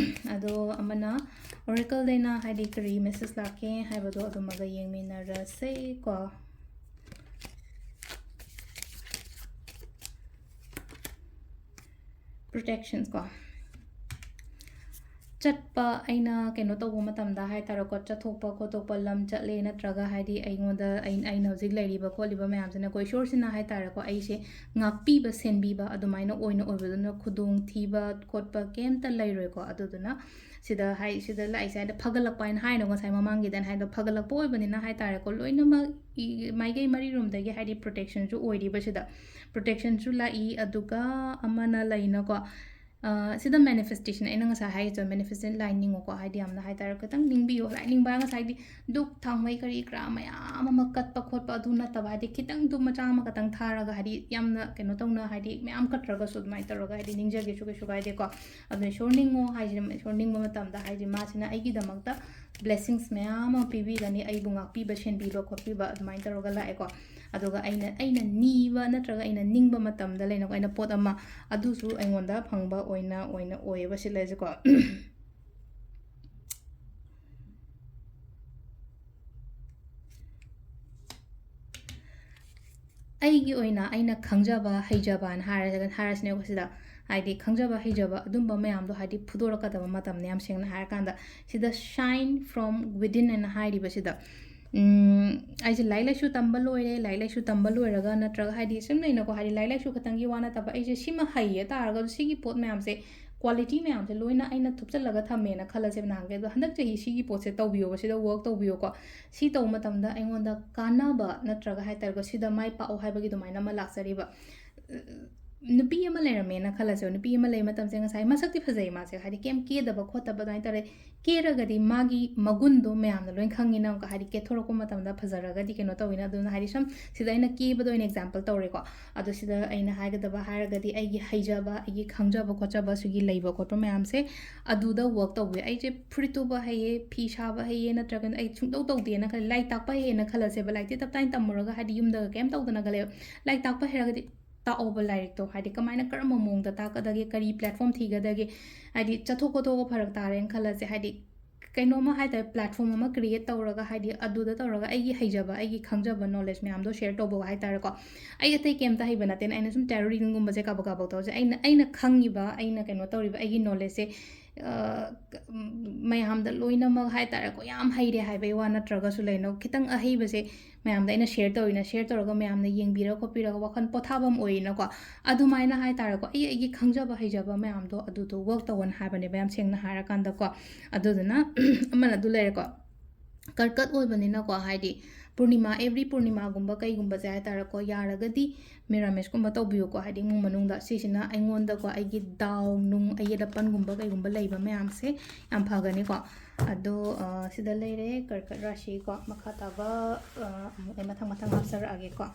ꯑꯗꯣ ꯑꯃꯅ ꯑꯣꯔꯦꯀꯜꯗꯩꯅ ꯍꯥꯏꯗꯤ ꯀꯔꯤ ꯃꯦꯁꯦꯖ ꯂꯥꯛꯀꯦ ꯍꯥꯏꯕꯗꯣ ꯑꯗꯨꯃꯒ ꯌꯦꯡꯃꯤꯟꯅꯔꯁꯦꯀꯣ꯫ ꯄ꯭ꯔꯣꯇꯦꯛꯁꯟꯁ ꯀꯣ꯫ ꯆꯠꯄ, ꯑꯩꯅ ꯀꯩꯅꯣ ꯇꯧꯕ ꯃꯇꯝꯗ ꯍꯥꯏꯇꯥꯔꯦꯀꯣ, ꯆꯠꯊꯣꯛꯄ ꯈꯣꯠꯇꯣꯛꯄ, ꯂꯝ ꯆꯠꯂꯦ, ꯅꯠꯇ꯭ꯔꯒ ꯍꯥꯏꯗꯤ ꯑꯩꯉꯣꯟꯗ, ꯑꯩ-, ꯑꯩꯅ ꯍꯧꯖꯤꯛ ꯂꯩꯔꯤꯕ ꯈꯣꯠꯂꯤꯕ ꯃꯌꯥꯝꯁꯤꯅꯀꯣ, ꯏꯁꯣꯔꯁꯤꯅ ꯍꯥꯏꯇꯥꯔꯦꯀꯣ, ꯑꯩꯁꯦ ꯉꯥꯛꯄꯤꯕ, ꯁꯦꯟꯕꯤꯕ ꯑꯗꯨꯃꯥꯏꯅ ꯑꯣꯏꯅ ꯑꯣꯏꯕꯗꯨꯅ ꯈꯨꯗꯣꯡ ꯊꯤꯕ ꯈꯣꯠꯄ ꯀꯩꯝꯇ ꯂꯩꯔꯣꯏꯀꯣ꯫ ꯑꯗꯨꯗꯨꯅ ꯁꯤꯗ ꯍꯥꯏ-, ꯁꯤꯗ ꯂꯥꯛꯏꯁꯦ ꯍꯥꯏꯗꯤ ꯐꯒꯠꯂꯛꯄ ꯍꯥꯏꯅ ꯍꯥꯏꯅꯣ, ꯉꯁꯥꯏ ꯃꯃꯥꯡꯒꯤꯗ ꯑꯩꯅ ꯍꯥꯏꯗꯣ ꯐꯒꯠꯂꯛꯄ ꯑꯣꯏꯕꯅꯤꯅ ꯍꯥꯏꯇꯥꯔꯦꯀꯣ, ꯂꯣꯏꯅꯃꯛ ꯏ-, ꯃꯥꯏꯀꯩ ꯃꯔꯤꯔꯣꯝꯗꯒꯤ ꯍꯥꯏꯗꯤ ꯄ꯭ꯔꯣꯇꯦꯛꯁꯟꯁꯨ ꯑꯣꯏꯔꯤꯕ ꯁꯤꯗ꯫ ꯄ꯭ꯔꯣꯇꯦꯛꯁꯟꯁꯨ ꯂꯥꯛꯏ, ꯑꯗꯨꯒ ꯑꯃꯅ ꯂꯩꯅꯀꯣ, ꯑ, ꯁꯤꯗ ꯃꯦꯅꯤꯐꯦꯁꯇꯦꯁꯟ, ꯑꯩꯅ ꯉꯁꯥꯏ ꯍꯥꯏꯒꯦ ꯇꯧꯕ ꯃꯦꯅꯤꯐꯦꯁꯇꯦꯁꯟ ꯂꯥꯏ ꯅꯤꯡꯉꯣꯀꯣ, ꯍꯥꯏꯗꯤ ꯌꯥꯝꯅ ꯍꯥꯏꯇꯥꯔꯦ, ꯈꯤꯇꯪ ꯅꯤꯡꯕꯤꯌꯣ, ꯂꯥꯏ ꯅꯤꯡꯕ ꯉꯁꯥꯏꯗꯤ ꯗꯨꯛ ꯊꯥꯎꯃꯩ ꯀꯔꯤ ꯀꯔꯥ ꯃꯌꯥꯝ ꯑꯃ ꯀꯠꯄ ꯈꯣꯠꯄ ꯑꯗꯨ ꯅꯠꯇꯕ, ꯍꯥꯏꯗꯤ ꯈꯤꯇꯪ ꯗꯨꯛ ꯃꯆꯥ ꯑꯃꯈꯛꯇꯪ ꯊꯥꯔꯒ, ꯍꯥꯏꯗꯤ ꯌꯥꯝꯅ ꯀꯩꯅꯣ ꯇꯧꯅ, ꯍꯥꯏꯗꯤ ꯃꯌꯥꯝ ꯀꯠꯇ꯭ꯔꯒꯁꯨ ꯑꯗꯨꯃꯥꯏꯅ ꯇꯧꯔꯒ, ꯍꯥꯏꯗꯤ ꯅꯤꯡꯖꯒꯦꯁꯨ ꯀꯩꯁꯨ ꯀꯥꯏꯗꯦꯀꯣ꯫ ꯑꯗꯨꯅ ꯏꯁꯣꯔ ꯅꯤꯡꯉꯣ ꯍꯥꯏꯁꯤꯅ, ꯏꯁꯣꯔ ꯅꯤꯡꯕ ꯃꯇꯝꯗ ꯍꯥꯏꯗꯤ ꯃꯥꯁꯤꯅ ꯑꯩꯒꯤꯗꯃꯛꯇ ꯕ꯭ꯂꯦꯁꯤꯡꯁ ꯃꯌꯥꯝ ꯑꯃ ꯄꯤꯕꯤꯒꯅꯤ, ꯑꯩꯕꯨ ꯉꯥꯛꯄꯤꯕ, ꯁꯦꯟꯕꯤꯕ ꯈꯣꯠꯄꯤꯕ ꯑꯗꯨꯃꯥꯏꯅ ꯇꯧꯔꯒ ꯂꯥꯛꯑꯦꯀꯣ꯫ ꯑꯗꯨꯒ ꯑꯩꯅ, ꯑꯩꯅ ꯅꯤꯕ ꯅꯠꯇ꯭ꯔꯒ ꯑꯩꯅ ꯅꯤꯡꯕ ꯃꯇꯝꯗ ꯂꯩꯅꯀꯣ, ꯑꯩꯅ ꯄꯣꯠ ꯑꯃ, ꯑꯗꯨꯁꯨ ꯑꯩꯉꯣꯟꯗ ꯐꯪꯕ ꯑꯣꯏꯅ, ꯑꯣꯏꯅ ꯑꯣꯏꯌꯦꯕ ꯁꯤ ꯂꯩꯔꯤꯁꯦꯀꯣ꯫ ꯑꯩꯒꯤ ꯑꯣꯏꯅ ꯑꯩꯅ ꯈꯪꯖꯕ ꯍꯩꯖꯕꯅ ꯍꯥꯏꯔ-, ꯍꯥꯏꯔꯁꯤꯅꯦꯀꯣ ꯁꯤꯗ꯫ ꯍꯥꯏꯗꯤ ꯈꯪꯖꯕ ꯍꯩꯖꯕ ꯑꯗꯨꯝꯕ ꯃꯌꯥꯝꯗꯣ ꯍꯥꯏꯗꯤ ꯐꯨꯗꯣꯔꯛꯀꯗꯕ ꯃꯇꯝꯅꯦ, ꯌꯥꯝ ꯁꯦꯡꯅ ꯍꯥꯏꯔꯀꯥꯟꯗ꯫ ꯁꯤꯗ shine from within ꯍꯥꯏꯅ ꯍꯥꯏꯔꯤꯕꯁꯤꯗ, ꯎꯝ, ꯑꯩꯁꯦ ꯂꯥꯏꯔꯤꯛ ꯂꯥꯏꯁꯨ ꯇꯝꯕ ꯂꯣꯏꯔꯦ, ꯂꯥꯏꯔꯤꯛ ꯂꯥꯏꯁꯨ ꯇꯝꯕ ꯂꯣꯏꯔꯒ ꯅꯠꯇ꯭ꯔꯒ ꯍꯥꯏꯗꯤ ꯁꯨꯝ ꯂꯩꯅꯀꯣ, ꯍꯥꯏꯗꯤ ꯂꯥꯏꯔꯤꯛ ꯂꯥꯏꯁꯨ ꯈꯛꯇꯪꯒꯤ ꯋꯥ ꯅꯠꯇꯕ, ꯑꯩꯁꯦ ꯁꯤꯃ ꯍꯩꯌꯦ ꯇꯥꯔꯒꯁꯨ ꯁꯤꯒꯤ ꯄꯣꯠ ꯃꯌꯥꯝꯁꯦ, quality ꯃꯌꯥꯝꯁꯦ ꯂꯣꯏꯅ ꯑꯩꯅ ꯊꯨꯞꯆꯜꯂꯒ ꯊꯝꯃꯦꯅ ꯈꯜꯂꯁꯦꯕ ꯅꯍꯥꯟꯒꯩ꯫ ꯑꯗꯣ ꯍꯟꯗꯛ ꯆꯍꯤ ꯁꯤꯒꯤ ꯄꯣꯠꯁꯦ ꯇꯧꯕꯤꯌꯣꯕ, ꯁꯤꯗ work ꯇꯧꯕꯤꯌꯣꯀꯣ꯫ ꯁꯤ ꯇꯧꯕ ꯃꯇꯝꯗ ꯑꯩꯉꯣꯟꯗ ꯀꯥꯟꯅꯕ ꯅꯠꯇ꯭ꯔꯒ ꯍꯥꯏ ꯇꯥꯔꯦꯀꯣ, ꯁꯤꯗ ꯃꯥꯏ ꯄꯥꯛꯑꯣ ꯍꯥꯏꯕꯒꯤ ꯑꯗꯨꯃꯥꯏꯅ ꯑꯃ ꯂꯥꯛꯆꯔꯤꯕ꯫ ꯅꯨꯄꯤ ꯑꯃ ꯂꯩꯔꯝꯃꯦꯅ ꯈꯜꯂꯁꯦꯕ, ꯅꯨꯄꯤ ꯑꯃ ꯂꯩꯕ ꯃꯇꯝꯁꯦ ꯉꯁꯥꯏ ꯃꯁꯛꯇꯤ ꯐꯖꯩ ꯃꯥꯁꯦ, ꯍꯥꯏꯗꯤ ꯀꯩꯝ ꯀꯦꯗꯕ ꯈꯣꯠꯇꯕ ꯑꯗꯨꯃꯥꯏꯅ ꯇꯧꯔꯦ꯫ ꯀꯦꯔꯒꯗꯤ ꯃꯥꯒꯤ ꯃꯒꯨꯟꯗꯣ ꯃꯌꯥꯝꯅ ꯂꯣꯏ ꯈꯪꯉꯤꯅ ꯑꯃꯨꯛꯀ, ꯍꯥꯏꯗꯤ ꯀꯦꯊꯣꯔꯛꯄ ꯃꯇꯝꯗ ꯐꯖꯔꯒꯗꯤ ꯀꯩꯅꯣ ꯇꯧꯋꯤꯅ꯫ ꯑꯗꯨꯅ ꯍꯥꯏꯗꯤ ꯁꯨꯝ ꯁꯤꯗ ꯑꯩꯅ ꯀꯦꯕꯗ ꯑꯣꯏꯅ example ꯇꯧꯔꯦꯀꯣ꯫ ꯑꯗꯣ ꯁꯤꯗ ꯑꯩꯅ ꯍꯥꯏꯒꯗꯕ ꯍꯥꯏꯔꯒꯗꯤ ꯑꯩꯒꯤ ꯍꯩꯖꯕ, ꯑꯩꯒꯤ ꯈꯪꯖꯕ ꯈꯣꯠꯆꯕ ꯁꯤꯒꯤ ꯂꯩꯕ ꯈꯣꯠꯄ ꯃꯌꯥꯝꯁꯦ ꯑꯗꯨꯗ work ꯇꯧꯕꯤ꯫ ꯑꯩꯁꯦ ꯐꯨꯔꯤꯠ ꯇꯨꯕ ꯍꯩꯌꯦ, ꯐꯤ ꯁꯥꯕ ꯍꯩꯌꯦ, ꯅꯠꯇ꯭ꯔꯒꯅ ꯑꯩ ꯁꯨꯡꯇꯧ ꯇꯧꯗꯦꯅ ꯈꯜꯂꯦ, ꯂꯥꯏꯔꯤꯛ ꯇꯥꯛꯄ ꯍꯩꯌꯦꯅ ꯈꯜꯂꯁꯦꯕ, ꯂꯥꯏꯔꯤꯛꯇꯤ ꯇꯞ ꯇꯥꯏꯅ ꯇꯝꯃꯨꯔꯒ ꯍꯥꯏꯗꯤ ꯌꯨꯝꯗꯒ ꯀꯩꯝ ꯇꯧꯗꯅꯒ ꯂꯩꯕ, ꯂꯥꯏꯔꯤꯛ ꯇꯥꯛꯄ ꯍꯩꯔꯒꯗꯤ ꯇꯥꯛꯑꯣꯕ ꯂꯥꯏꯔꯤꯛꯇꯣ, ꯍꯥꯏꯗꯤ ꯀꯃꯥꯏꯅ ꯀꯔꯝꯕ ꯃꯑꯣꯡꯗ ꯇꯥꯛꯀꯗꯒꯦ, ꯀꯔꯤ platform ꯊꯤꯒꯗꯒꯦ, ꯍꯥꯏꯗꯤ ꯆꯠꯊꯣꯛ ꯈꯣꯠꯇꯣꯛꯄ ꯐꯔꯛ ꯇꯥꯔꯦꯅ ꯈꯜꯂꯁꯦ, ꯍꯥꯏꯗꯤ ꯀꯩꯅꯣꯝꯃ ꯍꯥꯏ ꯇꯥꯔꯦ, platform ꯑꯃ create ꯇꯧꯔꯒ, ꯍꯥꯏꯗꯤ ꯑꯗꯨꯗ ꯇꯧꯔꯒ ꯑꯩꯒꯤ ꯍꯩꯖꯕ, ꯑꯩꯒꯤ ꯈꯪꯖꯕ knowledge ꯃꯌꯥꯝꯗꯣ share ꯇꯧꯕ ꯍꯥꯏ ꯇꯥꯔꯦꯀꯣ꯫ ꯑꯩ ꯑꯇꯩ ꯀꯩꯝꯇ ꯍꯩꯕ ꯅꯠꯇꯦꯅ, ꯑꯩꯅ ꯁꯨꯝ tarot readingꯒꯨꯝꯕꯁꯦ ꯀꯥꯕꯛ ꯀꯥꯕꯛ ꯇꯧꯔꯁꯦ, ꯑꯩꯅ, ꯑꯩꯅ ꯈꯪꯉꯤꯕ, ꯑꯩꯅ ꯀꯩꯅꯣ ꯇꯧꯔꯤꯕ ꯑꯩꯒꯤ knowledgeꯁꯦ, ꯑ, ꯃꯌꯥꯝꯗ ꯂꯣꯏꯅꯃꯛ ꯍꯥꯏ ꯇꯥꯔꯦꯀꯣ, ꯌꯥꯝ ꯍꯩꯔꯦ ꯍꯥꯏꯕꯒꯤ ꯋꯥ ꯅꯠꯇ꯭ꯔꯒꯁꯨ ꯂꯩꯅꯣ, ꯈꯤꯇꯪ ꯑꯍꯩꯕꯁꯦ ꯃꯌꯥꯝꯗ ꯑꯩꯅ share ꯇꯧꯔꯤꯅ, share ꯇꯧꯔꯒ ꯃꯌꯥꯝꯅ ꯌꯦꯡꯕꯤꯔ ꯈꯣꯠꯄꯤꯔꯒ ꯋꯥꯈꯜ ꯄꯣꯊꯥꯐꯝ ꯑꯣꯏꯅꯀꯣ꯫ ꯑꯗꯨꯃꯥꯏꯅ ꯍꯥꯏ ꯇꯥꯔꯦꯀꯣ, ꯑꯩ ꯑꯩꯒꯤ ꯈꯪꯖꯕ ꯍꯩꯖꯕ ꯃꯌꯥꯝꯗꯣ ꯑꯗꯨꯗꯣ work ꯇꯧꯋꯣꯅ ꯍꯥꯏꯕꯅꯦꯕ, ꯌꯥꯝ ꯁꯦꯡꯅ ꯍꯥꯏꯔꯀꯥꯟꯗꯀꯣ꯫ ꯑꯗꯨꯗꯨꯅ ꯑꯃꯅ ꯑꯗꯨ ꯂꯩꯔꯦꯀꯣ꯫ ꯀꯔꯀꯠ ꯑꯣꯏꯕꯅꯤꯅꯀꯣ, ꯍꯥꯏꯗꯤ ꯄꯨꯔꯅꯤꯃꯥ, every ꯄꯨꯔꯅꯤꯃꯥꯒꯨꯝꯕ ꯀꯩꯒꯨꯝꯕꯁꯦ ꯍꯥꯏ ꯇꯥꯔꯦꯀꯣ, ꯌꯥꯔꯒꯗꯤ ꯃꯤꯔꯥꯃꯦꯁꯀꯨꯝꯕ ꯇꯧꯕꯤꯌꯨꯀꯣ, ꯍꯥꯏꯗꯤ ꯏꯃꯨꯡ ꯃꯅꯨꯡꯗ꯫ ꯁꯤꯁꯤꯅ ꯑꯩꯉꯣꯟꯗꯀꯣ, ꯑꯩꯒꯤ ꯗꯥꯎ ꯅꯨꯡ, ꯑꯌꯦꯠ ꯑꯄꯟꯒꯨꯝꯕ ꯀꯩꯒꯨꯝꯕ ꯂꯩꯕ ꯃꯌꯥꯝꯁꯦ ꯌꯥꯝ ꯐꯒꯅꯤꯀꯣ꯫ ꯑꯗꯣ, ꯑ, ꯁꯤꯗ ꯂꯩꯔꯦ ꯀꯔꯀꯠ ꯔꯥꯁꯤꯀꯣ꯫ ꯃꯈꯥ ꯇꯥꯕ, ꯑ, ꯑꯃꯨꯛ ꯑꯩ ꯃꯊꯪ ꯃꯊꯪ ꯍꯥꯞꯆꯔꯛꯑꯒꯦꯀꯣ꯫